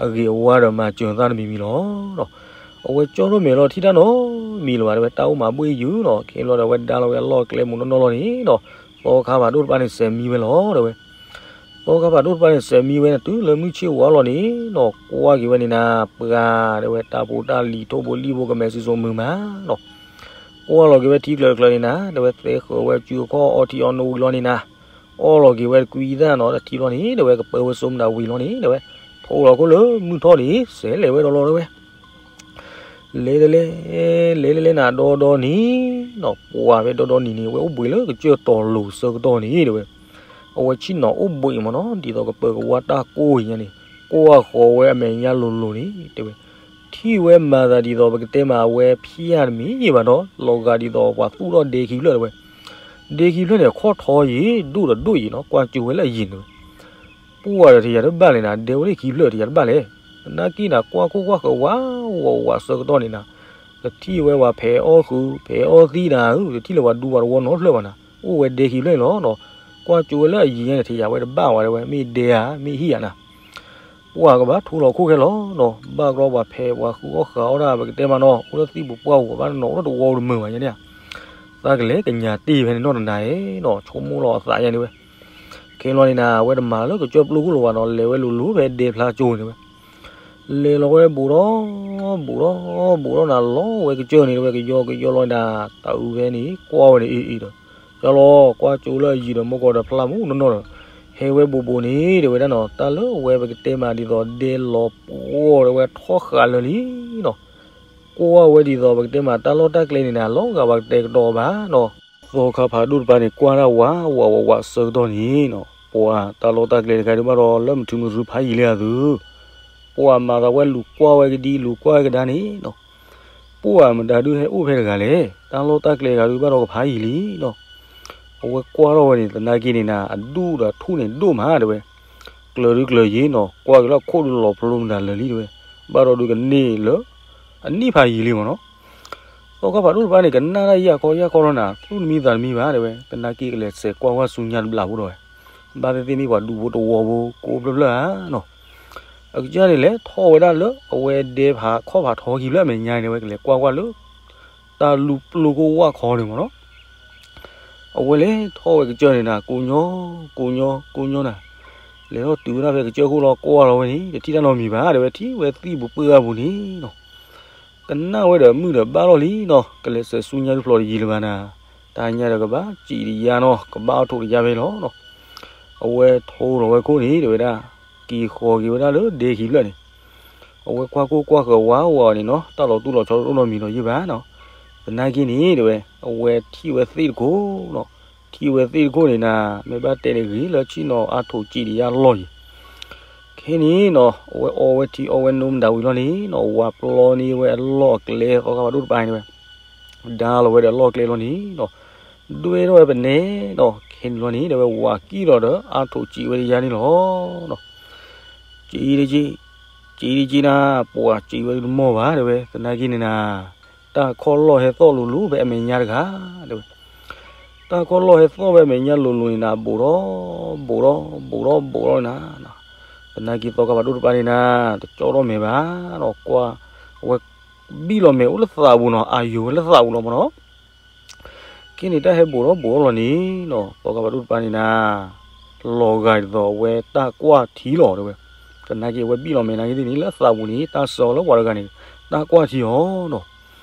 အဂ့ၤအဝါဒီးမၤစၢၤသးတမံၤမံၤလီၤနီၤ အဝဲကၠီထီၣ်မဲာ်လီၤထံၣ်တၢ်နီတမံၤလၢၤဘၣ်တဲဝဲ တၢ်အိၣ်မးဘှ့ၣ်ယုာ်နီၤ ခဲလီၤဒီးအဝဲဒါလီၤဝဲအလီၢ်အကျဲမုၢ်နီၢ်နီၢ်လီၤန့ၣ်နီၤ သီခါဖးဒိၣ်တပၤန့ၣ် စဲးမံဝဲလီၤတဲဝဲ သီခါဖးဒိၣ်တပၤန့ၣ် စဲးမံဝဲန့ၣ် တုၤလၢမုၢ်ဆ့ၣ်ဝါလီၤန့ၣ်နီၤ ကွၢ်က့ၤဝဲန့ၣ်နၤ ပှၤတဲဝဲ တၢ်ဖိတၢ်လံၤထိၣ်ဖိလံၣ်ဖိကမဲာ်စံၣ်စိၤမုာ်မးနီၤ ကွၢ်လီၤက့ၤဝဲထံကျၢၤတကျၢၤန့ၣ်နၤ တဲဝဲ သဲဃၢၤဝဲစုအခီၣ်အီထံအီနိဝံၤလီၤန့ၣ်နၤ အီၣ်လီၤက့ၤဝဲတကွံသၣ်နီၤ တထံလီၤန့ၣ် တဲဝဲ ကပၢဝဲစိမတၤဝံၤလီၤန့ၣ် တဲဝဲ ထိလီၤခိၣ်လၢမုၢ်ထီၣ်န့ၣ် စဲးလဲၤဝဲဒီးလီၤတဲဝဲ လဲၤတလဲၤ လဲၤတလဲၤနၤဒီဒီနံၤနီၤ ပှၤဖဲဒီဒီနံၤန့ၣ် အဝဲအိၣ်ဘှံးလၢကစၢၢ်တီၤလိၤဆၢကတီၢ်န့ၣ်တဲဝဲ အဝဲဆ့ၣ်နီၤအိၣ်ဘှံးမ့ၢ်နီၤ ဒ်သိးကပၢကဝါတၢ်ကိၢ်အံၤညါန့ၣ် ကွၢ်ဃီၤဝဲအမဲာ်ညါလိၤလိၤန့ၣ်တဲဝဲ ထံၣ်ဝဲမၤသးဒ်သိးပကတဲမးအဝဲဖျါတမံၤဘၣ်ဒီး လီၤဂာ်ဒ်သိးပှၤသူၣ်ထီၣ်ဒဲခံဖျၢၣ်တဲဝဲ ဒဲခံဖျၢၣ်န့ၣ် ခီၣ်ထီယံာ် ဒိၣ်ဒီးဒိၣ်ယံာ်နီၤ ကွၢ်ကၠိဝဲလၢအယံၤန့ၣ်တဲဝဲ ပှၢ်ဒီးတယၤတဘၣ်လဲၣ်နၤ ဒဲဝဲလၢခံဖျၢၣ်တယၤတဘၣ်လဲၣ် သနာ်က့နၤ ကွၢ်ခိၣ်ကွၢ်ဃၢၤဝးဝးဝးဆၢကတီၢ်န့ၣ်နၤ တထံၣ်ဝဲပှၤဖဲးအီၣ်ဃုာ် ဖဲးအီၣ်သံနၤဧၢ တထံၣ်လၢပှၤဒူပှၤတဝီနီတဖျၢၣ်ဘၣ်နၤ အိၣ်ဝဲဒဲခံဖျၢၣ်န့ၣ်လီၤနီၤ ကွၢ်ကၠိဝဲလၢအယံၤညါန့ၣ် ထံၣ်ယၤဝဲတဘၣ်ဝဲတဲဝဲ မ့ၢ်ဒဲဧါ မ့ၢ်ဟံၣ်ဧါနၤ ပှၢ်ကဘၣ်ထူလီၤခိၣ်ခဲလီၤနီၤ ဘၣ်ကရီပှၤဖဲးပှၤဃုအီၣ်ဃုအီတၢ် ပကတဲမးနီၤ အိၣ်လၢသံၣ်ပူၤပှၢ်ပူၤ ဘၣ်တနီၤအိၣ်လၢတဝီတမုာ်ဘၣ်ယဲန့ၣ် သးကလဲၤကညးတ့ၢ်ဖဲန့ၣ်နီၢ်တနၤဧၢနီၤ ဆိကမိၣ်လီၤအသးယဲန့ၣ်ဝဲ ခဲလီၤန့ၣ်နၤ အဝဲတမၤလၢကစၢၢ်ပျိခိၣ်လီၤဘၣ်နီၤ လဲၤဝဲလိၤလိၤဖဲဒဲဖျါကၠိန့ၣ်ဝဲ လဲၤလီၤဝဲဘူးထီၣ် ဘူးထီၣ် ဘူးထီၣ်နၤ လီၤဝဲကစၢၢ်န့ၣ်တဲဝဲ ကယီကယီလီၤနၤ တၢ်အုးဖဲန့ၣ် ကွၢ်ဝဲန့ၣ်အ့ၣ်အ့ၣ်ဒီး ကၠီလီၤ ကွၢ်ကၠိလၢအယံၤဒီး မိၢ်ကီၢ်ဒီးဖျါမူနီၢ်နီၢ်ဒီး ဟဲဝဲဘူးဘူးန့ၣ်တဲဝဲဒၣ်နီၤ တၢ်လၢအဝဲပကတဲမးဒ်သိးဒဲလီၤပှီၢ်တဲဝဲထီၣ်ဃာ်လၢာ်လံနီၤ ကွၢ်ဝဲဒ်သိးပကတဲမးတၢ်လီၢ်တၢ်ကျဲန့ၣ်နၤ လီၤဂာ်ဘၣ်ကတဲာ်ကတီၤဘၣ်နီၤ သီခါဖးဒိၣ်တပၤန့ၣ် ကွၢ်တၢ်ဝးဝးဝးဝးဆၢကတီၢ်န့ၣ်နီၤ ပှၤတၢ်လီၢ်တၢ်ကျဲတခါဒုးဘၣ်ဒီးလၢမုၢ်ထူမုၢ်ရူဖးယံာ်လံအသု ပှၤမၤသးဝဲလူၤကွၢ်ဝဲကဒံလူၤကွၢ်ဝဲကဒါန့ၣ်နီၤ ပှၤမတၤဒုးဟဲအိၣ်ဖဲတဂၤလဲၣ် တၢ်လီၢ်တၢ်ကျဲတခါဒုးဘၣ်ဒီးကဖးယံာ်လံနီၤ အဝဲကွၢ်ထီၣ်ဝဲန့ၣ် သနာ်က့န့ၣ်နၤ အဒူၣ်ဒီးထူၣ်န့ၣ်ဒိၣ်မးတဲဝဲ ကျၢၤဒုကျၢၤယံာ်နီၤ ကွၢ်က့ၤလၢအခိၣ်ဒုးလီၤဖျိမတၤလၢာ်လံတဲဝဲ ဘၣ်ဒီးဒုးကန့ၢ်လၢ အနံၣ်ဖးယံာ်လံမ့ၢ်နီၤ သီခါဖးဒိၣ်တပၤန့ၣ် ကနၣ်တၢ်ယၢ်ခီယၢ်ခီလီၤနၤ သူၣ်တမံသးတမံဘၣ်တဲဝဲ သနာ်က့ကလဲၤစဲးကွၢ်ကွၢ်ဆူညါတဘျီဖိဒီးဝဲ ဘၣ်သ့ၣ်သ့ၣ်မ့ၢ်ပှၤဒူဖိတဝီဖိကိးဖျၢၣ်ဖျၢၣ်ဧါနီၤ အကစၢ်န့ၣ်လဲၤထီၣ်ဝဲဒၣ်လၢ အဝဲဒဲဖးခီၣ်ဖးထီခံဖျၢၣ်အမဲာ်ညါန့ၣ်ဝဲ ကလဲၤကွၢ်ကွၢ်လၢ တၢ်လူၤပျိခိၣ်ဝၣ်ခီန့ၣ်မ့ၢ်နီၤ အဝဲလဲၤထီၣ်ဝဲကစၢၢ်န့ၣ်နၤ ကိးညီ ကိးညီ ကိးညီနၤ လဲၤထီၣ်တုၤဝဲဒၣ်ဖဲကစၢၢ်ခိၣ်လီၤ ကွၢ်လီၤဝဲန့ၣ် တထံၣ်တၢ်နီတမံၤဘၣ်တဲဝဲ ထံၣ်ဝဲသံၣ်ပူၤပှၢ်ပူၤန့ၣ်နီၤ ကနၣ်ဝဲဒီးမုၢ်ဒီးဘၣ်လီၤလံနီၤ ကလဲၤစဲးဆူညါတဖျိးတယံာ်လၢၤဘၣ်နၤ တၢ်ညါဒီးကဘၣ်စံးတယါနီၤ ကဘၣ်အီၣ်ထိးတယါဖဲလီၤနီၤ အဝဲထိလီၤဝဲခိၣ်န့ၣ်တဲဝဲဒၣ် က့ၤဃီၤက့ၤဝဲဒၣ်လၢဒဲခံဖျၢၣ်န့ၣ် အဝဲကွၢ်ခိၣ်ကွၢ်ဃၢၤဝးဝးန့ၣ်နီၤ တၢ်လီၤတူၢ်လီၤဆီတအိၣ်နီတမံၤနီၤယုၢ်ဘၣ်နီၤ သနာ်က့န့ၣ်တဲဝဲ အဝဲထံၣ်ဝဲသ့ၣ်တခိၣ်နီၤ ထံၣ်ဝဲသ့ၣ်တခိၣ်န့ၣ်နၤ မ့ၢ်ဘၣ်တဲန့ၣ်ဂ့ၤလၢဆ့ၣ်နီၤအါထိးစံးတယါလီၢ်ယံၤ ခဲန့ၣ်နီၤ အဝဲအီဝဲထံအီဝဲနိမတၤဝံၤလီၤန့ၣ်နီၤ ဝၤပျီန့ၢ်ဝဲအလီၢ်အကျဲသီခါဖးဒိၣ်တပၤန့ၣ်ဝဲ ဒါလီၤဝဲဒီးအလီၢ်အကျဲလီၤန့ၣ်နီၤ ဒွဲၣ်ထီၣ်ဝဲပနဲနီၤ ခဲန့ၣ်လီၤန့ၣ် တဲဝဲဝၤကံၣ်လီၤဒီးအါထိးစံးဝဲတယါန့ၣ်လီၤနီၤ စံးတက့ၢ် စံးတက့ၢ်နၤ ပှၤစံးဝဲဒုးတမီၢ်ဘၣ်တဲဝဲ သနာ်က့န့ၣ်နၤ တၢ်ခီၣ်လီၢ်ဟဲသီၣ်လိၤလိၤဖဲအမဲာ်ညါတဂၤ တဲဝဲ တၢ်ခီၣ်လီၢ်ဟဲသီၣ်ဝဲမဲာ်ညါလိၤလိၤန့ၣ်နၤ ဘူးထီၣ်ဘူးထီၣ်ဘူးထီၣ်ဘူးထီၣ်နၤ, သနာ်က့သီခါဖးဒိၣ်တပၤန့ၣ်နၤ တကၠီထီၣ်မဲာ်ဘၣ်ဒီး ကွၢ်, အဝဲဘံၣ်လီၤမဲာ်အိၣ်လၢသးပူၤနီၤ, အယိၤဝဲလၢသးပူၤလီၤမ့ၢ်နီၤ. ခဲန့ၣ်တၢ်ဟဲဘူးထီၣ်ဘူးထီၣ်လီၤန့ၣ်နီၤ သီခါဖးဒိၣ်တပၤန့ၣ်နၤ လီၤဂာ်ဒ်သိးအဝဲတၢ်ကွၢ်ထံလီၤတဲဝဲ. သနာ်က့အဝဲဘံၣ်လီၤမဲာ်နာ်က့သ့ၣ်န့ၣ် လၢသးပူၤန့ၣ် တၢ်စၢၤအီၤလၢပှၤတဂၤန့ၣ် တၢ်ကွၢ်ထံအီၤနီၤ.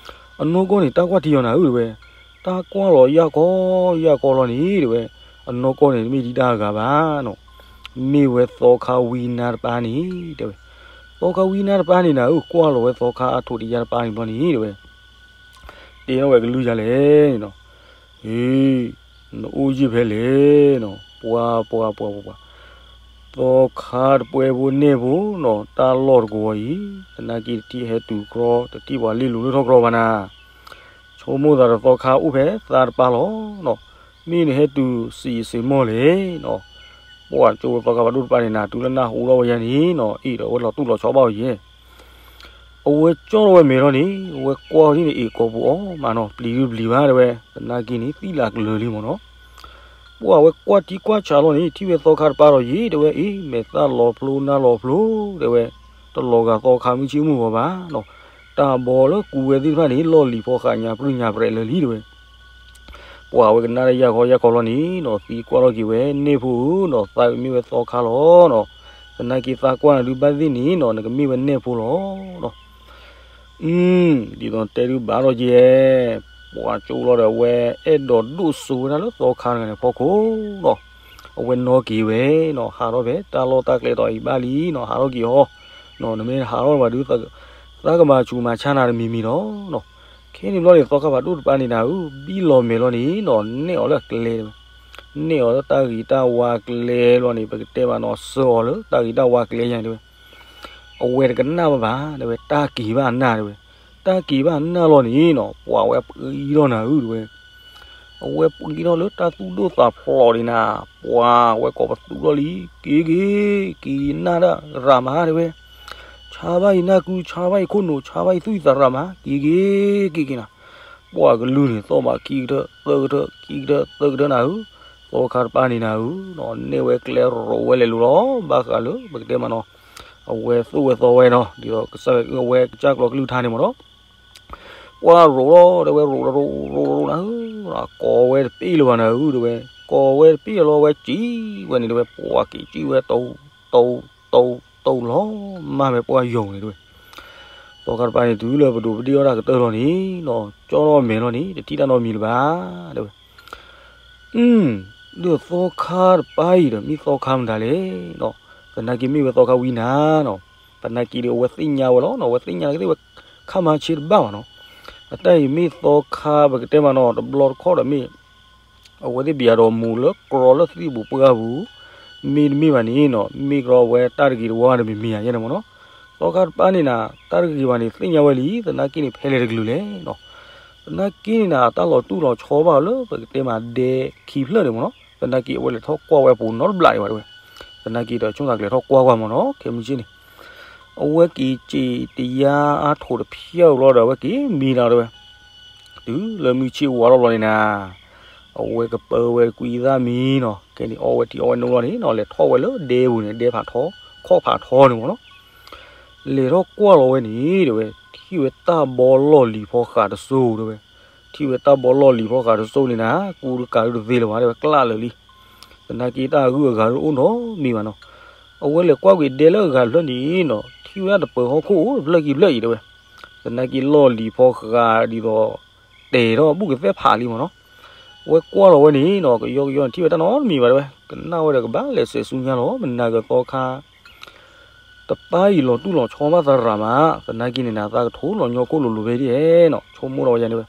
အနီၢ်ကီၢ်န့ၣ် တၢ်ကွၢ်ထံအီၤနၤဧၢတဲဝဲ, တၢ်ကွၢ်လီၤယၢ်ကီယၢ်ကီလီၤန့ၣ်တဲဝဲ, အနီၢ်ကီၢ်န့ၣ် တမ့ၢ်ဒံးတၢ်အဂၤဘၣ်နီၤ, မ့ၢ်ဝဲသီခါဝံနါတပၤန့ၣ်တဲဝဲ. သီခါဝံနါတပၤန့ၣ်နၤဧၢ ကွၢ်လီၤဝဲသီခါအထိးတယါတပၤန့ၣ်ဘျီန့ၣ်တဲဝဲ တဲထီၣ်ဝဲကလုၢ်ယါလဲၣ်နီၤ, ဟ့, နအိၣ်ယံာ်ဖဲလဲၣ်နီၤ, ပှၤပှၤပှၤပှၤပှၤ, သီခါတပှဲၤဖိနဲၣ်ဖိနီၤ တၢ်လီၢ်တကဝီၤအံၤ, သနာ်က့တထံၣ်ဟဲတုၤကြီ တထံၣ်ပှၤလ့ၣ်လူၤလၢထီၣ်ကြီဘၣ်နၤ, ဆိကမိၣ်သးဒီးသီခါအိၣ်ဖဲသါတပၤလီၤနီၤ, မ့ၢ်နဟဲတုၤစံးယစံးမီၢ်လဲၣ်နီၤ, ပှၤကၠိသီခါဖးဒိၣ်တပၤန့ၣ်နၤ တုၤလၢနၢ်ဟူထီၣ်ဝဲယါန့ၣ်နီၤ အ့ၣ်ဒီးအဝဲလီၤတူၢ်လီၤဆီဘၣ်အီၤယဲ အဝဲကၠီထီၣ်ဝဲမဲာ်လီၤန့ၣ် အဝဲကွၢ်ထံၣ်န့ၣ် အ့ၣ်ကိာ်ပူၤအီၤမးနီၤ ပျံၤဒုပျံၤဘၣ်တဲဝဲ, သနာ်က့န့ၣ် သံလၢကလၢာ်လံမ့ၢ်နီၤ. ပှၤအဝဲကွၢ်ထံကွၢ်ဆးလီၤန့ၣ် ထံၣ်ဝဲသီခါတပၤဒီးယံၤတဲဝဲ အ့ၣ် မဲာ်သၣ်လီၤဖျိနါလီၤဖျိတဲဝဲ, တလီၤဂာ်သီခါမုၢ်ဆ့ၣ်မုၢ်ဂီၤဘၣ်နီၤ, တၢ်ဘီလၢကူဝဲသ့ၣ်တဖၣ်န့ၣ် လီၢ်လံၤဖီဃးညါပြံညါပြဲးလၢာ်လံတဲဝဲ ပှၤအဝဲကနၣ်တၢ်ယၢ်ခီယၢ်ခီလီၤန့ၣ်နီၤ သံကွၢ်ထီၣ်က့ၤဝဲ နဲၣ်ဖိဧၢနီၤ သးမ့ၢ်ဝဲသီခါလီၤနီၤ, သနာ်က့သးကွၢ်နၤဒုးဘၣ်သ့ၣ်န့ၣ်နီၤ နကမ့ၢ်ဝဲနဲၣ်ဖိလီၤနီၤ. အု ဒ်သိးတဲဒုးဘၣ်ထီၣ်က့ၤ, ပှၤကၠိလီၤဒီးအဝဲအဲၣ်ဒိးဒိၣ်စိဝဲဒၣ်လၢသီခါတဂၤန့ၣ်ဖီခိၣ်နီၤ, အဝဲနီၣ်က့ၤဝဲနီၤ ဟးထီၣ်ဖဲတၢ်လီၢ်တၢ်ကျဲတီၤအံၤဘၣ်လံနီၤ ဟးထီၣ်က့ၤအီၤ, နမ့ၢ်ဟးထီၣ်ဘၣ်ဒုး သးကမၤဆူးမၤဆါနၤတမံၤမံၤလီၤနီၤ. ခဲန့ၣ်ဘျီန့ၣ် သီခါဖးဒိၣ်တပၤန့ၣ်နၤဧၢ ဘံၣ်လီၤမဲာ်လီၤန့ၣ်နီၤ နဲၣ်အီၤလၢအကျဲတဲဝဲ, နဲၣ်အီၤလၢတၢ်ဂ့ၤတၢ်ဝါကျဲလီၤန့ၣ် ပကတဲမးနီၤ စၢၤအီၤလၢတၢ်ဂ့ၤတၢ်ဝါကျဲယါန့ၣ်တဲဝဲ, အဝဲတကနၣ်ဘၣ်ဘၣ်တဲဝဲ တၢ်က့ၤဘၣ်အနၢ်တဲဝဲ, တၢ်က့ၤဘၣ်အနၢ်လီၤန့ၣ်နီၤ ပှၤဝဲပှံထီၣ်နၤဧၢတဲဝဲ အဝဲပှံထီၣ်လၢတၢ်သူၣ်ဒိၣ်သးဖျိးဒံးနၤ, ပှၤဝဲကိးပသူထီၣ်လံ, က့ၤက့ၤ, က့ၤနၢ်တၢ်ရၤမးတဲဝဲ, ဆါဘၣ်ယနၢ်ကု ဆါဘၣ်ယခိၣ်နူာ် ဆါဘၣ်ယသူၣ်ယသးရၤမး က့ၤက့ၤ, က့ၤက့ၤနၤ. ပှၤကလုၢ်န့ၣ် သီၣ်ဘၣ်ခံကထၢၣ်သၢကထၢၣ် ခံကထၢၣ်သၢကထၢၣ်နၤဧၢ, သီခါတပၤန့ၣ်နၤဧၢ, နဲၣ်ဝဲကျဲရိးဝဲလဲၤလိၤလီၤ ဘၣ်ဃးလၢ ပကတဲမးနီၤ အဝဲသိၣ်ဝဲသီဝဲနီၤ ဒ်သိးကစၢ်ယွၤအုၣ်အဝဲကစၢ်ကျီၤကလုၢ်ကထါန့ၣ်မးနီၤ ပှၤရိးလီၤတဲဝဲ ရိးတရိးရိးရိးနၤဧၢ, ကိးဝဲတပ့ၢ်လၢၤဘၣ်နၤဧၢတဲဝဲ, ကိးဝဲတပ့ၢ်လၢၤလီၤ အဝဲစံးဝဲန့ၣ်တဲဝဲ ပှၤက့ၤစံးဝဲ တိၤ တိၤ တိၤ တိၤလီၤမၢ်ဝဲပှၤယိၤန့ၣ်တဲဝဲ, သီခါတပၤန့ၣ်တုၤလၢပဒိးပဒ့ၣ်အီၣ်တၢ်ကတၢၢ်လီၤန့ၣ်နီၤ ကၠီထီၣ်မဲာ်လီၤန့ၣ် တထံၣ်တၢ်နီတမံၤလၢၤဘၣ်တဲဝဲ အု ဒီးသီခါတပၤအံၤဒီး မ့ၢ်သီခါမတၤလဲၣ်နီၤ, သနာ်က့မ့ၢ်ဝဲသီခါဝံနၤနီၤ, သနာ်က့ဒီးအဝဲသ့ၣ်ညါဝဲလီၤနီၤ, အဝဲသ့ၣ်ညါလၢကသ့ၣ်ဝဲခါမၤဆ့တဘၣ်ဘၣ်နီၤ, အတၢ်အံၤမ့ၢ်သီခါပကတဲမးနီၤ တဘျီတခီၣ်ဒီးမ့ၢ် အဝဲသ့ၣ်ပယၤဒီးမူၤလၢကြီလၢသံၣ်ပူၤပှၢ်ပူၤ, မ့တမ့ၢ်ဘၣ်န့ၣ်နီၤ မ့ၢ်ကဒီးအဝဲတၢ်တဂ့ၤတဝါတမံၤမံၤဧါယဲန့ၣ်မးနီၤ, သီခါတပၤန့ၣ်နၤ တၢ်တဂ့ၤဘၣ်န့ၣ် သ့ၣ်ညါဝဲလံ, သနာ်က့န့ၣ် ဖဲလဲၣ်တကလုာ်လဲၣ်နီၤ, သနာ်က့န့ၣ်နၤ တၢ်လီၤတူၢ်လီၤဆီဘၣ်လၢပကတဲမးဒဲခံဖျၢၣ်န့ၣ်မးနီၤ, သနာ်က့အဝဲလဲၤထီၣ်ကွၢ်ဝဲပူၤနီတဘျီဒံးဘၣ်တဲဝဲ, သနာ်က့ဒီးဆိကမိၣ်သးကလဲၤထီၣ်ကွၢ်ကွၢ်မးနီၤ ခဲမုၢ်ဆ့ၣ်န့ၣ် အဝဲက့ၤစံးတယါအါထိးတဖျၢၣ်လီၤဒီး အဝဲက့ၤမံလီၤတဲဝဲ, တုၤလၢမုၢ်ဆ့ၣ်ဝါထီၣ်ဘျီန့ၣ်နၤ အဝဲကပၢဝဲကွံာ်သၣ်မံနီၤ, ခဲန့ၣ်အီဝဲထံအီဝဲနိလီၤန့ၣ်နီၤ လဲၤထီၣ်ဝဲလၢဒဲပူၤန့ၣ် ဒဲဖးထီ, ခီၣ်ဖးထီန့ၣ်မးနီၤ, လဲၤထီၣ်ကွၢ်လီၤဝဲန့ၣ်တဲဝဲ ထံၣ်ဝဲတၢ်ဘီလီၢ်လံၤဖီဃးတစိၤတဲဝဲ, ထံၣ်ဝဲတၢ်ဘီလီၢ်လံၤဖီဃးတစိၤန့ၣ်နၤ ကူတကးဒုတသ့လၢၤဘၣ်တဲဝဲ ကျၢ်လၢာ်လံ, သနာ်က့တၢ်အဂုၤအဂၤဒုအိၣ်နီတမံၤဘၣ်နီၤ, အဝဲလဲၤကွၢ်ကွံာ်ဒဲလၢအဂၤတဖျၢၣ်န့ၣ်နီၤ ထံၣ်ဝဲဒၣ်တပၢၤဟီၣ်ခိၣ်အိၣ်တဖျၢၣ်ခံဖျၢၣ်အံၤတဲဝဲ, သနာ်က့လီၢ်လံၤဖီဃးဒ်သိး တဲာ်ထီၣ်ဘူၣ်ကသဲၣ်ဖးလံမးနီၤ, အဝဲကွၢ်လီၤဝဲန့ၣ်နီၤ ကယီကယီန့ၣ် ထံၣ်ဝဲတၢ်နီတမံၤဘၣ်တဲဝဲ, ကနၣ်ဝဲဒီးကဘၣ်လဲၤစဲးဆူညါလီၤ မနၤကသီခါ တပၢ်အံၤလီၤတူၢ်လီၤဆီဘၣ်သရၣ်မး, သနာ်က့န့ၣ်နၤ သးကထိလီၤညီခိၣ်လိၤလိၤဖဲဒ်အဲၣ်နီၤ ဆိကမိၣ်ထီၣ်ဝဲယါန့ၣ်ဝဲ,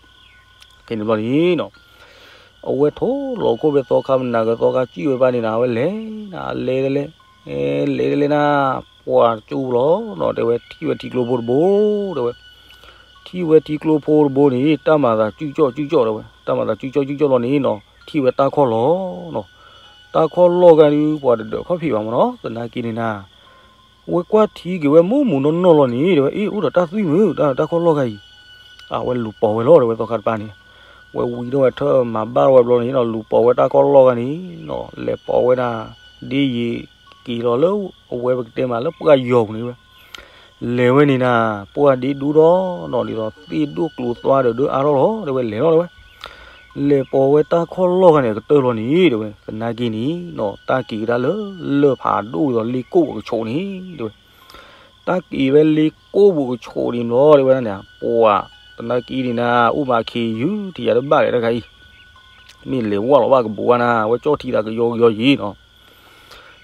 ခဲန့ၣ်ဘျီန့ၣ်နီၤ အဝဲထိလီၤခိၣ်ဖဲသီခါ မနၤကသီခါ စံၣ်ဝဲဘၣ်န့ၣ်နၤ အဝဲလဲၤနၤ လဲၤတလဲၤ လဲၤတလဲၤနၤ ပှၤကၠိလီၤနီၤ တဲဝဲ ထံၣ်ဝဲထံကျိဖိတဘိ တဲဝဲ, ထံၣ်ဝဲထံကျိဖိတဘိန့ၣ် တၢ်မၤသးစုကၠီၣ်စုကၠီၣ်တဲဝဲ, တၢ်မၤသးစုကၠီၣ်စုကၠီၣ်လီၤန့ၣ်နီၤ ထံၣ်ဝဲတၢ်ခီၣ်လီၤနီၤ, တၢ်ခီၣ်လီၢ်ဂၤဒုး ပှၤတဒၢးခီၣ်ဖံးဘၣ်မးနီၤ သနာ်က့န့ၣ်နၤ ဝဲကွၢ်ထံက့ၤဝဲမူးမူးနီၢ်နီၢ်လီၤန့ၣ် တဲဝဲ အ့ၣ် အိၣ်ဒီးတၢ်သွံၣ်မုာ် တၢ်တၢ်ခီၣ်လီၢ်ဂၤအံၤ, အဝဲလူၤပိာ်ဝဲလီၤ တဲဝဲ သီခါတပၤန့ၣ်, ဝဲဝံၤထီၣ်ဝဲထၢၣ်မၤဘၣ်ထီၣ်ဝဲဘျီန့ၣ်နီၤ လူၤပိာ်ဝဲတၢ်ခီၣ်လီၢ်ဂၤန့ၣ်နီၤ လဲၤပိာ်ဝဲဒၣ် ဒ်ယံာ်က့ၤလီၤလၢအဝဲပကတဲမးလၢပှၢ်ယီၤပူၤန့ၣ်ဝဲ လဲၤဝဲန့ၣ်နၤ ပှၢ်ဒ့ဒိၣ်ထီၣ်နီၤ ဒ်သိးသ့ၣ်ဒိၣ်ကျိၤသွါဒီးဒၢအါထီၣ်လီၤ တဲဝဲလဲၤလီၤတဲဝဲ လဲၤပိာ်ဝဲတၢ်ခီၣ်လီၢ်ဂၤန့ၣ် ကတၢၢ်လီၤန့ၣ် တဲဝဲ သနာ်က့န့ၣ်နီၤ တၢ်က့ၤကဒါလၢ လၢၢ်ဖးဒိၣ်ဒ်သိးလ့ကိၣ်အကဆိးန့ၣ် တဲဝဲ တၢ်က့ၤဝဲလ့ကိၣ်ပူၤကဆိးန့ၣ်ဘျီ တဲဝဲဒၣ်န့ၣ် ပှၤ သနာ်က့န့ၣ်နၤ အိၣ်မးခ့ယုၢ် ထံၣ်ယၤတဘၣ်လဲၣ်တခါအံၤ မ့ၢ်လဲၤဝဲလီၤဘၣ်ကဘိးဝဲနၤ အဝဲကၠီၣ်ထံသးကယီကယီယံၤနီၤ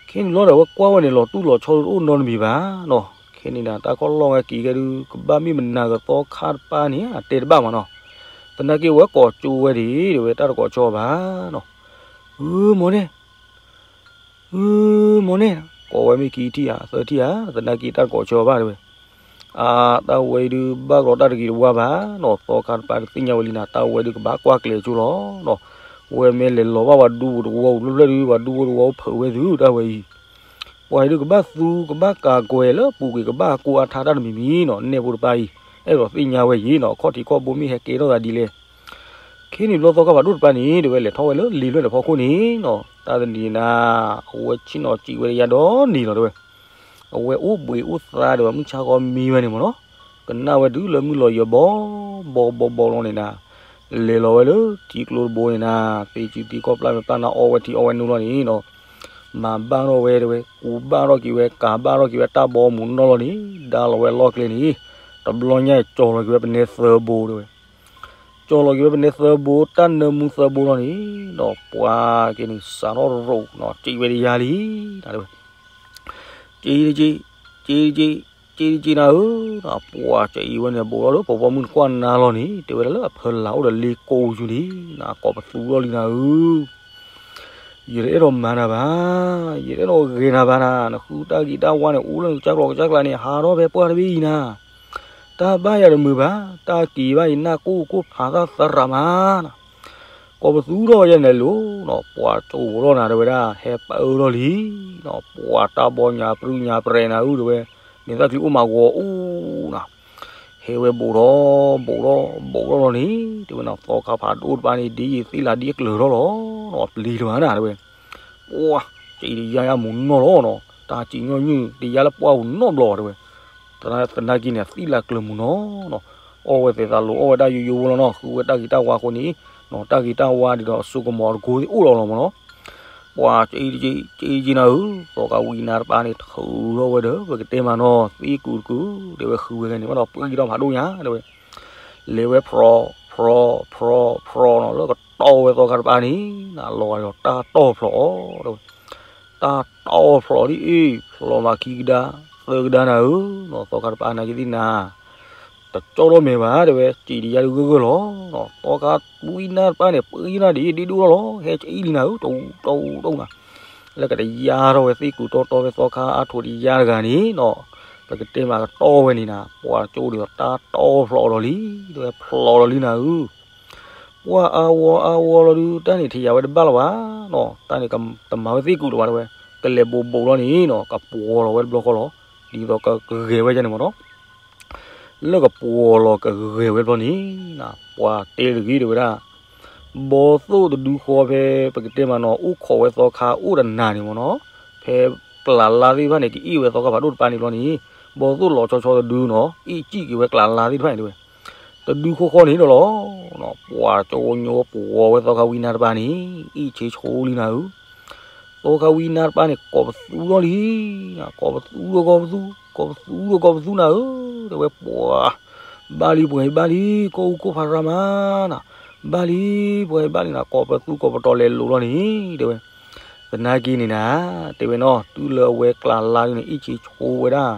ခဲန့ၣ်ဘျီဒီး အဝဲကွၢ်ဝဲန့ၣ် လီၤတူၢ်လီၤဆီတအိၣ်နီတမံၤဘၣ်နီၤ ခဲန့ၣ်နၤ တၢ်ခီၣ်လီၢ်ဝဲက့ၤကဲဒုး ကဘၣ်မ့ၢ်မနၤကသီခါတပၢ်န့ၣ် အတဲတဘၣ်မးနီၤ သနာ်က့ဝဲကိးကၠိဝဲဒၣ် တဲဝဲတၢ်တကိးကၠိဘၣ်နီၤ ဧၢ မိၢ်န့ၣ် ဧၢ မိၢ်န့ၣ် ကိးဝဲမ့ၢ်ခံထံၣ်ဧါ သၢထံၣ်ဧါ သနာ်က့တၢ်တကိးကၠိဘၣ်တဲဝဲ အါ တၢ်ဝဲအံၤဒုး ဘၣ်ကလီတၢ်တဂ့ၤတဝါဘၣ်နီၤ သီခါတပၢ်ဒုးသ့ၣ်ညါဝဲလံနၤ တၢ်ဝဲဒုးကဘၣ်ကွၢ်ကျဲၤကၠိလီၤနီၤ ဝဲမ့ၢ်လဲၤလီၤဘၣ်ပှၤဒူဖိတဝီပူၤဖျၢၣ်ဖျၢၣ်ဒုး ပှၤဒူဖိတဝီပူၤဖုးဝဲသုတၢ်ဝဲအံၤ ပှၤအံၤဒုးကဘၣ်သူ ကဘၣ်ကၤကွဲၤလၢပူၤကွံာ် ကဘၣ်ကိးအါထါတၢ်တမံၤမံၤနီၤ နဲၣ်ဖိတပၢ်အံၤ အဲၣ်ဒိးသ့ၣ်ညါဝဲယံၤနီၤ အခီၣ်ထံးခီၣ်ဘိမ့ၢ်ဟဲကဲထီၣ်သးဒ်လဲၣ် ခဲန့ၣ်ဘျီသီခါဖးဒိၣ်တပၢ်န့ၣ် တဲဝဲလဲၤထီၣ်ဝဲလၢလံၤလွဲၢ်န့ၣ်ဖီခိၣ်န့ၣ်နီၤ တၢ်တနံၤနၤ အဝဲဆ့ၣ်နီၤစံးဝဲတယါဒီးန့ၣ်လီၤတဲဝဲ အဝဲအိၣ်ဘှံးအိၣ်သါဒီးမုၢ်ဆါခီမံဝဲန့ၣ်မ့ၢ်နီၤ ကနၣ်ဝဲတုၤလၢမုၢ်လီၤယၢၤဘီ ဘီဘီဘီလီၤန့ၣ်နၤ လဲၤလီၤဝဲလၢထံကျိတဘိန့ၣ်နၤ သ့စုသံကီၢ်ပျၢ်မဲာ်ပျၢ်နါအီဝဲထံအီဝဲနိလီၤန့ၣ်နီၤ မၤဘၣ်ထီၣ်ဝဲတဲဝဲ ကူးဘၣ်ထီၣ်က့ၤဝဲ ကၤဘၣ်ထီၣ်က့ၤဝဲတၢ်ဘီမုၢ်နီၢ်လီၤန့ၣ် ဒါလီၤဝဲလီၢ်ကျဲန့ၣ် တဘျီညါကၠီၤလီၤက့ၤဝဲပနဲသၢဘိတဲဝဲ ကၠီၤလီၤက့ၤဝဲပနဲသၢဘိ တၢ်နၢမူသၢဘိလီၤန့ၣ်နီၤ ပှၤက့ၤန့ၣ် စးထီၣ်ရိၣ်နီၤ စံးဝဲတယါလံ တဲဝဲ က့ၤတက့ၤ က့ၤတက့ၤ က့ၤတက့ၤနၤဧၢ ပှၤကအံၤဝဲန့ၣ် ဘူးထီၣ်လၢပှၤပိာ်မုၣ်နကွၢ်နၤလီၤန့ၣ် တဲဝဲဒၣ်လၢအဖၢလၢ်အိၣ်ဒီးလ့ကိးဆူန့ၣ် နကိးပသူထီၣ်လံနၤဧၢ ယတအဲၣ်ဒိးမၤနၤဘၣ်, ယတအဲၣ်ဒိးဂဲၤနၤဘၣ်နၤ, နဃုတၢ်ဂ့ၤတၢ်ဝါန့ၣ် အိၣ်လၢနကစၢ်ကျိၤကစၢ်ကျါန့ၣ် ဟးထီၣ်ဖဲပှၢ်တဘ့ၣ်အံၤနၤ, တၢ်ဘၣ်ယၤတမုာ်ဘၣ်, တၢ်က့ၤဘၣ်အံၤ နၢ်ကိၢ်ကိၢ်ဖးသၣ်သရးမးနၤ, ကိးပသူထီၣ်ဝဲယဲန့ၣ်လိၤနီၤ, ပှၤကၠိထီၣ်နၤတဲဝဲဒၣ် ဟဲပၢထီၣ်လံနီၤ, ပှၤတၢ်ဘီညါပြူညါပြဲးနၤဧၢ တဲဝဲ, မ့ၢ်သၣ်ချံအိၣ်မးဂီၤအူနၤ ဟဲဝဲဘူးထီၣ် ဘူးထီၣ် ဘူးထီၣ်လီၤန့ၣ် တဲဝဲနၤ သီခါဖးဒိၣ်တပၤန့ၣ် ဒ်ယံာ်သ့ၣ်လၤဒ်အကျၢၤထီၣ်လီၤနီၤ, ပျံၤတဘၣ်နၤတဲဝဲ, ပှၤ ကၠံတယါယါမူၤနီၢ်လီၤနီၤ, တၢ်စံၣ်ညီၣ်ညွၢ်တယါလၢပှၢ်ပူၤနီတဘျီတဲဝဲ, သနာ်က့န့ၣ် အသ့ၣ်လၤကျၢၤမူၤနီၢ်နီၤ, အီၣ်ဝဲသဲးသးလိၤ အီၣ်ဝဲတၢ်ယိယိဖိလီၤနီၤ, ဃုဝဲတၢ်ဂ့ၤတၢ်ဝါအဃိန့ၣ်နီၤ, တၢ်ဂ့ၤတၢ်ဝါဒ်ဒီးအစိကမီၤတကိသ့ၣ်အိၣ်လီၤလီၤမးနီၤ ပှၤ ကၠံတက့ ကၠံတက့နၤဧၢ, သီခါဝံနါတပၤန့ၣ် ထုးထီၣ်ဝဲဒီး ပကတဲမးနီၤ သ့ၣ်ကူးတကူး တဲဝဲ ဃုဝဲဂၤန့ၣ် ဘၣ်ဒီးပှံၢ်ထီၣ်ဖးဒိၣ်ညါတဲဝဲ, လဲၤဝဲဖြီ ဖြီ ဖြီ ဖြီနီၤ လၢကတီၢ်ဝဲသီခါတပၤန့ၣ် နလီၤဂာ်ဒီးတၢ်တီၢ်ဖျိးအီၤတဲဝဲ, တၢ်တီၢ်ဖျိးဒ်အံၤ ဖျိးမးခံကဒါ သၢကဒါနၤဧၢ, သီခါတပၤနာ်က့သ့ၣ်နၤ တကၠီထီၣ်မဲာ်ဘၣ်တဲဝဲ, စံးတယါဒုးဂၢၢ်ဂၢၢ်လီၤ, သီခါဝံနါတပၤန့ၣ် ပှံၢ်နၤဒ်အံၤဒ်ဒိၣ်ထီၣ်လီၤ, ဟဲကအံၣ်လံနၤဧၢ, တအူတအူတအူနၤ, လၢကတယါထီၣ်ဝဲသ့ၣ်ကူးတီတီဖဲသီခါအါထိးတယါတဂၤန့ၣ်နီၤ, ပကတဲမးကတီၢ်ဝဲန့ၣ်နၤ ပှၤကၠိဒ်သိးတၢ်တီၢ်ဖျိးဒီးလံ, တဲဝဲဖျိးဒီးလံနၤဧၢ ပှၤအါဝီအါဝီလီၤဒုး တၢ်န့ၣ်ထံၣ်ယၤဝဲတဘၣ်လီၤဘၣ်နီၤ, တၢ်န့ၣ်တမၤဝဲသ့ၣ်ကူးလီၤဘၣ်တဲဝဲ, ကလဲၤဘူးဘူးလီၤန့ၣ်နီၤ ကပှီၤလီၤဝဲတဘျီဃီလီၤ, ဒ်သိးကဂဲၤဝဲယဲန့ၣ်မးနီၤ, လၢကပှီၤလီၤကဂဲၤဝဲတဘျီန့ၣ် ပှၤတဲတဂ့ၤတဲဝဲဒၣ်, ဘီသိၣ်တဒုဃီဖဲ ပကတဲမးနီၤ အိၣ်ခိးဝဲသီခါအိၣ်တနၤန့ၣ်မးနီၤ, ဖဲကျးလါသ့ၣ်တဖၣ်န့ၣ် ကအ့ၣ်ဝဲသီခါဖးဒိၣ်တပၤန့ၣ်ဘျီန့ၣ်, ဘီသိၣ်လီၤဆီဆီတဒုနီၤ အ့ၣ်စံၣ်က့ၤဝဲကျးလါသ့ၣ်တဖၣ်န့ၣ်တဲဝဲ တဒုဃီဃီန့ၣ်ဒီးလီၤ, ပှၤကၠိညိပှီၤဝဲသီခါဝံနါတပၤန့ၣ် အ့ၣ်ဆ့ဆိလံနၤဧၢ, သီခါဝံနါတပၤန့ၣ် ကိးပသူထီၣ်လံ, ကိးပသူဒီးကိးပသူ, ကိးပသူဒီးကိးပသူနၤဧၢ, တဲဝဲပှၤ, ဘၣ်လံပှၤအံၤဘၣ်လံ, ကိၢ်အူကိၢ်ဖးရၤမးနၤ, ဘၣ်လံပှၤအံၤဘၣ်လံနၤ, ကိးပသူကိးပတီၤလဲၤလိၤလီၤန့ၣ် တဲဝဲ သနာ်က့န့ၣ်နၤ, တဲဝဲနီၤ တုၤလၢအဝဲကျးလါဒုန့ၣ် အ့ၣ်ဆ့ဆိဝဲဒၣ်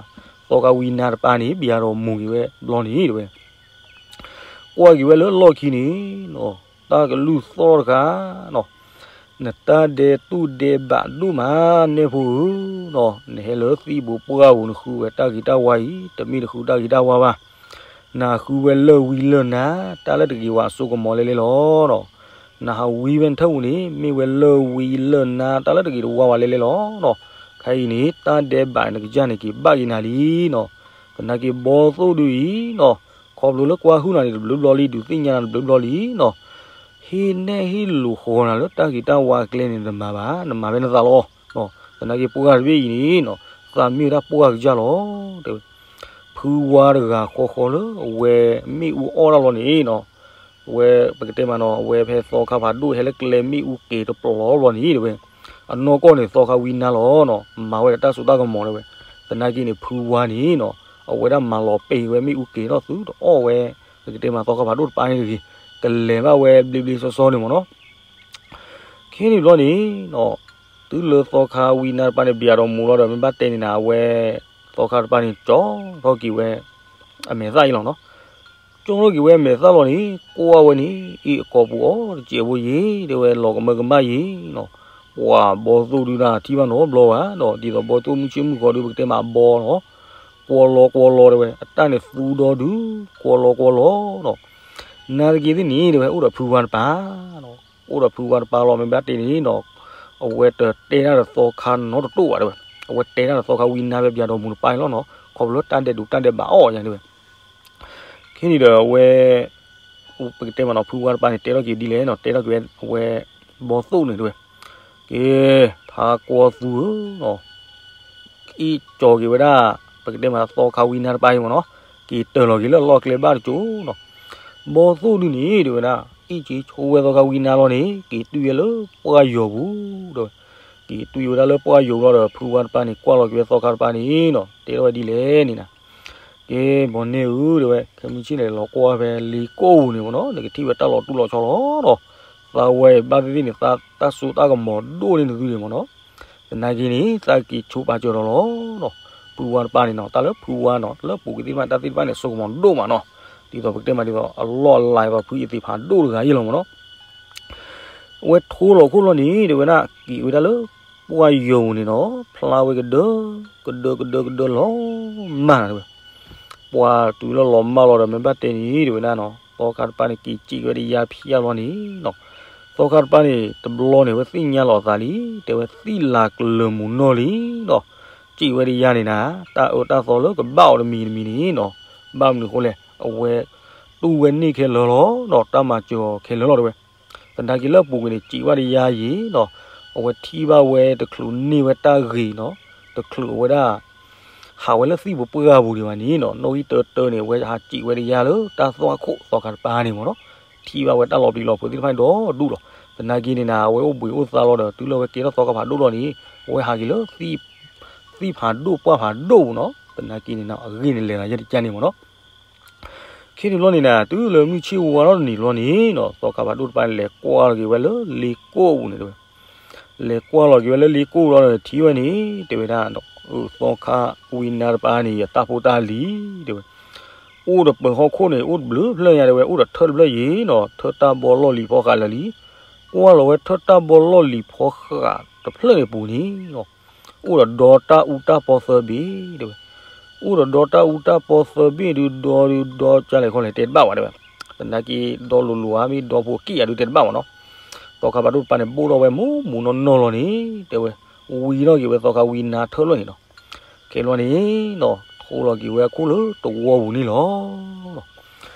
သီခါဝံနါတပၤန့ၣ် ဘၣ်ဒီးမူၤက့ၤဝဲဘျီန့ၣ် တဲဝဲ ကွၢ်က့ၤဝဲလၢလီၢ်ခံန့ၣ်, တၢ်ကလုၢ်သီၣ်တခါနီၤ, နတၢ်ဒဲးတူၢ်ဒဲးဘးဒိၣ်မး နဲၣ်ဖိဧၢ, နဟဲလၢသံၣ်ဘိပှၢ်ပူၤ နဃုဝဲတၢ်ဂ့ၤတၢ်ဝါအံၤ တမ့ၢ်တဃုတၢ်ဂ့ၤတၢ်ဝါဘၣ်, နဃုဝဲလၢၢ်ဝံလၢၢ်နါ တၢ်လၢတဂ့ၤဝဲအစိကမီၤလဲလဲလီၤ. နဟးဝံဖဲနထၢၣ်ပူၤန့ၣ် မ့ၢ်ဝဲလၢၢ်ဝံလၢၢ်နါ တၢ်လၢတဂ့ၤတဝါဝဲလဲလဲလီၤ. ခဲအံၤန့ၣ် တၢ်ဒဲးဘးနကစၢ်န့ၣ် က့ၤဘၣ်က့ၤနၤလံနီၤ. သနာ်က့ဘီသိၣ်ဒုအံၤနီၤ, ခီဖျိလၢကွၢ်ဟုၣ်နၤန့ၣ် တဘျုးဘျီလံ, ဒုးသ့ၣ်ညါနၤတဘျုးဘျီလံနီၤ. ဟ့ၣ်နဲၣ်ဟ့ၣ်လိာ်ဃီၤနၤလၢတၢ်ဂ့ၤတၢ်ဝါအကျဲန့ၣ် နတမၤဘၣ်, နမၤဖဲနသးလီၤ. သနာ်က့ပှၢ်တဘ့ၣ်အံၤန့ၣ်နီၤ, သးမ့ၢ်ဝဲဒၣ်ပှၢ်ကစၢ်လီၤ တဲဝဲ. ဖုဝါတဂၤဃီဃီလၢအဝဲမ့ၣ်အူအီၣ်တၢ်လီၤန့ၣ်နီၤ, အဝဲပကတဲမးနီၤ, အဝဲဖဲသီခါဖးဒိၣ်ဟဲလၢကျဲမ့ၣ်အူက့ၤတပျီၤလီၤန့ၣ် တဲဝဲ, အနီၢ်ကီၢ်န့ၣ် သီခါဝံနါလီၤနီၤ, မၤဝဲဒီးတၢ်စိတၢ်ကမီၤ တဲဝဲ. သနာ်က့န့ၣ် ဖုဝါန့ၣ်နီၤ, အဝဲဒၣ်မၤလီၤပ့ၤဝဲမ့ၣ်အူက့ၤထီၣ်သုတအီၣ်ဝဲ, ပကတဲမးသီခါဖးဒိၣ်တပၤန့ၣ်တဂ့ၤ, ကလဲၤဘၣ်ဝဲဘျ့ဘျ့ဆှီဆှီန့ၣ်မ့ၢ်နီၤ. ခဲန့ၣ်ဘျီန့ၣ်နီၤ, တုၤလၢသီခါဝံနါတပၤန့ၣ် ပျဲဒီးမူၤလီၤဒီး မ့ၢ်ဘၣ်တဲန့ၣ်နၤ အဝဲ သီခါတပၤန့ၣ် ကၠီထီၣ်က့ၤဝဲ အမဲာ်သၣ်အံၤလီၤနီၤ. ကၠီထီၣ်က့ၤဝဲအမဲာ်သၣ်လီၤန့ၣ် ကွၢ်ဝဲန့ၣ် အ့ၣ် အကိာ်ပူၤအီၤတစဲးဖိယ့ၣ် တဲဝဲ, လီၤကမၢကမၣ်ယ့ၣ်နီၤ. ပှၤဘီသိၣ်ဒုနၤထံၣ်ဘၣ်နီတဘျီဘၣ်နီၤ, ဒ်သိးဘီသိၣ်မုၢ်ဆ့ၣ်မုၢ်ဂီၤဒု ပကတဲမးအဘီနီၤ, ကွီလီကွီလီ တဲဝဲ, အတၢ်န့ၣ်သူဒီဒု ကွီလီကွီလီနီၤ. နာ်သက့သ့ၣ်န့ၣ် တဲဝဲ အိၣ်ဒီးဖုဝါတပၤနီၤ, အိၣ်ဒီးဖုဝါတပၤလီၤ မ့ၢ်ဘၣ်တဲန့ၣ်နီၤ, အဝဲတတဲတၢ်ဒီးသီခါနီတတိၢ်ဘၣ် တဲဝဲ, အဝဲတဲတၢ်ဒီးသီခါဝံနါဖဲပျဲဒီးမူၤတပၤအံၤလီၤနီၤ, ခီဖျိလၢတၢ်ဒဲးဒိးတၢ်ဒဲးဘးအီၣ်ယါ တဲဝဲ. ခဲန့ၣ်ဒီးအဝဲ ပကတဲမးနီၤ ဖုဝါတပၤန့ၣ် တဲထီၣ်က့ၤဒ်လဲၣ်နီၤ, တဲထီၣ်က့ၤဝဲ အဝဲ ဘီသိၣ်န့ၣ် တဲဝဲ, က့ၤ ဖါကွီသူဧၢနီၤ, အ့ၣ်ကၠီၤက့ၤဝဲဒၣ် ပကတဲမးသီခါဝံနါတပၤအံၤမ့ၢ်နီၤ, က့ၤတၢၢ်လီၤက့ၤလၢအလီၢ်ကျဲဘၣ်တကၠိနီၤ. ဘီသိၣ်ဒုန့ၣ် တဲဝဲဒၣ် အ့ၣ်က့ၤဆိဝဲသီခါဝံနါလီၤန့ၣ် က့ၤတွံၢ်ဝဲလၢပှၢ်ယိာ်ပူၤ တဲဝဲ, က့ၤတွံၢ်ဝဲဒၣ်လၢပှၢ်ယိာ်လီၤဒီး ဖုဝါတပၤန့ၣ် ကွၢ်လီၤက့ၤဝဲသီခါတပၤန့ၣ်နီၤ, တဲထီၣ်ဝဲဒ်လဲၣ်န့ၣ်နၤ, က့ၤ ဘီန့ၣ်ဧၢ တဲဝဲ, ခဲမုၢ်ဆ့ၣ်န့ၣ် လီၤကွၢ်ဖဲလ့ကိၣ်ပူၤန့ၣ်မ့ၢ်နီၤ, နကထံၣ်ဝဲတၢ်လီၤတူၢ်လီၤဆီလီၤနီၤ. သးဝဲအံၤဘၣ်သ့ၣ်သ့ၣ်န့ၣ် တၢ်စိတၢ်ကမီၤဒိၣ်န့ၢ်နသုန့ၣ်မ့ၢ်နီၤ. သနာ်က့န့ၣ် သးက့ၤဆိပာ်စၢၤဒီးလီၤနီၤ. ဖုဝါတပၤန့ၣ်နီၤ, တၢ်လၢဖုဝါနီၤ, လၢပူၤကွံာ်သ့ၣ်တဖၣ်န့ၣ် တၢ်သ့ၣ်တဖၣ်န့ၣ် စိကမီၤဒိၣ်မးနီၤ. ဒ်သိးပကတဲမးဒ်သိး အလီၢ်အလၤဒ်သိး ဖုအသ့ၣ်ဖးဒိၣ်တဂၤအံၤလီၤမ့ၢ်နီၤ. အဝဲထိလီၤခိၣ်လီၤန့ၣ် တဲဝဲဒၣ် က့ၤဝဲဒၣ်လၢပှၢ်ယိာ်ပူၤန့ၣ်နီၤ, ဖျါဝဲကဒၢ ကဒၢကဒၢကဒၢလီၤမၢ်နၤတဲဝဲ. ပှၤတုၤလၢလီၤမၢ်လီၤဒီး မ့ၢ်ဘၣ်တဲန့ၣ် တဲဝဲဒၣ်နီၤ, သီခါတပၤန့ၣ် က့ၤစံးဝဲဒ်ယါဖျါလီၤန့ၣ်နီၤ. သီခါတပၤန့ၣ် တဘျီန့ၣ် အဝဲသ့ၣ်ညါလီၤအသးလံ, တဲဝဲ သံၣ်လၤကလၢာ်မုၢ်နီၢ်လံနီၤ. စံးဝဲဒ်ယါန့ၣ်နၤ, တၢ်အၢတၢ်သီလၢကဘၣ်အီၤတမံၤတမံၤန့ၣ်နီၤ, ဘၣ်မနုၤအဃိလဲၣ်, အဝဲတူၢ်ဝဲန့ၢ်ခဲလၢာ်လီၤနီၤ, တၢ်မၤစၢၤအီၤခဲလၢာ်လီၤတဲဝဲ. သနာ်က့လၢအပူၤကွံာ်န့ၣ် စံးဝဲဒ်ယါယံၤနီၤ, အဝဲထံၣ်ဘၣ်ဝဲတချုးန့ၢ်ဝဲတၢ်ဂ့ၤနီၤ, တချုးအဝဲဒၣ် ဟးဝဲလၢသံၣ်ပူၤပှၢ်ပူၤဒံးဘၣ်န့ၣ်နီၤ, နီၣ်ဂံၢ်တၢတၢန့ၣ် အဝဲဟးစံးဝဲဒ်ယါလၢတၢ်သွၣ်ခိၣ်သီခါတပၤန့ၣ်မ့ၢ်နီၤ, ထံၣ်ဘၣ်ဝဲတၢ်လီၤပျံၤလီၤဖုးသ့ၣ်တဖၣ်ဒီဒူၣ်လီၤ. သနာ်က့န့ၣ်နၤ အဝဲအိၣ်ဘှံးအိၣ်သါလီၤဒီး တုၤလၢအဝဲကဲထီၣ်သီခါဖးဒိၣ်လီၤန့ၣ် အဝဲဟးက့ၤလၢ သံၣ်ဖးဒိၣ်ပှၢ်ဖးဒိၣ်ပူၤနီၤ. သနာ်က့န့ၣ်နၤ အဂ့ၢ်န့ၣ်လဲၤသးယဲၢ်တကၢ်န့ၣ်မ့ၢ်နီၤ. ခဲန့ၣ်ဘျီန့ၣ်နၤ တုၤလၢမုၢ်ဆ့ၣ်ဝါထီၣ်တနံၤဘျီန့ၣ်နီၤ သီခါဖးဒိၣ်တပၤန့ၣ် လဲၤကွၢ်လီၤက့ၤဝဲလၢလ့ကိၣ်ပူၤန့ၣ်တဲဝဲ. လဲၤကွၢ်လီၤက့ၤဝဲလၢလ့ကိၣ်လီၤဒီးထံၣ်ဝဲန့ၣ် တဲဝဲဒၣ် သီခါဝံနါတပၤန့ၣ် အတၢ်ဖိတၢ်လံၤ တဲဝဲ အိၣ်ဒီးပၢၤဟီၣ်ခိၣ်န့ၣ် အိၣ်တဘျုးဖျၢၣ်ညါတဲဝဲ အိၣ်ဒီးထၢၣ်တဖျၢၣ်ယံၤနီၤ ထၢၣ်တၢ်ဘီလီၢ်လံၤဖီဃးလၢာ်လံ. ကွၢ်လီၤဝဲထၢၣ်တၢ်ဘီလီၢ်လံၤဖီဃးတဖျၢၣ်န့ၣ်ပူၤန့ၣ် အိၣ်ဒီးဒီတၢ်အူတၢ်ပီသၢဘ့ၣ်တဲဝဲ. အိၣ်ဒီးဒီတၢ်အူတၢ်ပီသၢဘ့ၣ်ဒုး ဒီဒုးဒီကလဲာ်ခီလဲာ်တဲတဘၣ်ဝဲတဲဝဲ. သနာ်က့ဒီလိၤလိၤဧါ မ့ၢ်ဒီဖိအက့ၣ်ဧါဒုးတဲတဘၣ်ဝဲနီၤ. သီခါဖးဒိၣ်တပၤန့ၣ် ဘိၣ်ထီၣ်ဝဲမူးမူးနီၢ်နီၢ်လီၤန့ၣ် တဲဝဲ ဝံထီၣ်က့ၤဝဲသီခါဝံနါထၢၣ်လၢာ်န့ၣ်နီၤ. ခဲဘျီန့ၣ်နီၤ ထိလီၤက့ၤဝဲအခိၣ်လၢတဝီပူၤန့ၣ်လီၤ.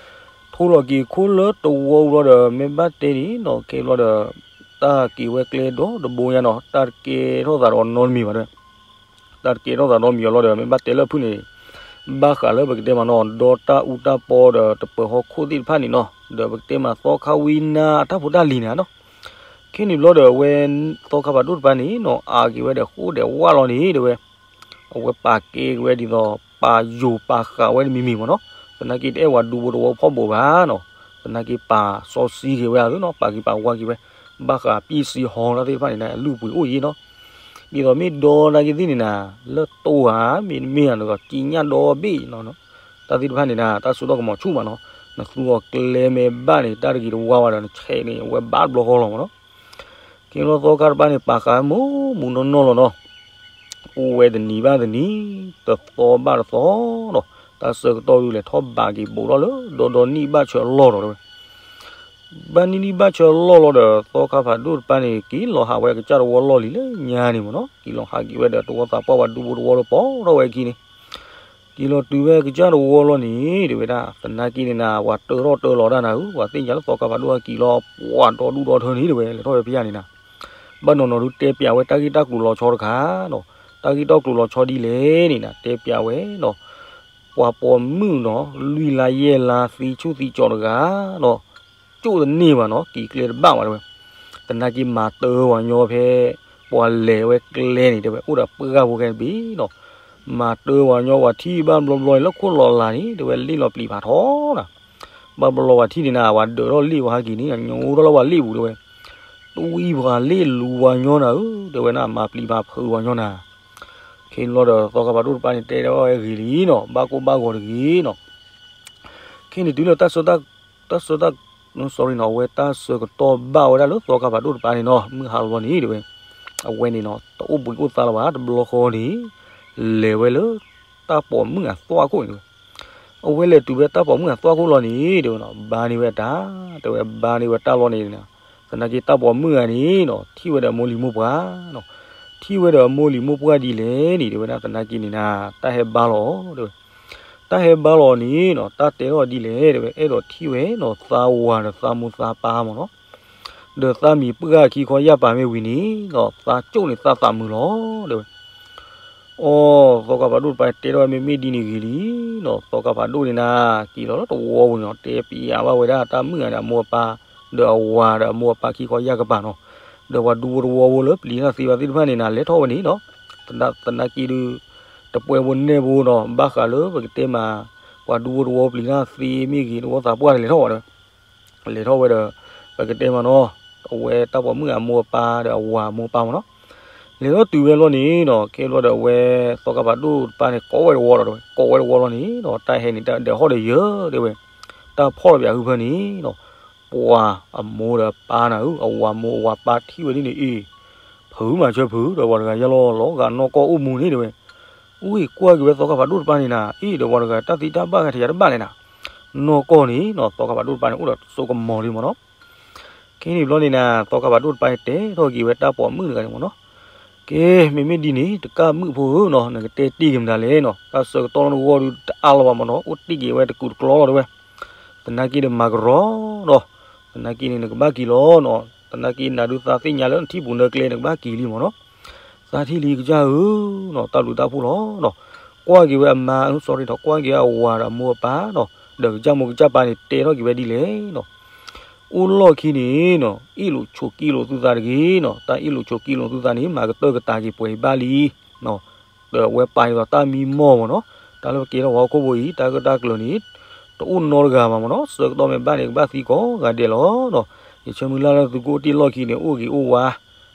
ထိလီၤက့ၤခိၣ်လၢတဝီပူၤလီၤဒီး မ့ၢ်ဘၣ်တဲန့ၣ်နီၤ ခဲဘျီဒီး တၢ်က့ၤဝဲကျဲဒီတဘိညါနီၤ တၢ်တကဲထီၣ်သးဒီးနီတမံၤဘၣ်တဲဝဲ. တၢ်တကဲထီၣ်သးဒီမံၤအလီၤဒီး မ့ၢ်ဘၣ်တဲလၢဖုန့ၣ် ဘၣ်ဃးလၢပကတဲမးနီၤ ဒီတၢ်အူတၢ်ပီဒီးတပၢၤဟီၣ်ခိၣ်သ့ၣ်တဖၣ်န့ၣ်နီၤ ဒီးပကတဲမးသီခါဝံနါအတၢ်ဖိတၢ်လံၤန့ၣ်နီၤ. ခဲန့ၣ်ဘျီဒီးအဝဲ သီခါဖးဒိၣ်တပၤန့ၣ်နီၤ အါက့ၤဝဲဒီးဃိၣ်ဒီးဝၣ်လီၤန့ၣ်တဲဝဲ အဝဲပာ်ကဲက့ၤဝဲဒ်သိး ပာ်ယိၤပာ်ဃးဝဲတမံၤမံၤမ့ၢ်နီၤ. သနာ်က့တအဲၣ်ဝဲဒူဖိတဝီဖီၣ်ဘိးဘၣ်နီၤ. သနာ်က့ပာ်စီဆှံက့ၤဝဲအသးနီၤ ပာ်က့ၤပာ်ဝါက့ၤဝဲ ဘၣ်ဃးပ့ၣ်စံဟီလၢသ့ၣ်တဖၣ်န့ၣ် အလုၢ်အပှ့ၤအိၣ်ယံၤနီၤ. ဒ်သိးမ့ၢ်ဒီနာ်က့သ့ၣ်န့ၣ်နၤ လၢတိဧါ မ့တမ့ၢ်ဧါန့ၣ်ဒီး ကံညၣ်ဒီဘ့ၣ်နီၤ. တၢ်သ့ၣ်တဖၣ်န့ၣ်နၤ တၢ်စိတၢ်ကမီၤဆူၣ်မးနီၤ. နသူအီၤကျဲမ့ၢ်ဘၣ်န့ၣ် တၢ်တဂ့ၤတဝါဘၣ်ဒီး နဆဲးန့ၣ် အဝဲဘၣ်တဘျီဃီလီၤမးနီၤ. က့ၤလီၤသီခါတပၤန့ၣ် ပာ်ဃာ်မူးမူးနီၢ်နီၢ်လီၤနီၤ. အိၣ်ဝဲတနံၤဘၣ်တနံၤ တသီဘၣ်တသီနီၤ. တၢ်ဆၢကတီၢ်ဒုးလဲၤထီၣ်ဘးက့ၤဘူးထီၣ်လၢ ဒီဒီနံၣ်ဘၣ်ဆၢလီၢ်လီၤတဲဝဲ. ဘၣ်နံၣ်နံၣ်ဘၣ်ဆၢလီၢ်လီၤဒီး သီခါဖးဒိၣ်တပၤန့ၣ် က့ၤလီၤဟးဝဲအကစၢ်တဝီလီၢ်လံၤလၢညါန့ၣ်မ့ၢ်နီၤ. က့ၤလီၤဟးက့ၤဝဲဒီးတဝီသးပှၢ်ဝဲဒူဖိတဝီလၢပိာ်ထီၣ်ဝဲအခံန့ၣ် က့ၤလီၤတုၤဝဲကစၢ်တဝီလီၤန့ၣ် တဲဝဲဒၣ် သနာ်က့န့ၣ်နၤ ပှၤတၢထီၣ်တၢလီၤဒၣ်နၤဧၢ, ပှၤသ့ၣ်ညါလၢသီခါဖးဒိၣ်အက့ၤလီၤ ပှၤဒီဒူၣ်ဒီထၢန့ၣ် တဲဝဲ လဲၤထီၣ်ဝဲဖဲညါန့ၣ်နၤ, ဘၣ်နီၤနီၤဒုးတဲပျးဝဲတၢ်ဂ့ၢ်တၢ်ကျိၤလီၤဆီတခါနီၤ, တၢ်ဂ့ၢ်တၢ်ကျိၤလီၤဆီဒ်လဲၣ်န့ၣ်နၤ တဲပျးဝဲနီၤ, ပှၤပိာ်မုၣ်နီၤ လွံၢ်လါယဲၢ်လါသံဆူၣ်သံကၠီးတဂၤနီၤ ကၠိၣ်တန့ၢ်ဘၣ်နီၤ က့ၤကျဲတဘၣ်ဘၣ်တဲဝဲ, သနာ်က့မၤတၢဝၤညီဖဲ ပှၤလဲၤဝဲကျဲန့ၣ် တဲဝဲ အိၣ်ဒီးပှၢ်ဖိခဲတဘ့ၣ်နီၤ, မၤတၢဝၤညီ ပှၤထံၣ်ဘၣ်ဘျီဘျီလၢခိၣ်လီၤလးန့ၣ် တဲဝဲ လ့ၣ်လီၤပျံၤဖးထီနၤ, ဘၣ်ဘျီပှၤထံၣ်န့ၣ်နၤ ပှၤဒၢးထီၣ်လ့ၣ်ဝဲဟဲက့ၤန့ၣ် ညိထီၣ်လၢပှၤလ့ၣ်ပူၤတဲဝဲ, တဝံပှၤလ့ၣ်လူၤဝၤညီနၤဧၢ တဲဝဲနၤ မၤပျံၤဖးဖုးဝၤညီနၤ, ခဲန့ၣ်ဘျီဒီးသီခါဖးဒိၣ်တပၤန့ၣ် တဲထီၣ်ဝဲဂ့ၤလံနီၤ ဘၣ်ကိၢ်ဘၣ်ဂီၤတဂ့ၤနီၤ ခဲန့ၣ်တုၤလၢ တၢ်ဆၢတၢ် sorry နီၤ အဝဲတၢ်ဆၢကတီၢ်ဘၣ်ဝဲဒၣ်လၢသီခါဖးဒိၣ်တပၤန့ၣ်နီၤ မုၢ်ဟါလီၤန့ၣ်တဲဝဲ, အဝဲန့ၣ်နီၤ တအိၣ်ဘှံးအိၣ်သါလၢၤဘၣ် တဘျီဃီန့ၣ် လဲၤဝဲလၢ တၢ်ပိာ်မုၣ်အသွၣ်ခိၣ်န့ၣ်တဲဝဲ, အဝဲလဲၤတုၤဝဲတၢ်ပိာ်မုၣ်အသွၣ်ခိၣ်လီၤန့ၣ် တဲဝဲနီၤ ဘါန့ၢ်ဝဲတၢ် တဲဝဲဘါန့ၢ်ဝဲတၢ်လီၤန့ၣ် သနာ်က့တၢ်ပိာ်မုၣ်ဂၤန့ၣ်နီၤ ထံၣ်ဝဲဒီးအမိၢ်လံၤမိၢ်ပှၢ်နီၤ, ထံၣ်ဝဲဒီးအမိၢ်လံၤမိၢ်ပှၢ်ဒ်လဲၣ်န့ၣ် တဲဝဲဒၣ်သနာ်က့န့ၣ်နၤ တၢ်ဟဲဘါလီၤတဲဝဲ တၢ်ဟဲဘါလီၤန့ၣ်နီၤ တၢ်တဲထီၣ်ဒ်လဲၣ်တဲဝဲ အဲၣ်ဒိးထံၣ်ဝဲနီၤ သးဝၤဒီးသးမိၢ်သးပၢ်မ့ၢ်နီၤ, ဒီးသးမံၤပှၢ်ခံခီယၢ်ပာ်မ့ၢ်ဝံၤန့ၣ်နီၤ သးကၠိၣ်န့ၣ်သးသးမုာ်လီၤတဲဝဲ အိ သီခါဖးဒိၣ်တပၤတဲထီၣ်ဝဲ မ့မ့ၢ်ဒ်န့ၣ်ဂ့ၤလံနီၤ သီခါဖးဒိၣ်န့ၣ်နၤ က့ၤလီၤလၢတဝီပူၤန့ၣ်နီၤ တဲပျးဘၣ်ဝဲဒၣ်တၢ်မုၣ်ဂၤန့ၣ် အမိၢ်အပၢ် ဒီးအဝၤဒီးအမိၢ်အပၢ်ခံခီယၢ်ကပၤနီၤ, ဒီးပှၤဒူဖိတဝီဖိလၢပျံၤတၢ်သ့ဘၣ်သ့ၣ်တဖၣ်န့ၣ်နၤ လဲၤထီၣ်ဝဲန့ၣ်နီၤ, သနာ်က့ဒုး တပှဲၤဖိနဲၣ်ဖိနီၤ ဘၣ်ဃးလၢပကတဲမး ပှၤဒူဖိတဝီပျံၤတၢ်သ့မ့ၢ်ဂ့ၤ တဝီသးပှၢ်န့ၣ်လဲၤထီၣ်ဝဲ လဲၤထီၣ်ဝဲဒီး ပကတဲမးနီၤ အဝဲတၢ်ပိာ်မုၣ်အမိၢ်အပၢ်ဒီးအဝၤအမိၢ်အပၢ်မ့ၢ်နီၤ, လဲၤထီၣ်တုၤဝဲလီၤန့ၣ်နီၤ ခဲဘျီဒီးအဝဲ သီခါဖးဒိၣ်တပၤန့ၣ် ကိးဝဲတဝီဒီး ကိးဝဲတဝီလီၤန့ၣ်နီၤ တၢ်ဟဲန့ၣ် တၢ်ဒဲးဟီၣ်ဒီးယၢၤတဲဝဲ, တၢ်ဖီၣ်တပျးဟုဖၢန့ၣ်နီၤ, ပှၤအမိၢ်ဒီးပၢ်နၤဧၢ အဝၤမိၢ်အဝၤပၢ်ထံၣ်ဝဲဒ်န့ၣ်အံၤ, ဖုမၤဆၢဖုဒီးပှၤတဂၤယဲလီၤ လီၤဂာ်နီၢ်ကီၢ်အိၣ်မူန့ၣ်တဲဝဲ, အူၣ်ကွၢ်က့ၤဝဲသီခါဖးဒိၣ်တပၤန့ၣ်နၤ အ့ၣ်ဒီးပှၤတဂၤတၢ်သံတၢ်ဘၣ်ဂၤထံးယၤတဘၣ်လဲၣ်နၤ, နီၢ်ကီၢ်န့ၣ်နီၤ သီခါဖးဒိၣ်တပၤန့ၣ် အိၣ်ဒီးစိကမီၤလံမ့ၢ်နီၤ, ခဲန့ၣ်ဘျီန့ၣ်နၤ သီခါဖးဒိၣ်တပၤန့ၣ် တဲထီၣ်က့ၤဝဲတၢ်ပိာ်မုၣ်တဂၤန့ၣ်မ့ၢ်နီၤ, ကဲ မ့မ့ၢ်ဒ်န့ၣ် တကၢ်မုၣ်ဖိဧၢနီၤ နကတဲတ့ၢ်က့ၤမတၤလဲၣ်နီၤ တၢ်ဆၢကတီၢ်လၢနဂီၢ်ဒုးတအါလီၤဘၣ်မ့ၢ်နီၤ အိၣ်တ့ၢ်က့ၤဝဲတကူးတကျီလီၤတဲဝဲ, သနာ်က့ဒီးမၤကရီနီၤ, သနာ်က့န့ၣ် နကဘၣ်က့ၤလီၤနီၤ သနာ်က့နၤဒုးသးသ့ၣ်ညါလၢနထံၣ်ပူၤနၢကျဲ နကဘၣ်က့ၤလံမ့ၢ်နီၤ, သးထံၣ်လံကစၢ်ဧၢနီၤ တၢ်ဘျုးတၢ်ဖှိၣ်လီၤနီၤ, ကွၢ်က့ၤဝဲအမါ sorry နီၤ ကွၢ်က့ၤဝဲအဝၤဒီးအမိၢ်အပၢ်နီၤ, ဒီးကစၢ်မိၢ်ကစၢ်ပၢ်န့ၣ် တဲထီၣ်က့ၤဝဲဒ်လဲၣ် အိၣ်လီၢ်ခံန့ၣ်နီၤ အ့ၣ်လိာ်ဆိးက့လိာ်သုသးတဂ့ၤနီၤ, တၢ်အ့ၣ်လိာ်ဆိးက့လိာ်သုသးန့ၣ် မၤကတၢၢ်ကတၤက့ၤပှဲၤဘၣ်လံ, ဒီးအဝဲပာ်ဒ်သိးတၢ်မံမီၢ်မ့ၢ်နီၤ, တၢ်လၢပကဲထီၣ်ပှၤဟီၣ်ခိၣ်ဖိအံၤ တၢ်ဂ့ၢ်တၢ်ကျိၤန့ၣ် တအိၣ်နီတဂၤဘၣ်မ့ၢ်နီၤ, ဆၢကတီၢ်မ့ၢ်ဘၣ်န့ၣ် ကဘၣ်သံကိးဂၤဒဲးလီၤနီၤ, ယဆၢမုၢ်လၢ်လၢသုကအိၣ်တ့ၢ်လီၢ်ခံန့ၣ် အိၣ်ဂ့ၤအိၣ်ဝါ,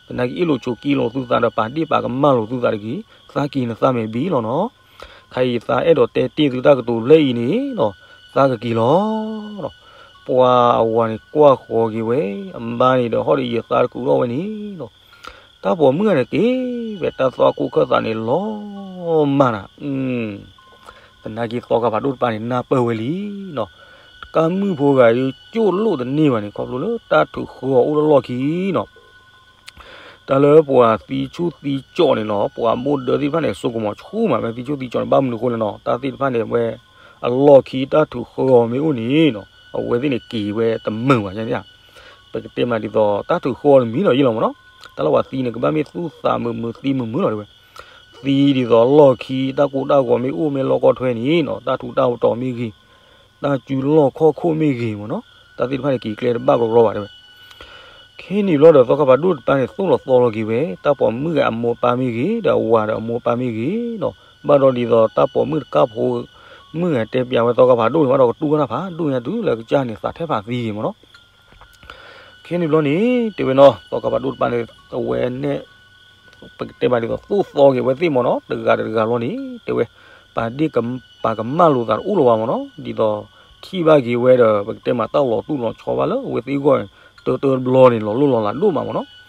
သနာ်က့အ့ၣ်လိာ်ဆိးက့လိာ်သုသးဒီးပာ်ဒ့ၣ်ပာ်ကမၣ်လိာ်သုသးတဂ့ၤ, သးက့ၤနသးမဲာ်ဘံလီၤနီၤ ခဲအံၤယသးအဲၣ်ဒိးတဲတ့ၢ်သုတၢ်ကတိၤလၢအံၤန့ၣ်နီၤ, သးကက့ၤလီၤ. ပှၤအဝၤန့ၣ်ကွၢ်ဃီၤက့ၤဝဲ, အမါန့ၣ်ဒီးဟီၣ်ဒီးယသးတကူးထီၣ်ဝဲန့ၣ်နီၤ, တၢ်ပိာ်မုၣ်ဂၤန့ၣ်က့ၤဝဲတၢ်သွၣ်ခိၣ်ခၢၣ်သးန့ၣ်လီၤမၢ်နၤ, သနာ်က့သီခါဖးဒိၣ်တပၤန့ၣ် နၢ်ပၢၢ်ဝဲလံနီၤ, တကၢ်မုၣ်ဖိဂၤဒုးကၠိၣ်လိၣ်တန့ၢ်ဘၣ်န့ၣ် ခီဖျိလၢတၢ်ထုးဃၢအီၤအိၣ်လၢလီၢ်ခံနီၤ တၢ်လၢပှၤသံဆူၣ်သံကၠီးန့ၣ်နီၤ, ပှၤမိၢ်ဒၢသ့ၣ်တဖၣ်န့ၣ် စိကမီၤဆူၣ်မး မ့ၢ်သံဆူၣ်သံကၠီးန့ၣ် ဘၣ်မနုၤအဃိလဲၣ်နီၤ, တၢ်သ့ၣ်တဖၣ်န့ၣ် အဝဲအလီၢ်ခံတၢ်ထုးဃၢအီၤမ့ၢ်အိၣ်န့ၣ်နီၤ, အဝဲသ့ၣ်န့ၣ်က့ၤဝဲတမုာ်ဘၣ်န့ၣ်, ပကတဲမးဒ်သိး တၢ်ထုးဃၢအီၤတမံၤဒီးယ့ၢ်လီၤမ့ၢ်နီၤ, တၢ်လၢပှၤသံန့ၣ် ကဘၣ်မ့ၢ်သူၣ်သးမုာ်မုာ်သံမုာ်မုာ်လီၤတဲဝဲ, သံဒ်သိးအလီၢ်ခံတၢ်ကိၢ်တၢ်ဂီၤမ့ၢ်အိၣ်မ့ၢ်လီၢ်ကီၢ်ထွဲန့ၣ်နီၤ, တၢ်ထူးတၢ်တီၤမ့ၢ်ဂ့ၤ တၢ်စုလီၢ်ခီၣ်ခိၣ်မ့ၢ်ဂ့ၤမ့ၢ်နီၤ, တၢ်သ့ၣ်တဖၣ်န့ၣ် က့ၤကျဲတဘၣ်ကြီကြီဘၣ်တဲဝဲ. ခဲန့ၣ်ဘျီဒီး သီခါဖးဒိၣ်တပၤန့ၣ် သိၣ်လီၤသီလီၤက့ၤဝဲ တၢ်ပိာ်မုၣ်ဂၤအမိၢ်အပၢ်မ့ၢ်ဂ့ၤ ဒီးအဝၤဒီးအမိၢ်အပၢ်မ့ၢ်ဂ့ၤနီၤ, ဘၣ်ဒီးဒ်သိးတၢ်ပိာ်မုၣ်တကၢ်ဖိ မုၣ်ဂၤတဲပျးဝဲသီခါဖးဒိၣ်န့ၣ် ဘၣ်ဒီးကတူၢ်ကနၣ်ဖးဒိၣ်ညါတုၤလၢကစၢ်န့ၣ် သးထဲဖးသံဂ့ၤမ့ၢ်နီၤ. ခဲန့ၣ်ဘျီန့ၣ် တဲဝဲနီၤ သီခါဖးဒိၣ်တပၤန့ၣ် အဝဲန့ၣ် ပကတဲမးဒ်သိး သိၣ်သီက့ၤဝဲသ့ၣ်မ့ၢ်နီၤ တဂၤတဂၤဘျီန့ၣ် တဲဝဲ ပာ်ဒ့ၣ်ပာ်ကမၣ်လိာ်သးတအိၣ်လၢၤဘၣ်မ့ၢ်နီၤ, ဒ်သိးထံၣ်ဘၣ်က့ၤဝဲဒီး ပကတဲမးတၢ်လီၤတူၢ်လီၤဆီဘၣ်လၢအဝဲသ့ၣ်အဂီၢ်န့ၣ် တၢတၢတဘျီန့ၣ် လီၤလိၢ်လီၤလးဒိၣ်မးမ့ၢ်နီၤ.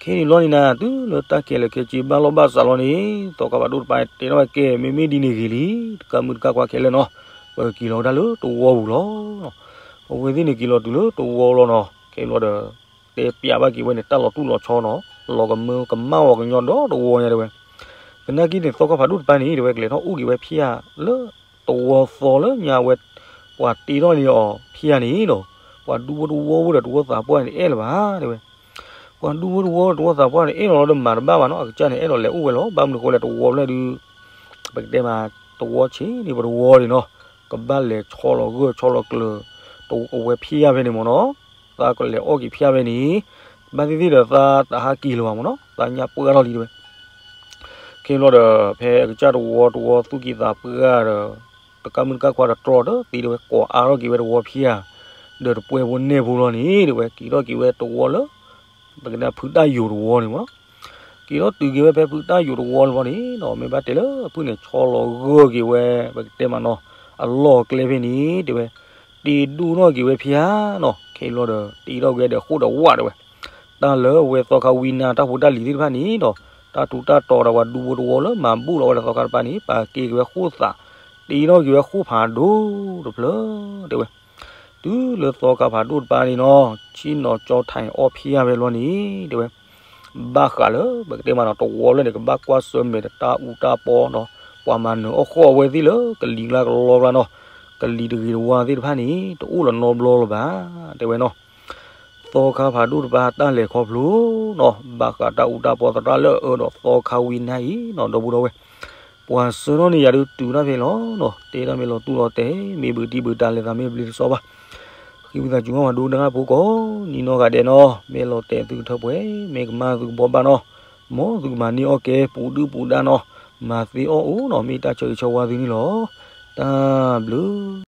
ခဲန့ၣ်ဘျီန့ၣ်နၤ တုၤလၢတၢ်ခဲလၢာ်ခဲဆ့ဘၣ်လီၢ်ဘၣ်စးလီၤန့ၣ် သီခါဖးဒိၣ်တပၤတဲထီၣ်ဝဲကဲ မ့မ့ၢ်ဒ်န့ၣ်ဂ့ၤလံ, တကးမုၣ်တကးခွါခဲလၢာ်နီၤ, ပကက့ၤလီၤဝဲဒၣ်လၢတဝီပူၤလီၤ. အဝဲသ့ၣ်န့ၣ်က့ၤလီၤတုၤလၢတဝီလီၤနီၤ, ခဲဘျီဒီး တဲပျးဘၣ်က့ၤဝဲန့ၣ် တၢ်လီၤတူၢ်လီၤဆီနီၤ, လီၤကမၢကမၣ်ဝဲကညီဒီတဝီညါတဲဝဲ, သနာ်က့န့ၣ် သီခါဖးဒိၣ်တပၤန့ၣ် တဲဝဲ ကလဲၤထီၣ်အိၣ်က့ၤဝဲဖံယၤလၢ တဝီသီလၢညါဝဲ ပှၤတ့ထီၣ်န့ၢ်အီၤဖံယၤန့ၣ်ဒီး ပှၤဒူဖိတဝီဖိဒီး တဝီသးပှၢ်န့ၣ်အဲၣ်လၢၤဘၣ် တဲဝဲ. ပှၤဒူဖိတဝီဒီး တဝီသးပှၢ်န့ၣ်အဲၣ်လီၤလီၤဒီး မၤတဘၣ်ဘၣ်နီၤ, အကစၢ်န့ၣ်အဲၣ်ဒိးလဲၤအိၣ်ဝဲလီၤ. ဘၣ်မနုၤဃိလဲၣ် တဝီဖျၢၣ်ဒုး ပကတဲမး တဝီဆံးန့ၣ် ပတဝီန့ၣ်နီၤ, ကဘၣ်လဲၤဆီလီၤဂၢၢ်ဆီလီၤကျၢၤ အဝဲဖံယၤဖဲန့ၣ်မ့ၢ်နီၤ, သးကလဲၤအီၣ်က့ၤဖံယၤဖဲန့ၣ် ဘၣ်သ့ၣ်သ့ၣ်ဒီး သးတဟးက့ၤလၢၤဘၣ်မ့ၢ်နီၤ, သးညၣ်ပှၢ်ထီၣ်လံ တဲဝဲ. ခဲလီၤဒီး ဖဲအကစၢ်တဝီတဝီသူၣ်ကံၢ်သးပှၢ်ဒီး တကးမုၢ်တကးခွါဒီးတြီဒီးသ့ တဲဝဲ, ကိးအါထီၣ်က့ၤဝဲတဝီဖံယၤ ဒီးတပှဲၤဖိနဲၣ်ဖိလီၤန့ၣ် တဲဝဲ, က့ၤထီၣ်က့ၤဝဲတဝီလၢ ပကတဲဖုတၢ်ယိာ်တဝီန့ၣ်မ့ၢ်နီၤ, က့ၤထီၣ်တုၤက့ၤဝဲဖဲဖုတၢ်ယိာ်တဝီလီၤန့ၣ်ဒီး မ့ၢ်ဘၣ်တဲလၢဖုန့ၣ် ဆီလီၤဂၢၢ်က့ၤဝဲ ပကတဲမးနီၤ အလီၢ်အကျဲဖဲန့ၣ် တဲဝဲ, တ့ဒိၣ်ထီၣ်က့ၤဝဲဖံယၤနီၤ, ခဲလီၤဒီး တ့ထီၣ်က့ၤဒီးဃိၣ်ဒီးဝး တဲဝဲ. တၢ်လၢအဝဲသီခါဝံနါတၢ်ဖိတၢ်လံၤသ့ၣ်တဖၣ်န့ၣ်ဒီး တၢ်ထူးတၢ်တီၤဒီးပှၤဒူဖိတဝီလၢမၤဘူၣ်လီၤဝဲဒီးသီခါတပၤန့ၣ် ပာ်က့ၤက့ၤဝဲဃိၣ်သး တ့ထီၣ်က့ၤဝဲဃိၣ်ဖးဒိၣ်တဖျၢၣ် တဲဝဲ. တုၤလၢသီခါဖးဒိၣ်တပၤန့ၣ်နီၤ ဆ့ၣ်နီၤကၠီထံးအီၣ်ဖံယၤဖဲလီၤန့ၣ် တဲဝဲ, ဘၣ်ဃးလၢ ပကတဲမးနီၤ တဝီလၢန့ၣ် ကဘၣ်ကွၢ်ဆၢၣ်မဲာ်ဒီးတၢ်အူတၢ်ပီဒီး ပှၤမၤနၢၤအီၣ်ဃီၣ်အဝဲသ့ၣ်လၢကလံၤကျါကလီကျါနီၤ, ကလံၤတဂ့ၤတဝါသ့ၣ်တဖၣ်န့ၣ် တအိၣ်လီၤနီတဘျီလၢၤဘၣ် တဲဝဲနီၤ. သီခါဖးဒိၣ်တပၤတၢ်လဲၤခီဖျိနီၤ ဘၣ်ဃးတၢ်အူတၢ်ပီသရၣ်လၢအအၢဒီးသီခါဝံနါအံၤနီၤ ဒီပုၢ်ဒီဝဲၢ် ပှၤဆှၢထီၣ်န့ၢ်ယၤဒုးတုၤတၢ်ဖဲလီၤနီၤ, တဲတၢ်မ့ၢ်လီၤတူၢ်လီၤတဲာ် မ့ၢ်ဘုးတံၢ်ဘုးတၢ်လဲၤသးမ့ၢ်ဘျ့တစီဘၣ်. ဃံသးစူၤမးပှၤဒိကနၣ်ဖိကိးနံၤနီၢ်ဂၤဒဲးနီၤ မ့ၢ်လီၤတဲာ်သုကထၢၣ်ပှဲၤ မ့ၢ်ကမၣ်သုကဘှီဘၣ်နီၤ, မ်သုကမၤန့ၢ်အီၣ်ကဲ ပူၤဒုၣ်ပူၤဒါနီၤ, မၤသ့အီၣ်အိၣ်နီၤ မ့ၢ်တၢ်ဆၢဂ့ၤဆၢဝါသုန့ၣ်လီၤ. တၢ်ဘျုး